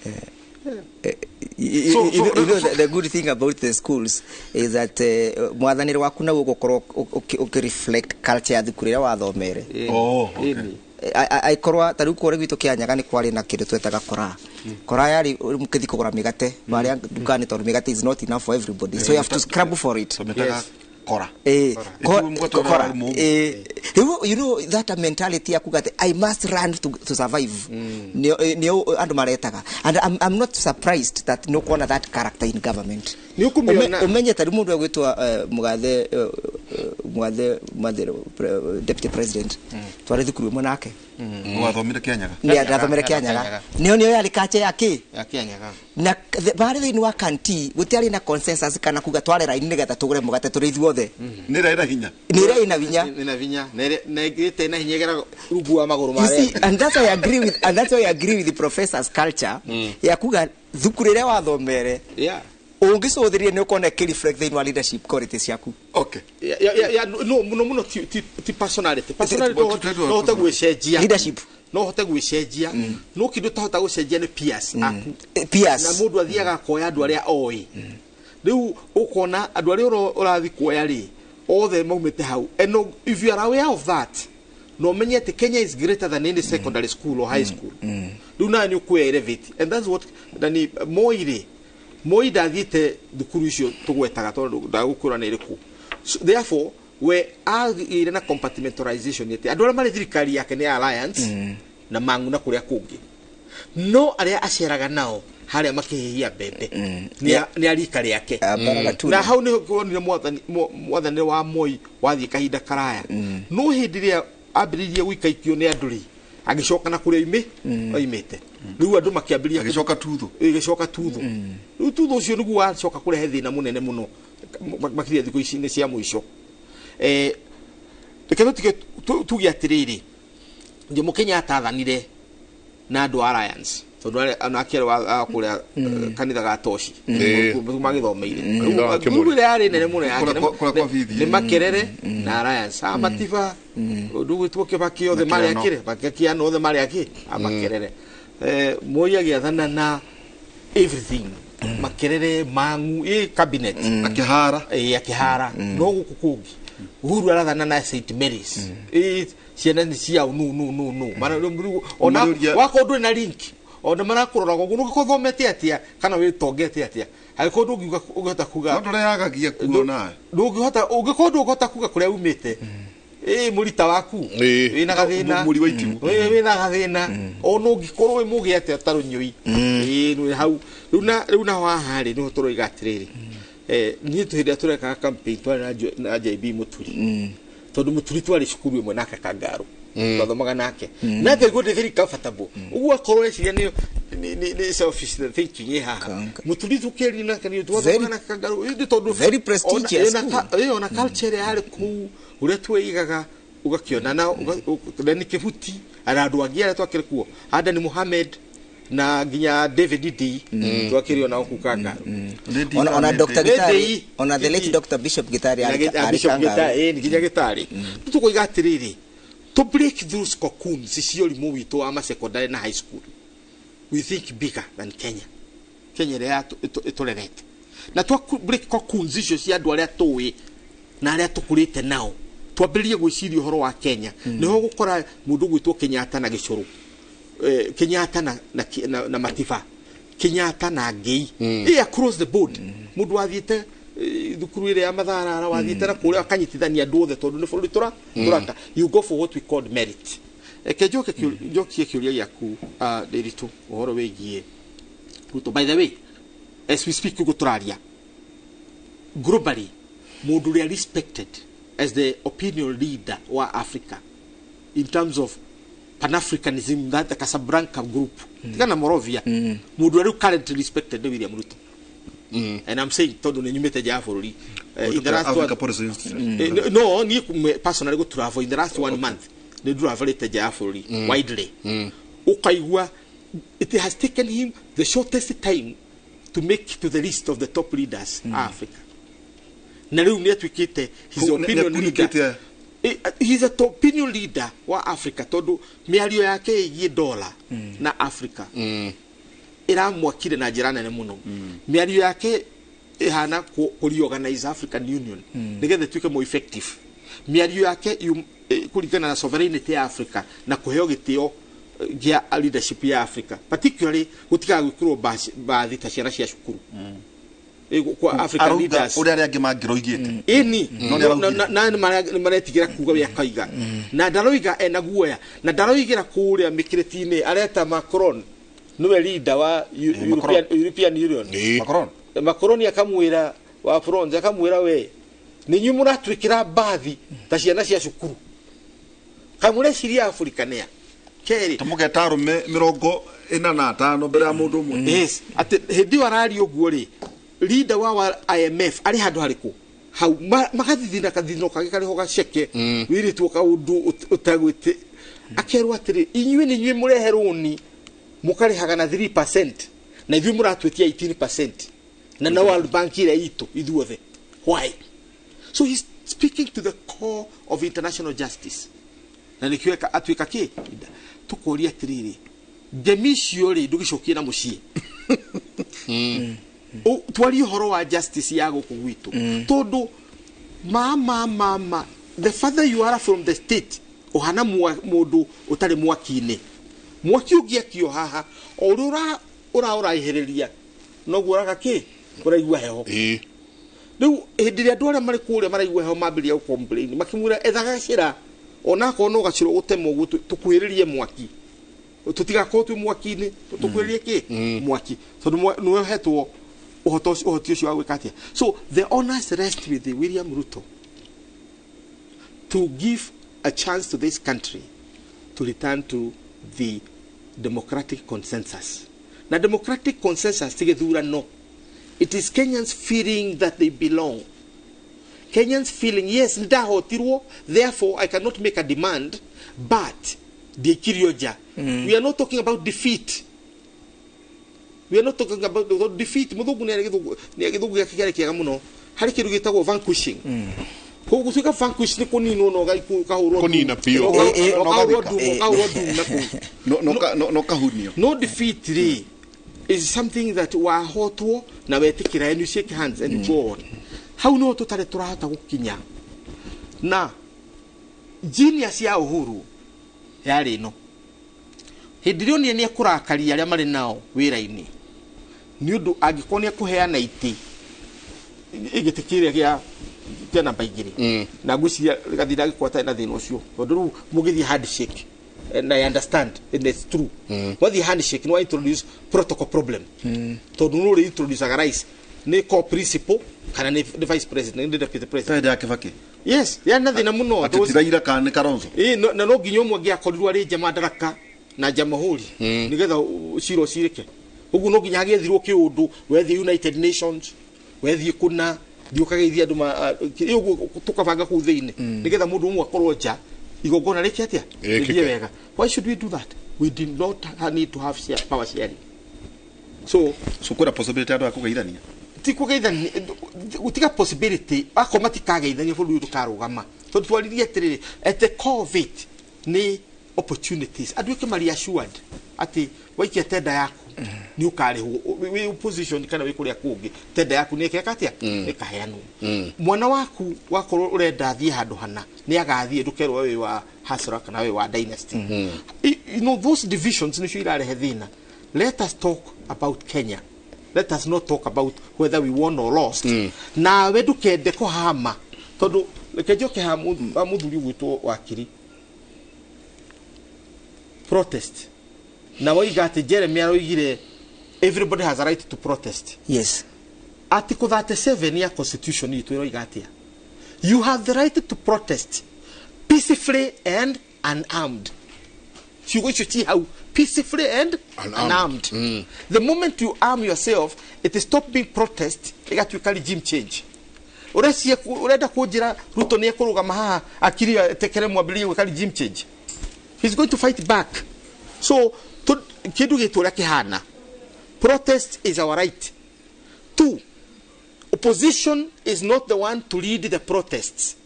You know, the good thing about the schools is that mwathanĩre waku naguo ũgũkorwo ũkĩ-reflect culture ya thukuru ĩrĩa wathomere. Oh, okay. Aikorwo ta rĩu kũrĩa gwitũ Kĩanyaga nĩ kwarĩ na kĩndũ twetaga kora. Kora yarĩ mũkĩthiĩ kũgũra mĩgate marĩa nduka-inĩ, tondũ mĩgate is not enough for everybody, so you have to scramble for it. Tũmĩtaga kora. Kora. Ĩtuo mũgate Kora. ũrĩa mũũmũ. Rĩu you know that mentality ya kuga atĩ I must run to survive, nĩo andũ maretaga, and I'm not surprised that nĩ ũkuona that character in government. Nĩ ũkũmĩona. Ũmenye ta rĩu mũndũ egwĩtwo mũgathe mwathe deputy president twarĩ thukuru ĩmwe nake. Wathomire Kianyaga? Nĩ ndathomire Kianyaga. Nĩo nĩo yarĩ kache ya kĩ? Ya Kianyaga. Na barĩ thĩinĩ wa kanti gũtiarĩ na consensus kana kuga tware raini nĩgetha tũgũre mũgate tũrĩ ithuothe. Nĩ ĩrĩa ĩna hinya. Nĩ ĩrĩa ĩna hinya. Ĩna hinya. Na ĩngĩte na hinya ĩgeraga rungu wa magũrũ ma You see, and that's why I agree with, and that's why I agree with the professor's culture ya kuga thukuru ĩrĩa wathomere. Yeah. Ũngĩcũthĩrĩria nĩ ũkona ĩkĩ-reflect thĩinĩ wa leadership qualities ciaku. Okay. Ya no muno muno ti personality. Personality no hote gwĩcenjia. Leadership. No hote gwĩcenjia. No kĩndũ ũtahota gũcenjia nĩ peers aku. Peers. Na mũndũ athiaga akoya andũ arĩa oĩ. Rĩu ũkona andũ arĩa ũrathiĩ kuoya rĩ, othe maumĩte hau. And if you are aware of that, no menye atĩ Kenya is greater than any secondary school or high school. Rĩu nawe nĩ ũkũya elevate. And that's what nani Moi rĩ, Moi ndathiĩte thukuru icio tũgwetaga tondũ ndagũkwĩra nĩ ĩrĩkũ. So, therefore we agĩire na compartmentalization atĩ andũ arĩa marĩ thirikari yake nĩ alliance na mang'u na kũrĩa kũngĩ, no arĩa aceraga nao harĩa makĩhĩhia mbembe nĩ a rika rĩake. Na hau nĩho kuonire mwathani wa Moi wathiĩ kahinda karaya. No hĩndĩ ĩrĩa ambĩrĩirie gũikaikio nĩ andũ rĩ, agĩcoka na kũrĩa oimĩte. Rĩu andũ makĩambĩrĩria agĩcoka tutho. Ĩgĩcoka tutho. Rĩu tutho ũcio nĩguo wacoka kũrehe thĩna mũnene mũno makĩria thikũ ici nĩ cia mũico. Reke tũtige tuge atĩrĩrĩ, Jomo Kenyatta athanire na andũ a Alliance tondũ anake wa kũrĩa kanitha ga Toshi magĩthomeire. Rĩu ĩrĩa yarĩ nene mũno yake nĩ Makerere na Alliance. A Matiba ũndũ gwĩtwo Kibaki othe marĩ akĩrĩ Makiano othe marĩ akĩ a Makerere. Moi agĩathana na everything. Makerere mang'u cabinet akĩhara. Akĩhara. No gũkũ kũngĩ Uhuru arathana na St Mary's. Ciana nĩ ciao no ona wakorwo ndũrĩ na link ona marakũrora ũguo ndũngĩkorwo ũthomete atĩa kana wĩtongete atĩa angĩkorwo ndũngiuga ũngĩhota kuga no ndũreyagagia kuo nawe ndũngĩhota ũngĩkorwo ndũngĩhota kuga kũrĩa umĩte mũrita waku wĩna gathĩna mũri wa itimũ wĩna gathĩna ona ũngĩkorwo wĩ mũgĩ atĩa ta rũnyũi nĩ hau rĩu naho haha rĩ nĩho tũroiga atĩrĩrĩ niĩ hĩndĩ ĩrĩa tũrekaga campaign twarĩ na JB Mũturi tondũ Mũturi twarĩ cukuru ĩmwe nake Kangarũ twathomaga nake nake guo ndĩ very comfortable ũguo akorwo eciria nĩ selfish thinking ĩ haha Mũturi tũkĩaria nake nĩ twathomaga nake Kangarũ ĩndĩ tondũ very prestigious ona culture yarĩ kũu ũrĩa tweigaga ũgakĩona na Dani Kĩbuti na andũ angĩ arĩa twakĩrĩ kuo Adan Mohamed na nginya David D twakĩrĩ ona kũu Kangarũ ona Dr. Gitari ona the late Dr. Bishop Gitari ari Kangarũ nginya Gitari tũkoiga atĩrĩrĩ to break those cocoons cia ũrimũ witũ wa secondary na high school we think bigger than Kenya. Kenya ĩrĩa ĩtũrerete na twa break cocoons icio cia andũ arĩa tũĩ na arĩa tũkũrĩte nao twambĩrĩrie gwĩciria ũhoro wa Kenya nĩho gũkora mũndũ gwĩtwo Kenyatta na gĩcũrũ Kenyatta na Matiba Kenyatta na Ngei across the board mũndũ wathiĩte thukuru ĩrĩa ya Matharara wathiĩte na kũrĩa akanyitithania andũ othe tondũ nĩ bũrũri tũraka you go for what we call merit. Reke njokie kĩũria gĩaku Ndiritu ũhoro wĩgiĩ Ruto. By the way, as we speak ũguo tũraria globally mũndũ ũrĩa respected as the opinion leader wa Africa in terms of Pan-Africanism, that the Casablanca group kana Morovia mũndũ ũrĩa currently respected nĩ William Ruto. And I'm saying tondũ nĩ nyumĩte nja ya bũrũri in the last Africa Policy Institute. No niĩ personally go travel in the last 1 month nĩ nduravarĩte nja ya bũrũri widely ũkaigua it has taken him the shortest time to make to the list of the top leaders Africa. Na rĩu nĩ atuĩkĩte his opinion leader. He's a top opinion leader wa Africa tondũ mĩario yake ĩgiĩ dollar na Africa ĩramwakire na njĩra nene mũno. Mĩario yake ĩhana kũ reorganize African Union nĩgetha ĩtuĩke more effective. Mĩario yake kũringana na sovereignty ya Africa na kũheo gĩtĩo gĩa leadership ya Africa particularly gũtigaga gwĩkĩrwo bathi ta ciana cia cukuru kwa African leaders ũrĩa arĩa angĩ mangĩroigĩte ĩni na nĩ maretigĩra kuga ũrĩa akauga na ndaroiga ena guoya na ndaroigĩra kũrĩa mĩkĩrĩti-inĩ areta Macron nĩwe leader wa European Union. Macron akamwĩra wa France akamwĩra we Nĩ inyuĩ mũratwĩkĩra mbathi ta ciana cia cukuru. Kaĩ mũreciria Afrika nĩa? Kerĩ. Tamũgeta arũme 45 mbere ya mũndũ ũmwe. Yes, atĩ hĩndĩ ĩyo araria ũguo rĩ, leader wa IMF arĩ handũ harĩkũ? Hau magathithina kathithino kangĩ karĩho gaceke wĩrĩtwo kaũndũ ũtagwĩte akerwo atĩrĩ inyuĩ nĩ inyuĩ mũrehe rũni mũkarĩhaga na 3% na ithuĩ mũratwĩtia 18% na World Bank ĩrĩa itũ ithuothe. Why? So he's speaking to the core of international justice. Na nĩkĩo atuĩka kĩ tũkoria atĩrĩrĩ ngemi icio rĩ ndũgĩcokie na mũciĩ. Twarie ũhoro wa justice ya gũkũ gwitũ tondũ mama the father you are from the state ũhana mũndũ ũtarĩ mwaki-inĩ. Mwaki ũngĩakio haha o ũrĩa ũraihĩrĩria noguo ũraga kĩ ũraigua heho. Rĩu hĩndĩ ĩrĩa andũ arĩa marĩ kũrĩa maraigua heho mambĩrĩria gũ-complain makĩmwĩra etha gacĩra onakorwo no gacĩra ũgũtema ũguo tũkuhĩrĩrie mwaki tũtigakorwo twĩ mwaki-inĩ tũkuhĩrĩrie kĩ mwaki tondũ nĩwe ũhetwo ũhoti ũcio wa gwĩka atĩa. So the honors rest with William Ruto to give a chance to this country to return to the democratic consensus. Na democratic consensus ti gĩthurano. It is Kenyans feeling that they belong. Kenyans feeling, yes, ndahotirwo, therefore I cannot make a demand, but ndiĩkirio nja. We are not talking about defeat. We are not talking about defeat. Mũthũngũ nĩ gĩthũngũ gĩake kĩarĩ kĩega mũno. Harĩ kĩndũ gĩtagwo vanquishing. Koguo gũtuĩka vanquish nĩ kũninwo na ũkahũrwo kũnina biũ. Ũkahũrwo ndumu na kũu. No kahunio. No defeat rĩ is something that wahotwo na wetĩkĩra and you shake hands and you go on. Hau no tũtarĩ tũrahota gũkinya. Na genius ya Uhuru yarĩ ĩno. Hĩndĩ ĩrĩa onire nĩekũrakaria arĩa marĩ nao wĩra-inĩ nĩ ũndũ angĩkorwo nĩekũheana itĩ gĩtĩ kĩrĩa kĩa namba 2 na ngwĩciria gathira agĩkorwo atarĩ na thĩna ũcio tondũ rĩu mũgĩthiĩ handshake and I understand and it's true. Wathiĩ handshake no introduce protocol problem tondũ nĩ ũrĩ introduce rais nĩ core principal kana nĩ vice president nĩ deputy president. Tende ya Kibaki. Yes, yarĩ na thĩna mũno. Atĩ ti Raila kana nĩ Kalonzo. Ĩĩ, na no nginya ũmwe angĩakorirwo arĩ nja madaraka na jamhuri nĩgetha cira ũcirĩke. Ũguo no nginya hagĩethirwo kĩũndũ wethiĩ United Nations wethiĩ kũna thiĩ ũkageithia andũ ũguo tũkabanga kũu thĩinĩ nĩgetha mũndũ ũmwe akorwo nja igongona rĩke atĩa rĩthiĩ wega. Why should we do that? We did not need to have power sharing. So kwĩna possibility andũ a kũgeithania ti kũgeithania gũtiga possibility akorwo matikageithania bũrũri ũyũ ndũkarũgama tondũ twaririe atĩrĩrĩ at the core of it nĩ opportunities andũ ĩke marĩ assured atĩ waikia tenda yaku nĩ ũkarĩhwo wĩ opposition kana wĩ kũrĩa kũngĩ tenda yaku nĩ ĩkeka atĩa ĩkaheanwo. Mwana waku wakorwo ũrenda athiĩ handũ hana nĩ agathiĩ ndũkerwo wĩ wa hasra kana wĩ wa dynasty. You know those divisions nĩcio irarehe thĩna. Let us talk about Kenya. Let us not talk about whether we won or lost. Nawe ndũkende kũhama tondũ reke njoke ha mũthuri ũgwĩtwo wakiri protest na woiga atĩ Jeremy aroigire everybody has a right to protest. Yes. Article 37 ya constitution itũ ĩroiga atĩa? You have the right to protest peacefully and unarmed. Ciugo icio ci hau, peacefully and unarmed. The moment you arm yourself, it is stop being protest, ĩgatuĩka regime change. Ũrenda kũnjĩra Ruto nĩ ekũrũgama haha akiri etekere mwambĩrĩrie gwĩka regime change. He's going to fight back. So kĩndũ gĩtũ ũrĩa kĩhana, protest is our right. 2, opposition is not the one to lead the protests.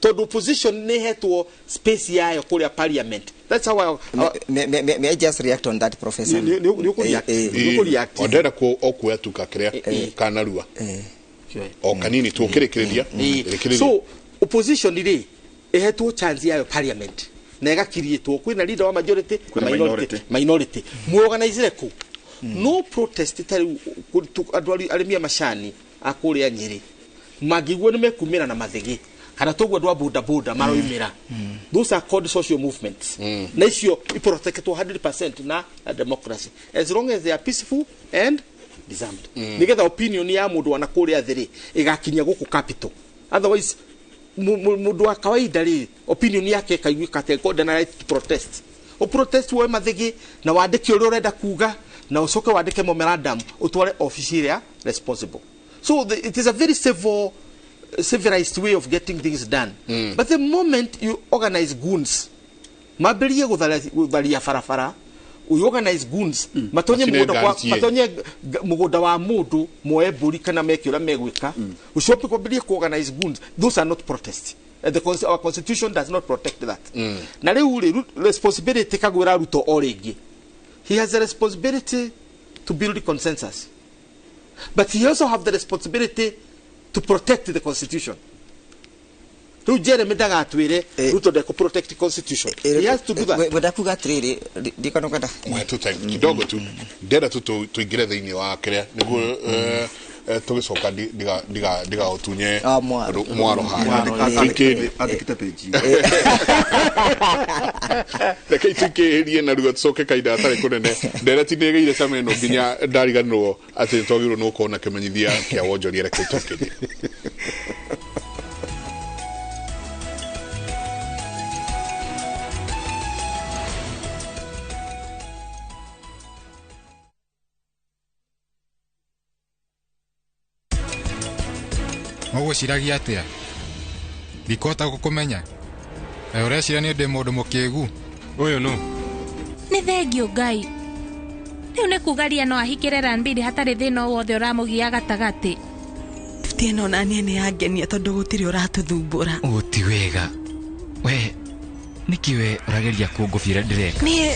Tondũ opposition nĩ ĩhetwo space yayo kũrĩa parliament. That's how may I just react on that, Professor? Nĩ Ndĩrenda okuoya tu kakĩrĩa kanarua o kanini tũkĩrĩkĩrĩria. So opposition rĩ ĩhetwo chance yayo parliament na ĩgakiriĩtwo kwĩna leader wa majority na minority muorganizire kũ no protest ta rĩu andũ arĩmi a macani a kũrĩa Nyĩrĩ mangĩigua nĩ mekumĩra na mathĩgĩ kana toguo andũ a boda boda maroimĩra. Those are called social movements. Na icio iprotectwo 100% na democracy as long as they are peaceful and disarmed. Nĩgetha opinion ya mũndũ wana kũrĩa thĩ rĩ ĩgakinya gũkũ capital. Otherwise Mundu wa kawaida ri opinion yake kaiguika atĩ kwenda na right to protest. O protest woe mathigi na wandĩke ũrĩa ũrenda kuga na ũcoke wandĩke memorandum ũtware office ĩrĩa responsible. So it is a very civilized way of getting things done. But the moment you organize goons, mambĩrĩrie gũtharia barabara, you organize goons, matonye mũgũnda wa mũndũ, moe mbũri kana meke ũrĩa megwĩka, ũcoke kwambĩrĩrie ku organize goons, those are not protests. Our constitution does not protect that. Na rĩu rĩ, responsibility kagwĩra Ruto o rĩngĩ. He has a responsibility to build consensus. But he also have the responsibility to protect the constitution. Rĩu Jeremy ndagatwĩre Ruto ndekũ protect the constitution. He has to do that. Ngwenda kuga atĩrĩrĩ, ndikana kwenda. Kidogo tu ndĩrenda tu tũingĩre thĩinĩ wa kĩrĩa nĩguo tũgĩcoka ndigaũtunye mwaro haha. Andĩkĩte page. Reke tuikĩrĩrie narua tũcoke kahinda gatarĩ kũnene. Ndereti nĩ ĩgĩire cama ĩno nginya ndariganĩrwo atĩ nĩtwagĩrĩirwo nĩ gũkorwo na kĩmenyithia kĩa wonjoria. Reke tũikĩrie. Ũgwĩciragia atĩa? Ndikũhota gũkũmenya. Kaĩ ũreciria niĩ ndĩ mũndũ mũkĩgu? Ũyũ nũ? Nĩ thengio Ngai. Rĩu nĩ kuga Ria no ahikĩre Ranbir hatarĩ thĩna o wothe ũramũgia gatagatĩ. Ti ĩno na niĩ nĩ yangenia tondũ gũtirĩ ũratũthumbũra. Ũũ ti wega. We nĩkĩ we ũrageria kũngũbia ũrĩa ndĩreka? Niĩ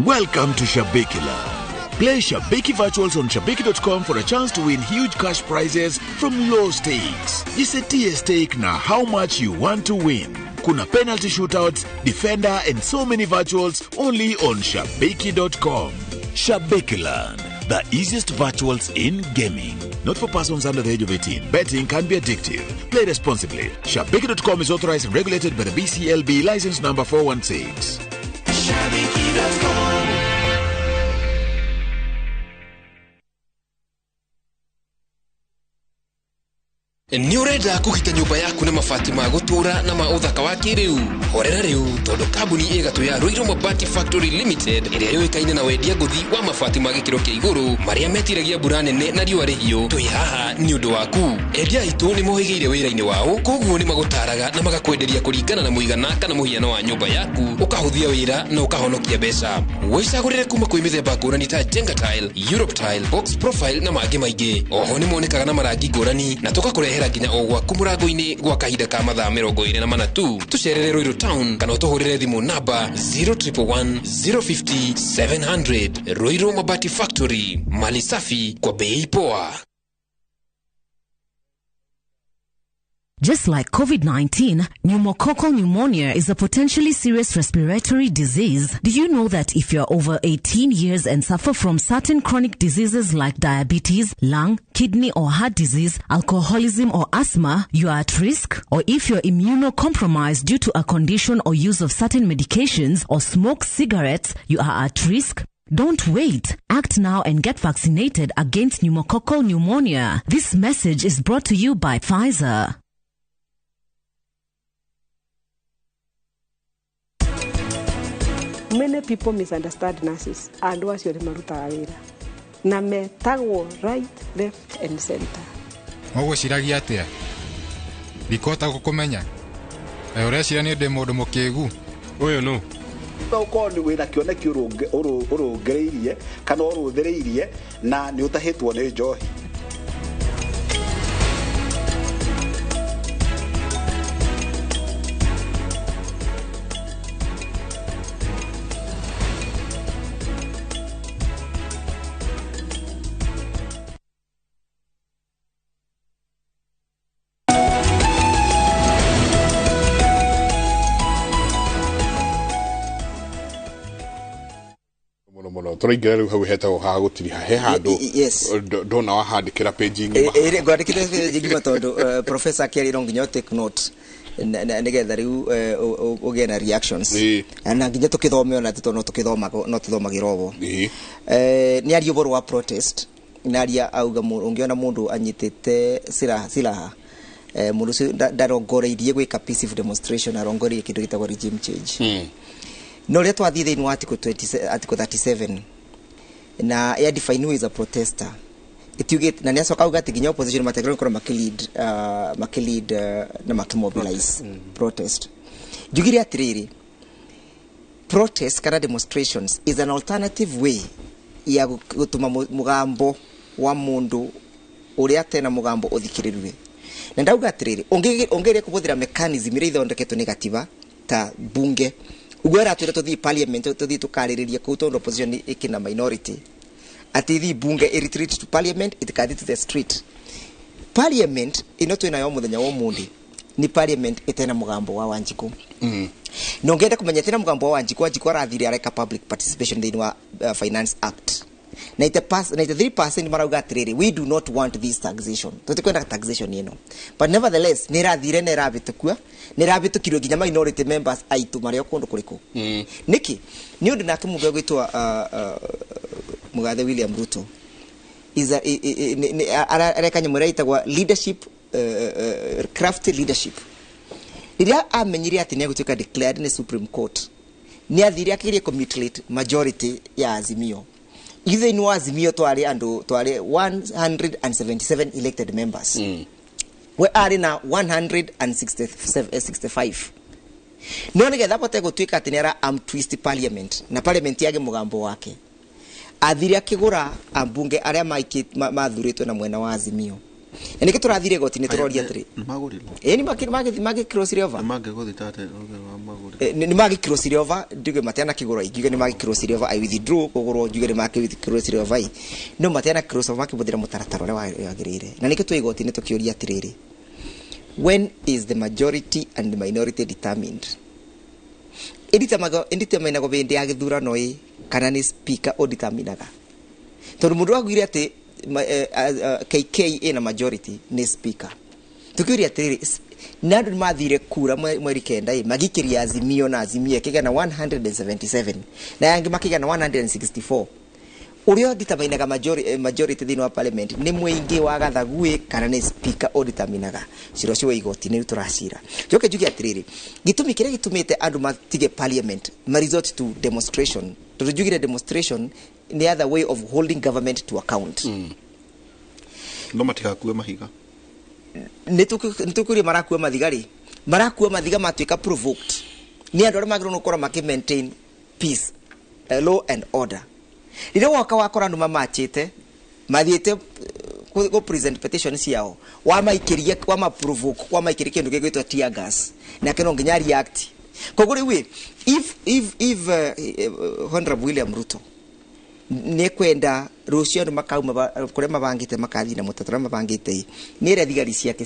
Welcome to Shabiki Land. Play Shabiki Virtuals on Shabiki.com for a chance to win huge cash prizes from low stakes. Jisetie stake na how much you want to win. Kuna penalty shootouts, defender and so many virtuals only on Shabiki.com. Shabiki Land, the easiest virtuals in gaming. Not for persons under the age of 18. Betting can be addictive. Play responsibly. Shabiki.com is authorized and regulated by the BCLB license number 416. Shabiki.com. Nĩ ũrenda kũgita nyũmba yaku na mabati ma gũtũũra na ma ũthaka wa kĩrĩu? Horera rĩu tondũ kambuni ĩgatũ ya Ruiru Mabati Factory Limited ĩrĩa yũĩkaine na wendia ngũthi wa mabati ma gĩkĩro kĩa igũrũ marĩa metiragia mbura nene na riũa rĩhiũ, twĩ haha nĩ ũndũ waku. Endia aitũ nĩ mohĩgĩire wĩra-inĩ wao, koguo nĩ magũtaraga na magakwenderia kũringana na mũigana kana mũhiano wa nyũmba yaku, ũkahũthia wĩra na ũkahonokia mbeca. Wĩcagũrĩre kuma kwĩ mĩthemba ngũrani ta Jenga Tile, Europe Tile, Box Profile na mangĩ maingĩ. Oho nĩ monekaga na marangi ngũrani na tũgakũrehera nginya o gwaku mũrango-inĩ gwa kahinda ka mathaa 24 tu. Tũcerere Ruiru Town kana ũtũhũrĩre thimũ namba 0111 050 700. Ruiru Mabati Factory, mali safi kwa bei poa. Just like COVID-19, pneumococcal pneumonia is a potentially serious respiratory disease. Do you know that if you're over 18 years and suffer from certain chronic diseases like diabetes, lung, kidney or heart disease, alcoholism or asthma, you are at risk? Or if you're immunocompromised due to a condition or use of certain medications or smoke cigarettes, you are at risk? Don't wait. Act now and get vaccinated against pneumococcal pneumonia. This message is brought to you by Pfizer. Many people misunderstand nurses. Andũ acio nĩ marutaga wĩra na metagwo right, left and center. Ũgwĩciragia atĩa? Ndikũhota gũkũmenya. Kaĩ ũreciria niĩ ndĩ mũndũ mũkĩgu? Ũyũ nũ? Ũkorwo nĩ wĩna kĩoneki ũrũngĩrĩirie kana ũrũthĩrĩirie na nĩ ũtahĩtwo nĩ njohi. Tũraingĩra rĩu hau hetagwo ha gũtiriha he handũ ndona wahandĩkĩra page ng'ima. Ngwandĩkĩte page ng'ima tondũ professor akĩaria no nginya take note. Nĩgetha rĩu ũgĩe na reactions na nginya tũkĩthome ona tondũ no tũkĩthomaga no tũthomagĩra ũguo. Nĩ aria ũhoro wa protest na aria auga ũngĩona mũndũ anyitĩte silaha mũndũ ũcio ndarongoreirie gwĩka peaceful demonstration, arongoreirie kĩndũ gĩtagwo regime change. No rĩrĩa twathiĩ thĩinĩ wa article 20, article 37 na ya define who is a protester, itiugĩte na nĩacoka auga atĩ nginya opposition matiagĩrĩirwo gũkorwo makĩlead na makĩmobilize protest. Njugire atĩrĩrĩ, protest kana demonstrations is an alternative way ya gũtũma mũgambo wa mũndũ ũrĩa atena mũgambo ũthikĩrĩrue. Na ndauga atĩrĩrĩ, ũngĩgeria kũhũthĩra mechanism iria ithondeketwo nĩ gatiba ta bunge, ũguo ĩratwĩra tũthiĩ parliament tũthiĩ tũkarĩrĩrie kũu tondũ opposition ĩkĩna minority, atĩ ithiĩ bunge ĩ retreat to parliament, ĩtikathiĩ to the street. Parliament ĩno twĩnayo mũthenya wa ũmũthĩ nĩ parliament ĩtena mũgambo wa Wanjikũ. Na ũngĩenda kũmenya ĩtena mũgambo wa Wanjikũ, Wanjikũ arathire areka public participation thĩinĩ wa Finance Act. 93% marauga atĩrĩrĩ, we do not want this taxation, tũtikwenda taxation ĩno, but nevertheless nĩ ĩrathire na ĩrabĩtũkua, nĩ ĩrabĩtũkirio nginya minority members aitũ marĩ o kũndũ kũrĩkũ. Nĩkĩ? Nĩ ũndũ nake mũndũ egwĩtwo Mũgathe William Ruto is a, areka nyamũ ĩrĩa ĩtagwo leadership, crafty leadership. Rĩrĩa amenyire atĩ nĩ egũtuĩka declared nĩ Supreme Court, nĩ athire akĩgeria kũmutilate majority ya Azimio. Ithe thĩinĩ wa Azimio twarĩ andũ twarĩ 177 elected members. We arĩ na 165. No nĩgetha abote gũtuĩka atĩ nĩ ara arm twist parliament na parliament yage mũgambo wake, athire akĩgũra ambunge arĩa mathurĩtwo na mwena wa Azimio. Na nĩkĩ tũrathire igoti-inĩ tũroria atĩrĩ, Nĩmagũrirwo. Ĩĩ, nĩ magĩcrossire over. Nĩmangĩgũthita atĩ rũgero wa magũrĩre. Nĩ magĩcrossire over, njuge matianakĩgũrwo, ingiuga nĩ magĩcrossire over, I withdraw kũgũrwo, njuge nĩ magĩcrossire over, no matiana cross over makĩhũthĩra mũtaratara ũrĩa wagĩrĩire. Na nĩkĩo twĩ igoti-inĩ tũkĩũria atĩrĩrĩ, when is the majority and the minority determined? Ĩdeterminagwo hĩndĩ ya gĩthurano ĩ kana nĩ speaker ũdeterminaga? Tondũ mũndũ augire atĩ KK ĩna majority nĩ speaker. Tũkĩũria atĩrĩrĩ, na andũ nĩmathire kura mweri 9 ĩ magĩikĩria Azimio na Azimio ĩkĩgĩa na 177 na yangĩ makĩgĩa na 164. Ũrĩa ũdeterminaga majority thĩinĩ wa parliament nĩ mũingĩ wa gathaguĩ kana nĩ speaker ũdeterminaga? Cira ũcio wa igoti-inĩ rĩu tũracira. Njoke njuge atĩrĩrĩ, gĩtũmi kĩrĩa gĩtũmĩte andũ matige parliament ma resort to demonstration, tondũ njugire demonstration nĩ other way of holding government to account. No matigakue mahiga. Nĩ tũkũria marakua mathiga rĩ, marakua mathiga matuĩka provoked nĩ andũ arĩa magĩrĩirwo gũkorwo makĩ maintain peace, law and order. Rĩrĩa woka wakora andũ mamachĩte mathiĩte go present petition ciao, wamaikĩria, wama provoke, wamaikĩria kĩndũ gĩgwĩtwo tear gas, nake no nginya react. Koguo rĩu ĩ, if Honorable William Ruto nĩ kwenda rũciũ andũ makauma kũrĩa mabangĩte makathiĩ na mũtaratara mabangĩte ĩ, nĩ ĩrĩa thigari ciake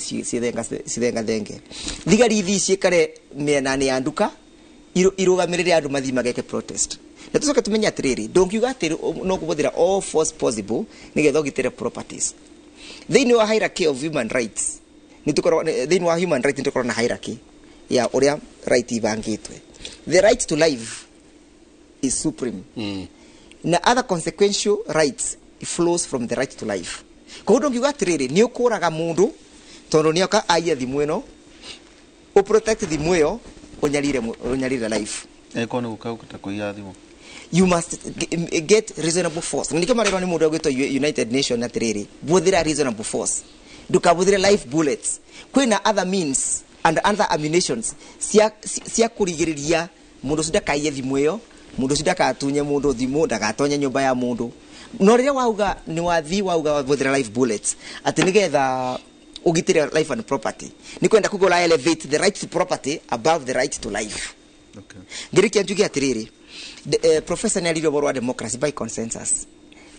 cithengathenge, thigari ithi ciikare mĩena-inĩ ya nduka irũgamĩrĩre andũ mathiĩ mageke protest. Na tũcoke tũmenye atĩrĩrĩ, ndũngiuga atĩ no kũhũthĩra all force possible nĩgetha ũgitĩre properties. Thĩinĩ wa hierarchy of human rights, nĩ tũkoragwo thĩinĩ wa human rights nĩ tũkoragwo na hierarchy ya ũrĩa right ibangĩtwe. The right to life is supreme. Na other consequential rights flows from the right to life. Koguo ndũngiuga atĩrĩrĩ, nĩ ũkũraga mũndũ tondũ nĩoka aiye thimũ ĩno, ũprotect thimũ ĩyo, ũnyarire life. Ĩkorwo nĩ gũka gũkĩta kũiya thimũ. You must get reasonable force. Nĩkĩo marerwo nĩ mũndũ ũgwĩtwo United Nation atĩrĩrĩ, bũthĩra reasonable force, ndũkabũthĩre live bullets. Kwĩna other means and other ammunitions cia kũrigĩrĩria mũndũ ũcio ndakaiye thimũ ĩyo, mũndũ ũcio ndakatunye mũndũ thimũ, ndagatonye nyũmba ya mũndũ. No rĩrĩa wauga nĩ wathi wauga wabũthĩra live bullets atĩ nĩgetha ũgitĩre life and property, nĩ kwenda kuga elevate the right to property above the right to life. Ngĩrĩkia njuge atĩrĩrĩ, professor nĩ aririe ũhoro wa democracy by consensus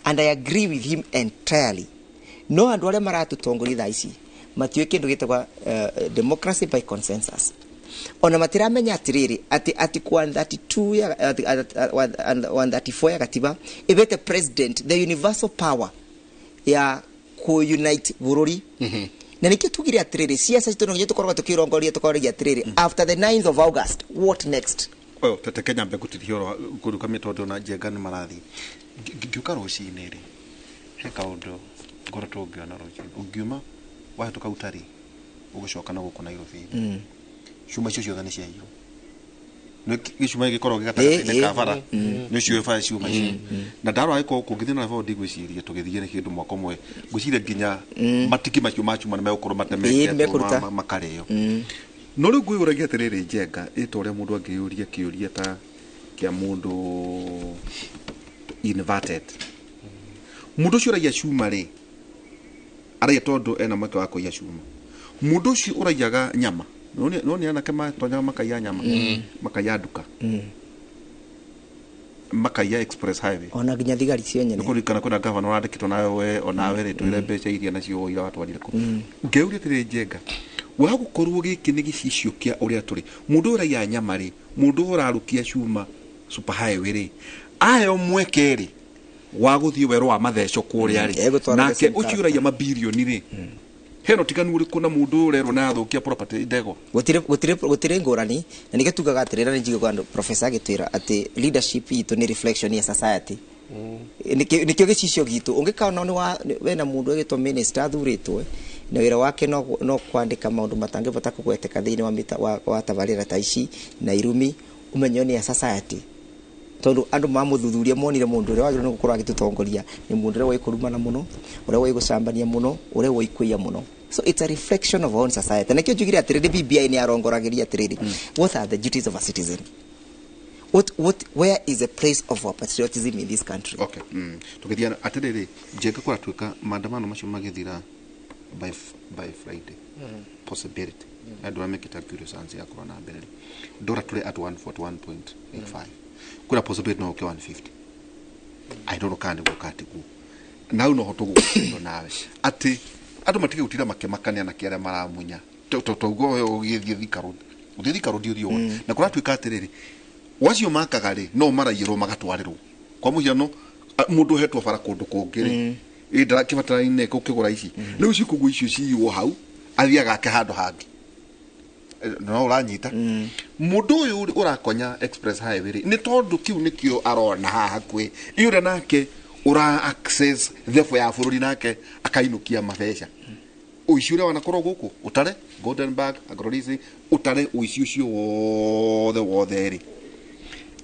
and I agree with him entirely. No andũ arĩa maratũtongoria thaa ici matiũĩ kĩndũ gĩtagwo democracy by consensus. Ona matiramenya atĩrĩrĩ atĩ article 132 ya 134 ya katiba ĩbete president the universal power ya ku-unite bũrũri. Na nĩkĩo tugire atĩrĩrĩ, ciaca citũ no nginya tũkorwo tũkĩrongoria tũkoragia atĩrĩrĩ, after the 9th of August, what next? Oyo tete Kenya mbe gũtirihia ũhoro kũrukamia tondũ na Njenga nĩ marathiĩ. Ngĩũka rũcinĩ rĩ, he kaũndũ ngoretwo ngĩona rũcinĩ. Ũngiuma wahĩtũka Utari ũgĩcoka na gũkũ Nairobi, cuma icio ciothe nĩ ciaiyirwo. Nĩ gĩcuma gĩkoragwo gĩ gatagatĩ-inĩ ka bara, nĩ ũcio bara cuma icio. Na ndarora gĩkorwo kũngĩthiĩ na bado ndigwĩciria tũgĩthiĩ nĩ kĩndũ mwaka ũmwe, ngwĩciria nginya matiki macio ma cuma nĩ megũkorwo Ĩĩ, nĩ matemeketwo mekũruta. Makarĩo. No rĩu ngwĩyũragia atĩrĩrĩ, Njenga, ĩ ta ũrĩa mũndũ angĩyũria kĩũria ta kĩa mũndũ inverted. Mũndũ ũcio ũraiya cuma rĩ, araiya tondũ ena mweke wa kũiya cuma. Mũndũ ũcio ũraiyaga nyama, no nĩ anake matonyaga makaiya nyama, makaiya nduka, makaiya express highway. Ona nginya thigari cio nyene. Nĩkũririkana kwĩna gavana ũrandĩkĩtwo nawe we onawe rĩ, twĩre mbeca iria nacio woira watwarire kũ. Ngeyũria atĩrĩrĩ, Njenga, wa gũkorwo gĩkĩ nĩ gĩcicio kĩa ũrĩa tũrĩ. Mũndũ ũyũ ũraiya nyama rĩ, mũndũ ũyũ ũrarukia cuma super highway rĩ, aheo mweke rĩ wa gũthiĩ werũ wa matheco kũrĩa rĩ, Egũtwara nake the same ũcio character. ũraiya mabirioni rĩ, hena ũtiganu ũrĩkũ na mũndũ ũyũ ũrerwo na athũkia property ndegwa? Gũtirĩ ngũrani, na nĩkĩo tugaga atĩrĩrĩ, na nĩnjiguaga andũ professor agĩtwĩra atĩ leadership itũ nĩ reflection ya society. Nĩkĩo gĩcicio gitũ ũngĩkaona nĩ wa wena mũndũ ũgĩtwo minister athurĩtwo na wĩra wake no kwandĩka maũndũ matangĩbota kũgweteka thĩinĩ wa mĩta wa tabarĩra ta ici na irumi, ũmenye nĩ ya society, tondũ andũ mamũthuthuria monire mũndũ ũrĩa wagĩrĩirwo nĩ gũkorwo agĩtũtongoria nĩ mũndũ ũrĩa woĩ kũrumana mũno, ũrĩa woĩ gũcambania mũno, ũrĩa woĩ kũiya mũno. So it's a reflection of our own society. Na nĩkĩo njugire atĩrĩrĩ, BBI nĩ yarongoragĩria atĩrĩrĩ, what are the duties of a citizen? Where is the place of our patriotism in this country? Okay. Tũgĩthiĩ atĩrĩrĩ, Njenga, kũratuĩka maandamano macio magĩthira by Friday, possibility andũ arĩa mekĩte curious ya kũrora na mbere rĩ, ndora tũrĩ at 141.85, kwĩna possibility no ũke 150. I don't know kana nĩguo kana tiguo. Na hau noho tũgũkĩndo nawe atĩ andũ matige gũtinda makĩmakania na kĩarĩa maramunya taugo ũyũ ũgĩthiĩ Thika Road, ũthiĩ Thika Road ũthiĩ wone. Na kũratuĩka atĩrĩrĩ, wacio makaga rĩ, no maraiyĩrwo magatwarĩrwo. Kwa mũhiano, mũndũ ũhetwo bara kũndũ kũngĩ rĩ, ĩ ndarakĩbataraine gũkĩgũra ici, rĩu cikũguo icio ciywo hau, athiaga ake handũ hangĩ. No ũranyita mũndũ ũyũ ũrakonya express highway rĩ, nĩ tondũ kĩu nĩkĩo arona haha hakuhĩ. Ĩ ũrĩa nake ũra access thebo ya bũrũri nake akainũkia mabeca, ũici ũrĩa wanakorwo gũkũ ũtare Golden Bag Agrolisi, ũtare ũici ũcio wothe wothe rĩ,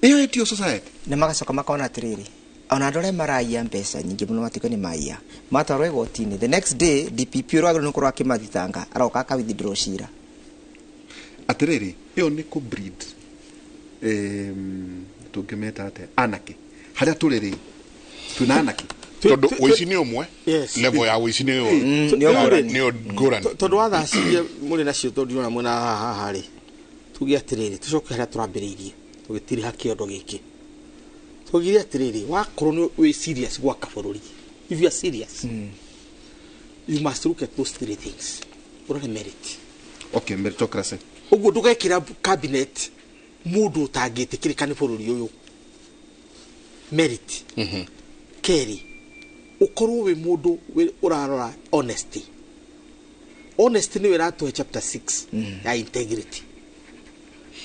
ĩyo ĩtio society. Na magacoka makona atĩrĩrĩ, ona andũ arĩa maraiya mbeca nyingĩ mũno matuĩka nĩ maiya, matwarwo igoti-inĩ, the next day DPP ũrĩa wagĩrĩirwo nĩ gũkorwo akĩmathitanga aroka aka withdraw cira. Atĩrĩrĩ, ĩyo nĩ kũ breed tũngĩmeta atĩa anake harĩa tũrĩ rĩ, twĩna anake. Tondũ ũici nĩ ũmwe, level ya ũici nĩ nĩ ngũrani. Tondũ wa thaa ciria mũrĩ nacio, tondũ ndĩrona mwena haha rĩ, tuge atĩrĩrĩ, tũcoke harĩa tũrambĩrĩirie tũgĩtiriha kĩondo gĩkĩ, tugire atĩrĩrĩ, wakorwo nĩ wĩ serious gwaka bũrũri, if you are serious, you must look at those three things. Ũrore merit. Okay, meritocracy. Ũguo ndũgekĩra cabinet mũndũ ũtangĩtĩkĩrĩka nĩ bũrũri ũyũ. Merit. Kerĩ, ũkorwo wĩ mũndũ ũrarora honesty. Honesty nĩyo ĩratũhe chapter 6 ya integrity.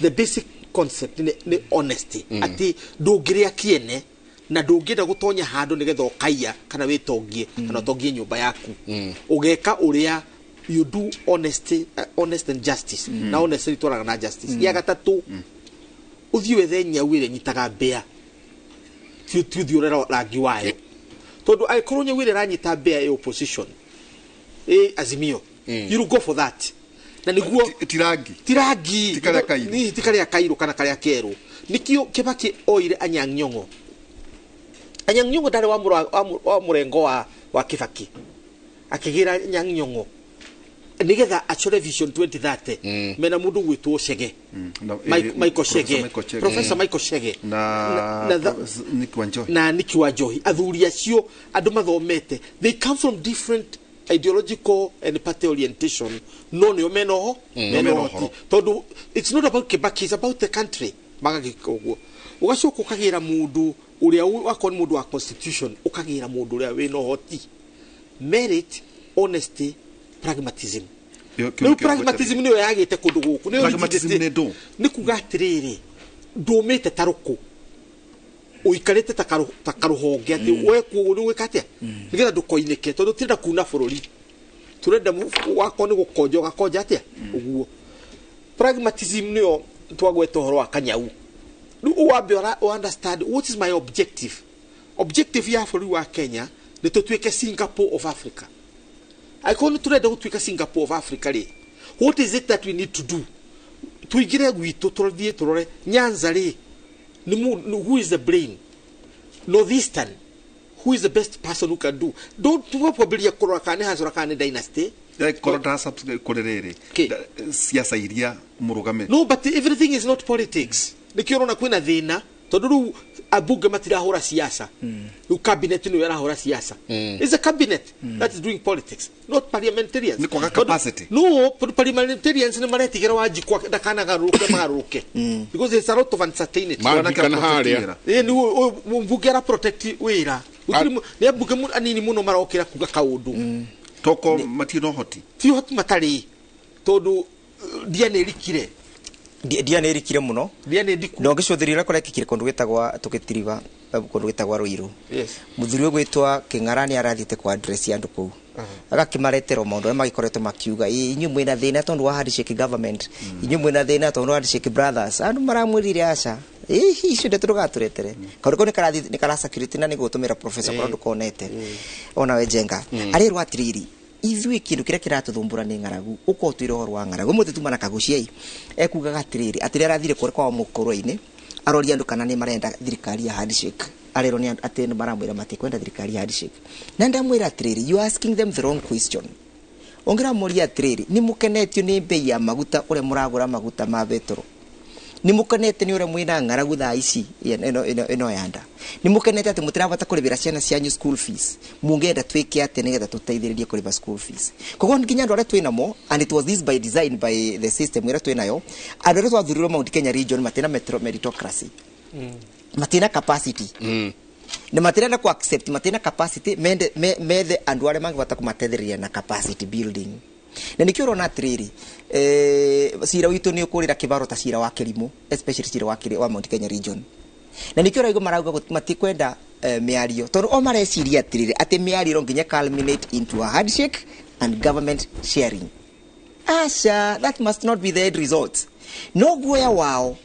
The basic concept nĩ honesty, atĩ ndũngĩrĩa kĩene na ndũngĩenda gũtonya handũ nĩgetha ũkaiya kana wĩtongie kana ũtongie nyũmba yaku. Ũgeka ũrĩa you do honesty, honest and justice. Na honesty itwaraga na justice. Ya gatatũ, ũthiĩ wethe nyau ĩrĩa ĩnyitaga mbĩa, ti ũthiĩ ũrore rangi wayo, tondũ angĩkorwo nyau ĩrĩa ĩranyita mbĩa ĩ opposition, ĩ Azimio, you will go for that. Na nĩguo tirangi tirangi Ti karĩa kairũ. Ni ti karĩa kairũ kana karĩa kerũ. Nĩkĩo Kibaki oire Anyang' Nyong'o. Anyang' Nyong'o ndarĩ wa mũrengo wa Kibaki, akĩgĩra Anyang' Nyong'o nĩgetha acore Vision 2030 mena mũndũ gwĩtwo Chege. Michael Chege, Professor Michael Chege na Nick Wanjohi, na Nick Wanjohi, athuri acio andũ mathomete, they come from different ideological and party orientation, no nĩo mena ũho mena ũhoti, tondũ it's not about Kibaki, it's about the country. Magagĩka ũguo, ũgacoka ũkagĩra mũndũ ũrĩa wakorwo nĩ mũndũ wa constitution, ũkagĩra mũndũ ũrĩa wĩna ũhoti. Merit, honesty Pragmatism. Rĩu pragmatism nĩyo yagĩte kũndũ gũkũ. Nĩyo Pragmatism nĩ ndũ? Nĩ kuga atĩrĩrĩ, ndũmĩte ta rũkũ, ũikarĩte ta karũhonge atĩ wekwo ũguo nĩ ũgwĩka atĩa nĩgetha ndũkoinĩke, tondũ tũtirenda kuna bũrũri, tũrenda wakorwo nĩ gũkonja ũgakonja atĩa ũguo. Pragmatism nĩyo twagweta ũhoro wa kanyau. Rĩu wambe understand what is my objective. Objective ya bũrũri wa Kenya nĩ tũtuĩke Singapore of Africa. Angĩkorwo nĩ tũrenda gũtuĩka Singapore of Africa rĩ, what is it that we need to do? Tuingĩre gwitũ tũthiĩ tũrore Nyanza rĩ, who is the brain? Northeastern, who is the best person who can do? Don't tukwambĩrĩria kũrora kana nĩ Hasora kana nĩ dynasty. Korwo kũrĩ rĩrĩ siasa iria mũrũgame. No, but everything is not politics. Nĩkĩo ũrona kwĩna thĩna, tondũ rĩu ambunge matirahũra siasa. Rĩu cabinet nĩyo ĩrahũra siasa. It's a cabinet that is doing politics, not parliamentarians. Nĩ kwaga capacity. No, parliamentarians nĩ maretigĩra Wanjikũ ndakanagarũrũke magarũrũke. Because there's a lot of uncertainty. Mangĩkana harĩa. Ĩĩ, mbunge ara protect wĩra. Nĩ ambunge anini mũno marokĩra kuga kaũndũ. Toko matirĩ na ũhoti. Ti ũhoti matarĩ, tondũ ndia nĩ ĩrikire. Ndia nĩ ĩrikire mũno. Ndia nĩ ndiku. Na ũngĩcũthĩrĩria ũrĩa kũrekĩkire kũndũ gwĩtagwa tũgĩtiriba, kũndũ gwĩtagwa Ruiru. Yes. Mũthuri ũyũ gwĩtwa Kĩng'ara nĩ arathiĩte kwa address andũ kũu. Agakĩmaretera maũndũ arĩa magĩkoretwo makiuga, inyuĩ mwĩna thĩna tondũ wa handshake government, inyuĩ mwĩna thĩna tondũ wa handshake brothers. Andũ maramwĩrire aca. Icio ndeto ndũgatũretere. Kaũndũ kau nĩ kara security na nĩ gũtũmĩra professor korwo ndũkonete. Ona we Njenga. Arerwo atĩrĩrĩ, ithuĩ kĩndũ kĩrĩa kĩratũthumbũra nĩ ng'aragu, ũkorwo twĩre ũhoro wa ng'aragu ũmũthĩ tuma na Kaguciai ekugaga atĩrĩrĩ, atĩ rĩrĩa arathire kũrĩa kwao mũkũrwe-inĩ aroria andũ kana nĩ marenda thirikari ya handshake, arerwo nĩ atĩ nĩ maramwĩra matikwenda thirikari ya handshake. Na ndamwĩra atĩrĩrĩ, you are asking them the wrong question. Ũngĩramũria atĩrĩrĩ, nĩ mũkenetio nĩ bei ya maguta ũrĩa mũragũra maguta ma betũrũ, nĩ mũkenete nĩ ũrĩa mwĩna ng'aragu thaa ici ĩno ya nda, nĩ mũkenete atĩ mũtirabata kũrĩhĩra ciana cianyu school fees, mũngĩenda twĩke atĩa nĩgetha tũteithĩrĩrie kũrĩha school fees. Koguo nginya andũ arĩa twĩnamo, and it was this by design by the system ĩrĩa twĩnayo, andũ arĩa twathurirwo Mount Kenya region matina meritocracy, matina capacity, na matirenda ku accept, matina capacity, methe andũ arĩa mangĩhota kũmateithĩrĩria na capacity building. Na nikio ũrona atĩrĩrĩ, cira witũ nĩ ũkũrĩra kĩbaro ta cira wa kĩrimũ, especially cira wa Mount Kenya region. Na nikio ũraigua marauga matikwenda mĩario, tondũ o mareciria atĩrĩrĩ atĩ mĩario nginya culminate into a handshake and government sharing. Aca, that must not be the end result. No guoya wao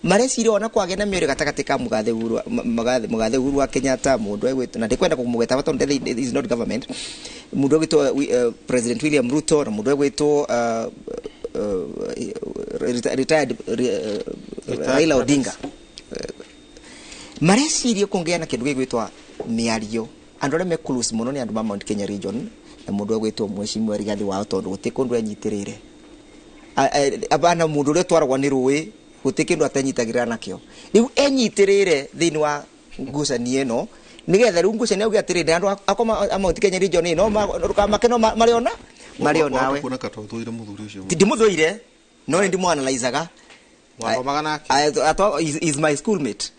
mareciria ona kwagĩa na mĩario gatagatĩ ka mũgathe Uhuru wa Kenyatta, mũndũ egwĩtwo, na ndikwenda kũmũgweta tondũ is not government, mũndũ egwĩtwo President William Ruto na mũndũ egwĩtwo retired Raila Odinga, mareciria kũngĩa na kĩndũ gĩgwĩtwo mĩario. Andũ arĩa me close mũno nĩ andũ ma Mount Kenya region na mũndũ egwĩtwo Mheshimiwa Rigathi wao, tondũ gũtirĩ kũndũ enyitĩrĩire. Abana mũndũ ũrĩa ũtwaragwo nĩ rũĩ gũtirĩ kĩndũ atenyitagĩrĩra nakĩo. Rĩu enyitĩrĩire thĩinĩ wa ngucanio ĩno nĩgetha rĩu ngucanio auge atĩrĩrĩ, andũ akwa a Mount Kenya region ĩno ndũkamake, no marĩona marĩona we. Ndimũthũire, no nĩ ndimũanalyzaga. Mwathomaga nake? Is my schoolmate.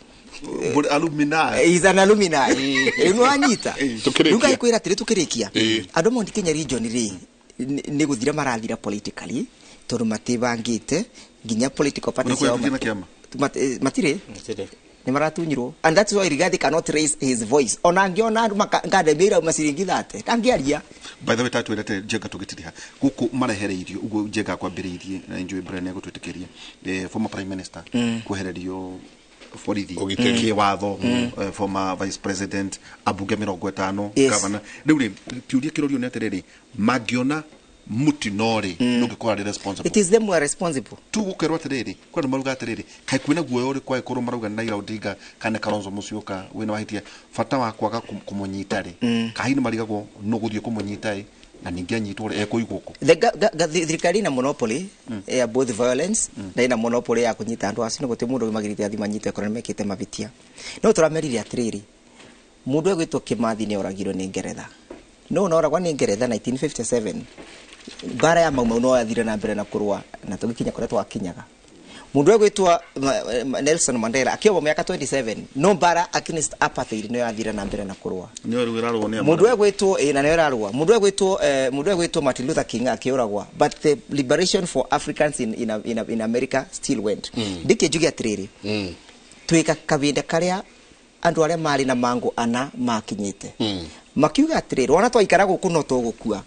Alumni. Is an alumni. Rĩu nĩwanyita. Rĩu ngakwĩra atĩrĩ tũkĩrĩkia, andũ a Mount Kenya region rĩ nĩ gũthira marathira politically, tondũ matibangĩte nginya political parties ciao matirĩ nĩ maratunyirwo, and that's why Rigathi cannot raise his voice. Ona angĩona andũ ngandemia maciringi 30 ndangĩaria. By the way, tatwĩrete Njenga tũgĩtiriha gũkũ marehereirio ũguo Njenga kwambĩrĩirie na enjoy Brian egũtwĩtĩkĩria former prime minister kwehererio borithi kĩwatho, former vice president, ambunge 50, governor. Rĩu rĩ kĩũria kĩrorio nĩ atĩrĩrĩ, mangĩona mutinori ndũngĩkorwo arĩ responsible. It is them who are responsible. Tu gũkerwo atĩrĩrĩ, kwĩ andũ maruga atĩrĩrĩ, kaĩ kwĩna guoya ũrĩkũ angĩkorwo marauga nĩ Raila Odinga kana Kalonzo Musyoka wĩna mahĩtia, bata wa kwaga kũmũnyita rĩ, kahi nĩ marigagwo nũ gũthiĩ kũmũnyita ĩ, na ningĩ anyitwo rĩ ekũigwo kũ. Thirikari ina monopoly ya both violence na ina monopoly ya kũnyita andũ acio, nĩ gũtirĩ mũndũ magirĩte athi manyitwo korwo nĩ mekĩte mahĩtia. No tũramerire atĩrĩrĩ, mũndũ egwĩtwo Kĩmathi nĩ oragirwo nĩ Ngeretha. No noragwa nĩ Ngeretha 1957. Mbara ya Mau Mau no yathire na mbere na kũrũa na tũgĩkinya kũrĩa twakinyaga. Mundu egwitwa Nelson Mandela akiobo miaka 27 no mbara against apartheid no yathira na mbere na kurua. Nĩyo rĩu ĩrarũo nĩ Mundu egwitwo na nĩyo ĩrarũa. Mundu egwitwo Martin Luther King akiuragwa, but the liberation for Africans in America still went. Ndike njuge atiriri, twika kabinda karia andu aria mari na mangu ana makinyite makiuga atiriri, ona twaikara guku no tugukua,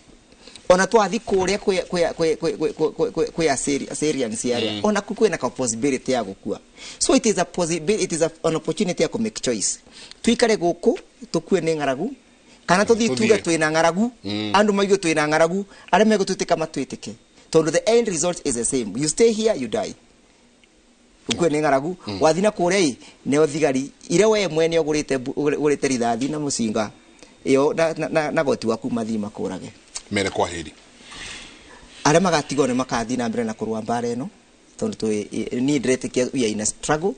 ona twathi kuria kwi Assyrians aria, ona ku kwina ka possibility ya gukua. So it is a possibility, it is an opportunity ya ku make choice. Tuikare guku tukue ni ngaragu kana tuthi tuge twina ngaragu, andu maigue twina ngaragu, aria megutwitika matwitike, tondu the end result is the same. You stay here, you die. Ukue ni ngaragu, wathi na kuria i neo thigari iria we mwene ugurite rithathi na mucinga iyo na goti waku mathi makurage mere kwa heri. Aria magatigwo ni makathi na mbere na kurua mbara ino, tondu twi ni ndĩretĩkia we are in a struggle.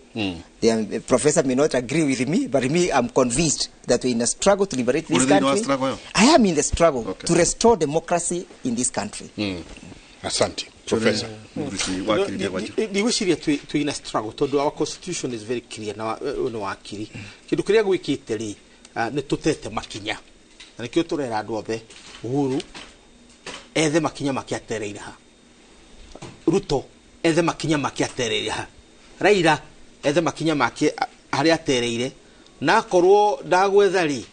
The professor may not agree with me, but me, I'm convinced that we are in a struggle to liberate this country. I am in the struggle to restore democracy in this country. Asante professor. Ndigwiciria twi in a struggle tondu our constitution is very clear na no wakiri kindu kiria gwikite ri ni tutete makinya, na nikio turera andu othe Uhuru ethe makinya make atereire ha, Ruto ethe makinya make atereire ha, Raila ethe makinya make haria atereire, na akorwo ndagwetha ri,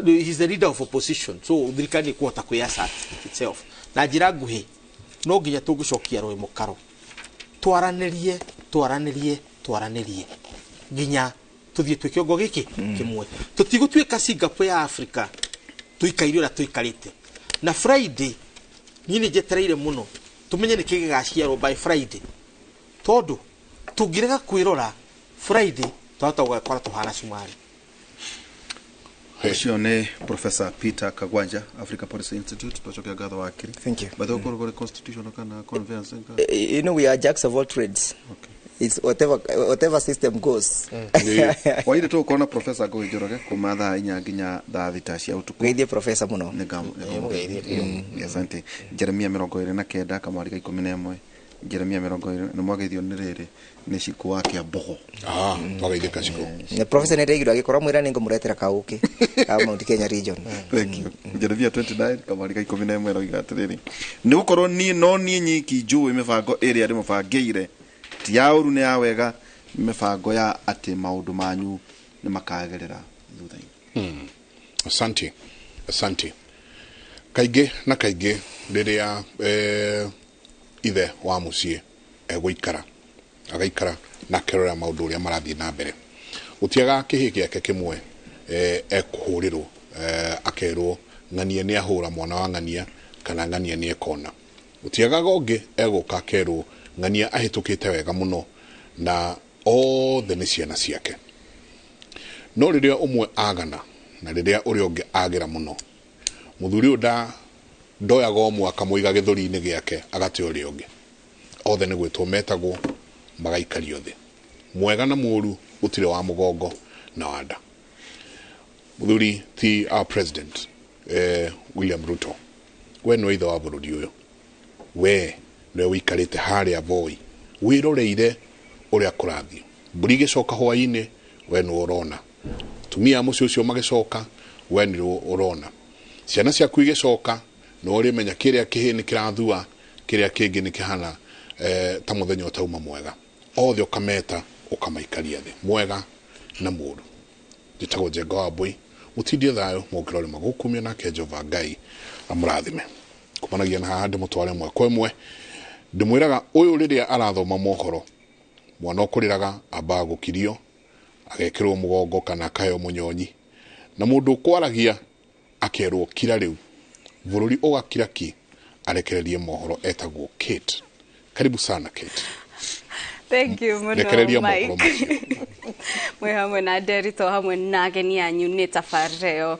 he is the leader of opposition, so thirikari ikuhota kwiassert itself na njira nguhi. No nginya tungicokia rui mukaro, twaranirie twaranirie twaranirie nginya tuthie twi kiongo giki kimwe. Tutigutwika Singapore ya Africa tuikaire uria tuikarite. Na Friday ni ni njetereire muno tumenye ni ki gigaciarwo by Friday, tondu tungirega kwirora Friday twahota gugakora tuhana cumari. Ucio nĩ Professor Peter Kagwanja, Africa Policy Institute. Twacokia ngatho wakiri. Thank you. But ũkorwo constitution kana conference. You know, we are jacks of all trades. Okay. It's whatever system goes. Waire tũgũkorwo na Professor Ngũgĩ Njoroge kuma thaa 4 nginya thaa 6 cia ũtukũ. Geithie Professor mũno. Asante. Jeremia 29 kamwari ka 11. Jeremia 20 nĩ mwageithio nĩ rĩrĩ nĩ Cikũ wa Kĩambogo. Twageithia Kacikũ. Na Professor nĩ ndĩraigua agĩkorwo mwĩra nĩ ngũmũretera kaũkĩ ka Mount Kenya region. Thank you. Jeremia 29 kamwari ka 11 ĩroiga atĩrĩrĩ, nĩ gũkorwo niĩ no niĩ nyiki njũĩ mĩbango ĩrĩa ndĩmũbangĩire, ti ya ũru nĩ ya wega, mĩbango ya atĩ maũndũ manyu nĩ makagĩrĩra thutha-inĩ. Asante. Asante. Kaingĩ na kaingĩ rĩrĩa ithe wa mũciĩ egũikara agaikara na akerora maũndũ ũrĩa marathiĩ na mbere, gũtiaga kĩhĩ gĩake kĩmwe ekũhũrĩrwo, akerwo ng'ania nĩ ahũra mwana wa ng'ania kana ng'ania nĩ ekona. Gũtiagaga ũngĩ egũka akerwo ng'ania ahĩtũkĩte wega mũno na othe nĩ ciana ciake. No rĩrĩa ũmwe agana na rĩrĩa ũrĩa ũngĩ agĩra mũno, mũthuri ũyũ ndoyaga ũmwe akamũiga gĩthũri-inĩ gĩake agate ũrĩa ũngĩ. Othe nĩ gwĩtwo metagwo magaikario thĩ, mwega na mũũru, gũtirĩ wa mũgongo na wa nda. Mũthuri ti our president William Ruto, we nĩwe ithe wa bũrũri ũyũ, we nĩwe ũikarĩte harĩa Voi wĩroreire ũrĩa kũrathiĩ. Mbũri igĩcoka hwaĩ-inĩ, we nĩwe ũrona. Atumia a mũciĩ ũcio magĩcoka, we nĩwe ũrona. Ciana ciaku igĩcoka, no ũrĩmenya kĩrĩa kĩhĩ nĩ kĩrathua, kĩrĩa kĩngĩ nĩ kĩhana ta mũthenya ũtauma mwega. Othe ũkameta ũkamaikaria thĩ, mwega na mũũru. Njĩtagwo Njenga wa Mbũi, mũtindie thayũ mũngĩrore magũkumia, nake Jehova Ngai amũrathime. Kumanagia na haha ndĩmũtware ĩmwe kwa ĩmwe, ndĩmwĩraga ũyũ rĩrĩa arathoma mohoro, mwana ũkũrĩraga ambaga gũkirio, agekĩrwo mũgongo kana akaheo mũnyonyi, na mũndũ ũkwaragia akerwo kira rĩu, bũrũri ũgakira ki, arekererie mohoro. Etagwo Kate. Karibu sana Kate. Thank you muno Mike. Mwe hamwe na Nderito hamwe na ageni anyu nĩ tabarĩra ĩyo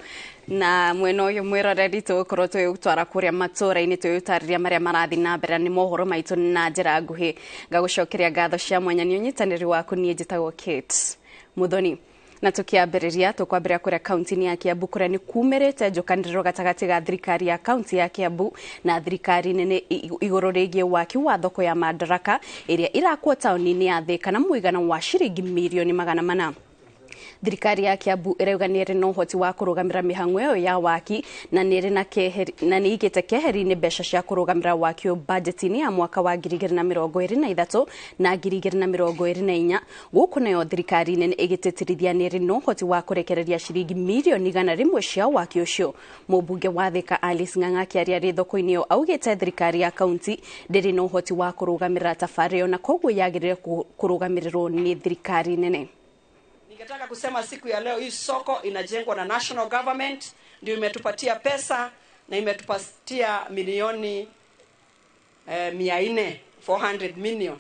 na mwena ũyũ mwĩroreri tũgũkorwo tũgĩgũtwara kũrĩa matũra-inĩ tũgĩgũtarĩria marĩa marathiĩ na mbere nĩ mohoro maitũ na njĩra nguhĩ. Ngagũcokeria ngatho cia mwanya nĩ ũnyitanĩri waku. Niĩ njĩtagwo Kate Muthoni. Na tukiambĩrĩria tũkwambĩrĩria kũrĩa kaunti-inĩ ya Kiambu kũrĩa nĩ kumĩrĩte njũkanĩrĩro gatagatĩ ga thirikari ya kaunti ya Kiambu na thirikari nene igũrũ rĩgiĩ waki wa thoko ya Madaraka ĩrĩa ĩrakwo taũni-inĩ ya Thika na mũigana wa ciringi mirioni 400. Thirikari ya Kiambu ĩrauga nĩ ĩrĩ na ũhoti wa kũrũgamĩra mĩhang'o ĩyo ya waki na nĩ ĩigĩte keheri-inĩ mbeca cia kũrũgamĩra waki ũyũ bajeti-inĩ ya mwaka wa 2023 na 2024. Gũkũ nayo thirikari nene ĩgĩtĩtĩrithia nĩ ĩrĩ na ũhoti wa kũrekereria ciringi mirioni 100 cia waki ũcio. Mũmbunge wa Thika Alice Ng'ang'a akĩaria rĩ thoko-inĩ ĩyo augĩte thirikari ya kaunti ndĩrĩ na ũhoti wa kũrũgamĩrĩra tabarĩra ĩyo na koguo yagĩrĩire kũrũgamĩrĩrwo nĩ thirikari nene. Ningetaka kusema siku ya leo hii soko inajengwa na national government, ndio imetupatia pesa na imetupatia milioni 400, 400 million.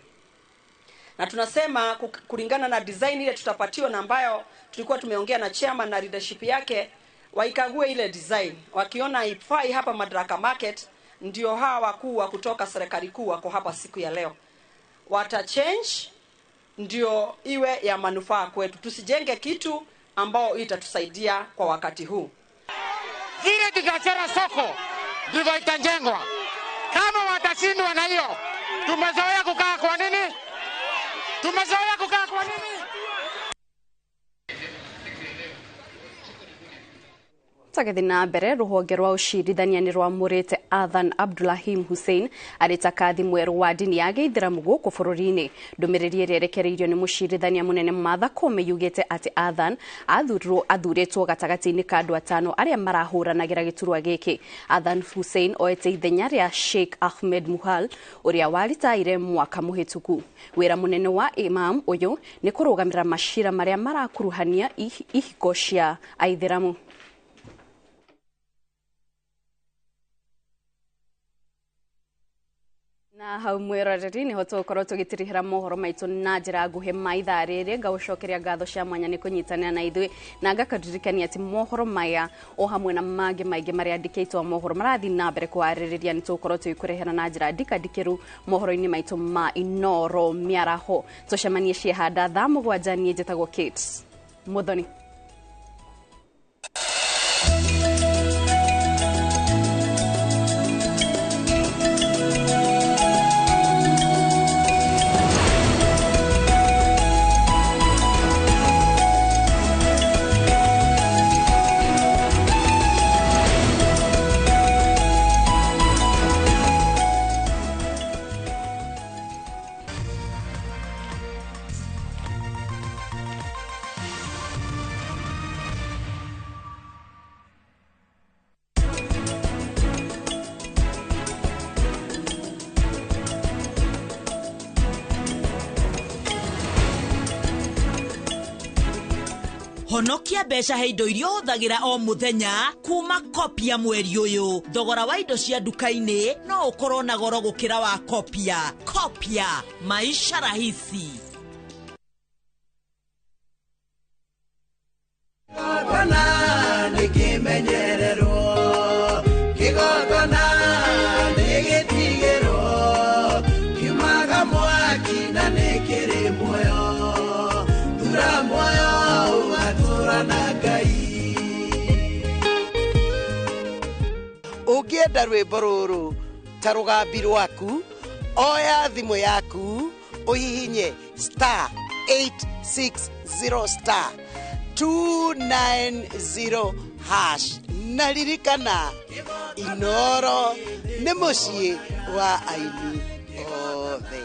Na tunasema kulingana na design ile tutapatiwa na ambayo tulikuwa tumeongea na chairman na leadership yake, waikague ile design. Wakiona haifai hapa Madaraka Market, ndio hawa wakuu wa kutoka serikali kuu wako hapa siku ya leo. Wata change ndio iwe ya manufaa kwetu. Tusijenge kitu ambao itatusaidia kwa wakati huu. Vile tutachora soko ndivyo itajengwa. Kama watashindwa na hiyo, tumezoea kukaa kwa nini? Tumezoea kukaa kwa nini? Tũgĩthiĩ na mbere, rũhonge rwa ũcirithania nĩ rwamũrĩte Adhan Abdulrahim Hussein arĩ ta kathi mwerũ wa ndini ya gĩithĩramu gũkũ bũrũri-inĩ. Ndũmĩrĩri ĩrĩa ĩrekereirio nĩ mũcirithania mũnene Martha Koome yugĩte atĩ Adhan athurĩtwo gatagatĩ-inĩ ka andũ atano arĩa marahũranagĩra gĩturwa gĩkĩ. Adhan Hussein oete ithenya rĩa Sheikh Ahmed Muhal ũrĩa waritaire mwaka mũhĩtũku. Wĩra mũnene wa imam ũyũ nĩ kũrũgamĩrĩra macira marĩa marakuruhania ihiko cia aithĩramu. Na hau mwĩroreri nĩho tũgũkorwo tũgĩtirihĩra mohoro maitũ na njĩra nguhĩ ma ithaa rĩrĩ. Ngagũcokeria ngatho cia mwanya nĩ kũnyitanĩra na ithuĩ na ngakũririkania atĩ mohoro maya o hamwe na mangĩ maingĩ marĩa andĩkĩtwo mohoro marathiĩ na mbere kwarĩrĩria nĩ tũgũkorwo tũgĩkũrehera na njĩra ndikandikĩru mohoro-inĩ maitũ ma Inoro mĩaraho. Tũcemanie ciehanda thaa 7. Niĩ njĩtagwo Kate Muthoni. Honokia mbeca he indo iria ũhũthagĩra o mũthenya kuma Kopia mweri ũyũ. Thogora wa indo cia nduka-inĩ no ũkorwo na goro gũkĩra wa Kopia. Kopia, maisha rahisi. Kigongona nĩkĩmenyererwo, kigongona nĩgĩtigĩrwo, kiumaga mwaki na nĩkĩrĩ muoyo, thura muoyo ũgatũra na Ngai. Ũngĩenda rwĩmbo rũrũ ta rũgambi rwaku, oya thimũ yaku ũhihinye star 860 star 290 hash na ririkana Inoro nĩ mũciĩ wa aini othe.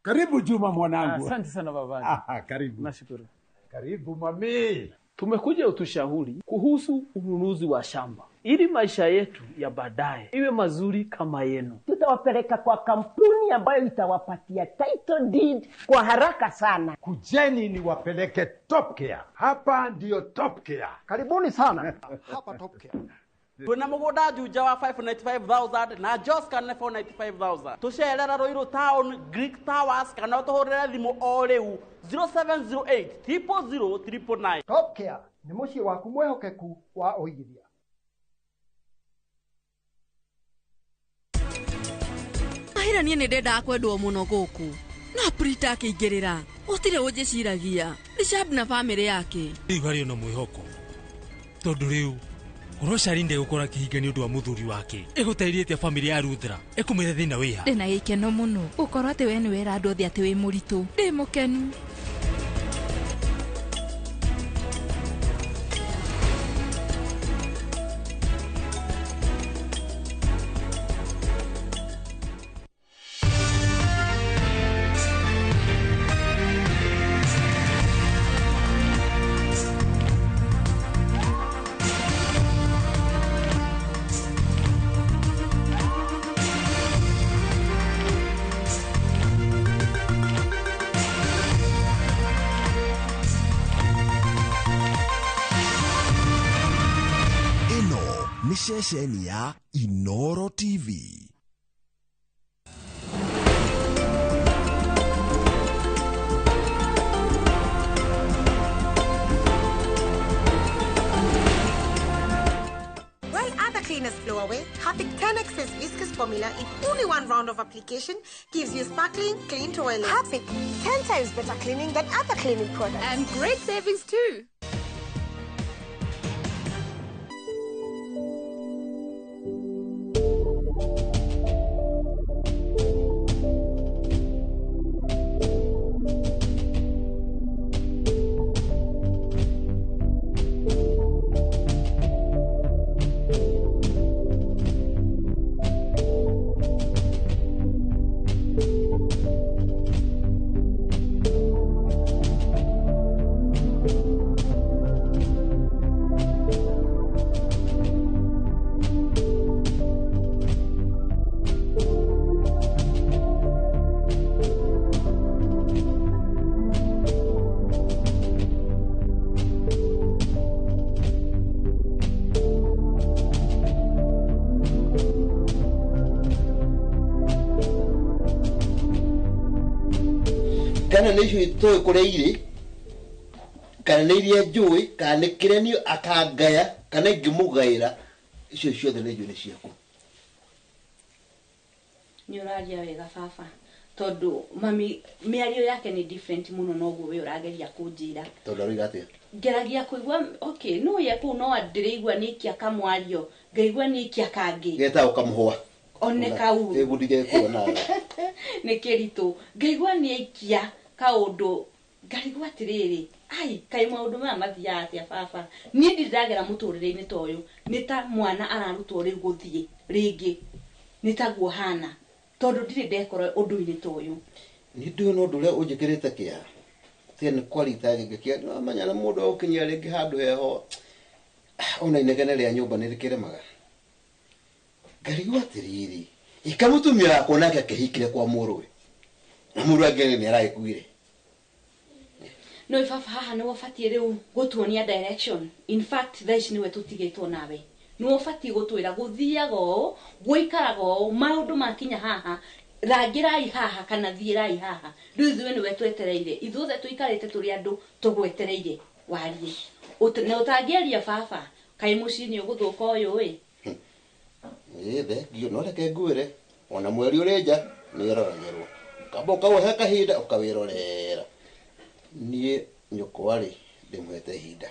Karibu Juma mwanangu. Asante sana baba. Karibu. Nashukuru. Karibu mami. Tumekuja utushauri kuhusu ununuzi wa shamba ili maisha yetu ya baadaye iwe mazuri kama yenu. Tutawapeleka kwa kampuni ambayo itawapatia title deed kwa haraka sana. Kujeni niwapeleke Top Care. Hapa ndiyo Top Care. Karibuni sana. Hapa Top Care. Twina mugunda Juja wa 595,000 na Joska na 495,000. Tucerera Ruiru Town, Greek Towers kana utuhurire thimu o riu 0708 000 999. Top Care ni muciĩ waku mwehokeku wa ũigithia. Ndĩrahira niĩ nĩ ndendaga kwendwo mũno gũkũ. Na Prita akĩingĩrĩra. Gũtirĩ ũnjĩciragia. Rishab na bamĩrĩ yake. Rĩu harĩ ona mwĩhoko. Tondũ rĩu Rosaline ndegũkora kĩhinga nĩ ũndũ wa mũthuri wake. Ĩgũteithĩtie atĩa bamĩrĩ ya Ruthra? Ĩkũmwĩra thĩna wĩha. Ndĩna gĩkeno mũno gũkorwo atĩ we nĩ wera andũ othe atĩ wĩ mũritũ. Ndĩ mũkenu. Ceceni ya Inoro TV. While other cleaners blow away, Harpic 10X's viscous formula in only one round of application gives you sparkling, clean toilet. Harpic, 10 times better cleaning than other cleaning products. And great savings too. Kana nä icio tå kå rä irä kana nä iria njå kana nä kä rä akangaya kana ingä må gaä ra icio ciothe nä njå nä ciaku. Nä å raria wega baba tondå mami mä ario yake nä different må no noguo we å rageria kå njä ra tondå aroiga atä ngeragia kũigua okay no ye kũu no ndĩraigua nĩ ikia kamwario ngaigua nĩ ikia kangĩ getagwo kamũhũa one kau gĩbundithia kuona nĩ kĩritũ ngaigua nĩ aikia kaũndũ ngarigwo atĩrĩrĩ ai kaĩ maũndũ maya mathiaga atĩa baba niĩ ndirĩ ndagera mũtũrĩre-inĩ ta ũyũ nĩ ta mwana ararutwo rĩu gũthiĩ rĩngĩ nĩ taguo hana tondũ ndirĩ ndekora ũndũ-inĩ ta ũyũ. Nĩ ndũĩ no ũndũ ũrĩa ũnjĩkĩrĩte kĩeha tiga nĩ kwarita gĩkĩ nĩwamenya nĩ mũndũ ũkinyia rĩngĩ handũ heho ona inegene rĩa nyũmba nĩ rĩkĩremaga ngarigwo atĩrĩrĩ ika mũtumia wakwa nake akĩhikire kwa mũrũwe na mũrũ angĩ nĩ aragĩkuire. No baba haha nĩwe ũbatiĩ rĩu gũtuonia direction. In fact thaa ici nĩwe tũtigĩtwo nawe nĩwe ũbatiĩ gũtwĩra gũthiaga ũũ gũikaraga ũũ maũndũ makinya haha rangĩrai haha kana thiĩrai haha rĩu ithuĩ nĩwe twetereire ithuothe tũikarĩte tũrĩ andũ tũgwetereire warie na ũtangĩaria baba kaĩ mũciĩ nĩ ũgũthũka ũyũ ĩ. Ĩ thengio no reke ngwĩre ona mweri ũrĩ nja nĩ ĩroragĩrwo kamba ũkaũhe kahinda ũkawĩrorera niĩ nyũkwa rĩ ndĩmũhete ihinda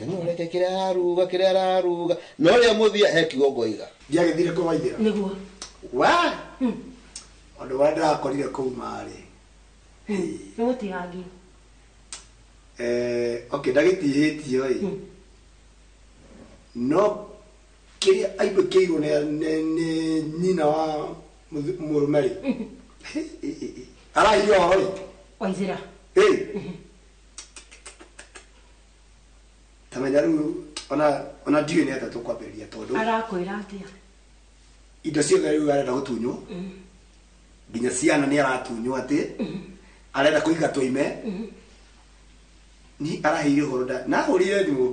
no reke kĩrĩa araruga no rĩa mũthia he kiugo ngoiga ndiagĩthire kũwaithĩra nĩguo wa ũndũ ũrĩa ndĩrakorire kũu marĩ nĩ gũtigangio okay ndagĩtihĩtio ĩ no kĩrĩa aibũkĩirwo nĩ nyina wa mũrũme rĩ arahithio ũhoro rĩ Waithĩra tamenya rĩu ona ndiũĩ nĩ atĩa tũkwambĩrĩria tondũ arakwĩra atĩa indo ciothe rĩu arenda gũtunywo nginya ciana nĩ aratunywo atĩ arenda kũingatwo ime ni araheire ũhoro nahũrire thimũ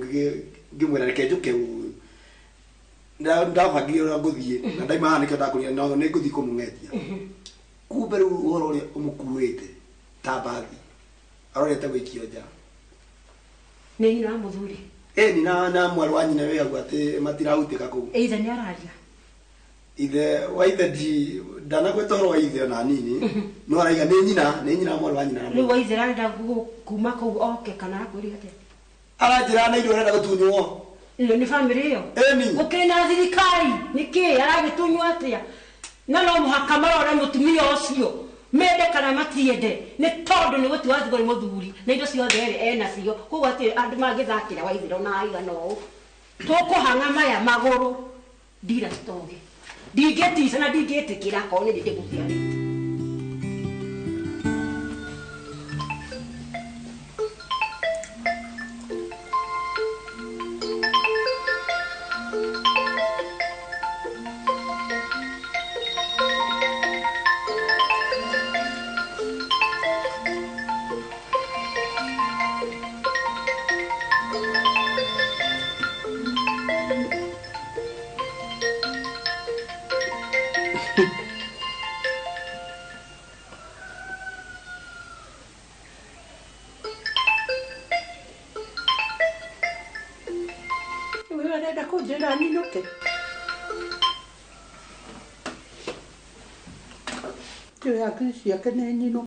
ngĩmwĩra reke njũke ndabangire ũrĩa ngũthiĩ na ndaima haha nĩkĩo ndakũrire no nĩ ngũthiĩ kũmũng'etia kumbe rĩu ũhoro ũrĩa ũmũkuĩte ta mbathi arorete gũikio nja nĩ nyina wa mũthuri ĩni na mwarĩ wa nyina wĩ hau atĩ matirahutĩka kũu ithe nĩ araria ithe wa ithe Ndanagweta ũhoro wa ithe ona nini. No araiga nĩ nyina mwarĩ wa nyina. Rĩu waithe arenda kuma kũu oke kana akwĩrire atĩa? Aranjĩra na indo arenda gũtunywo. Ĩyo nĩ bamĩrĩ ĩyo? Ĩni. Gũkĩrĩ na thirikari nĩkĩ aragĩtunywo atĩa? Na no mũhaka marore mũtumia ũcio mende kana matiende nĩ tondũ nĩ gũtua thigari nĩ mũthuri na indo ciothe rĩ enacio koguo hatirĩ andũ mangĩthakĩra waithĩro na aigana ũũ tũkũhang'a maya magũrũ ndira citoge ndingĩtica na ndingĩtĩkĩra akorwo nĩ ndĩgũciarĩte. Arenda kũnjĩra ninũke. Ndiũĩ hakiri ciake nĩ nyinũku.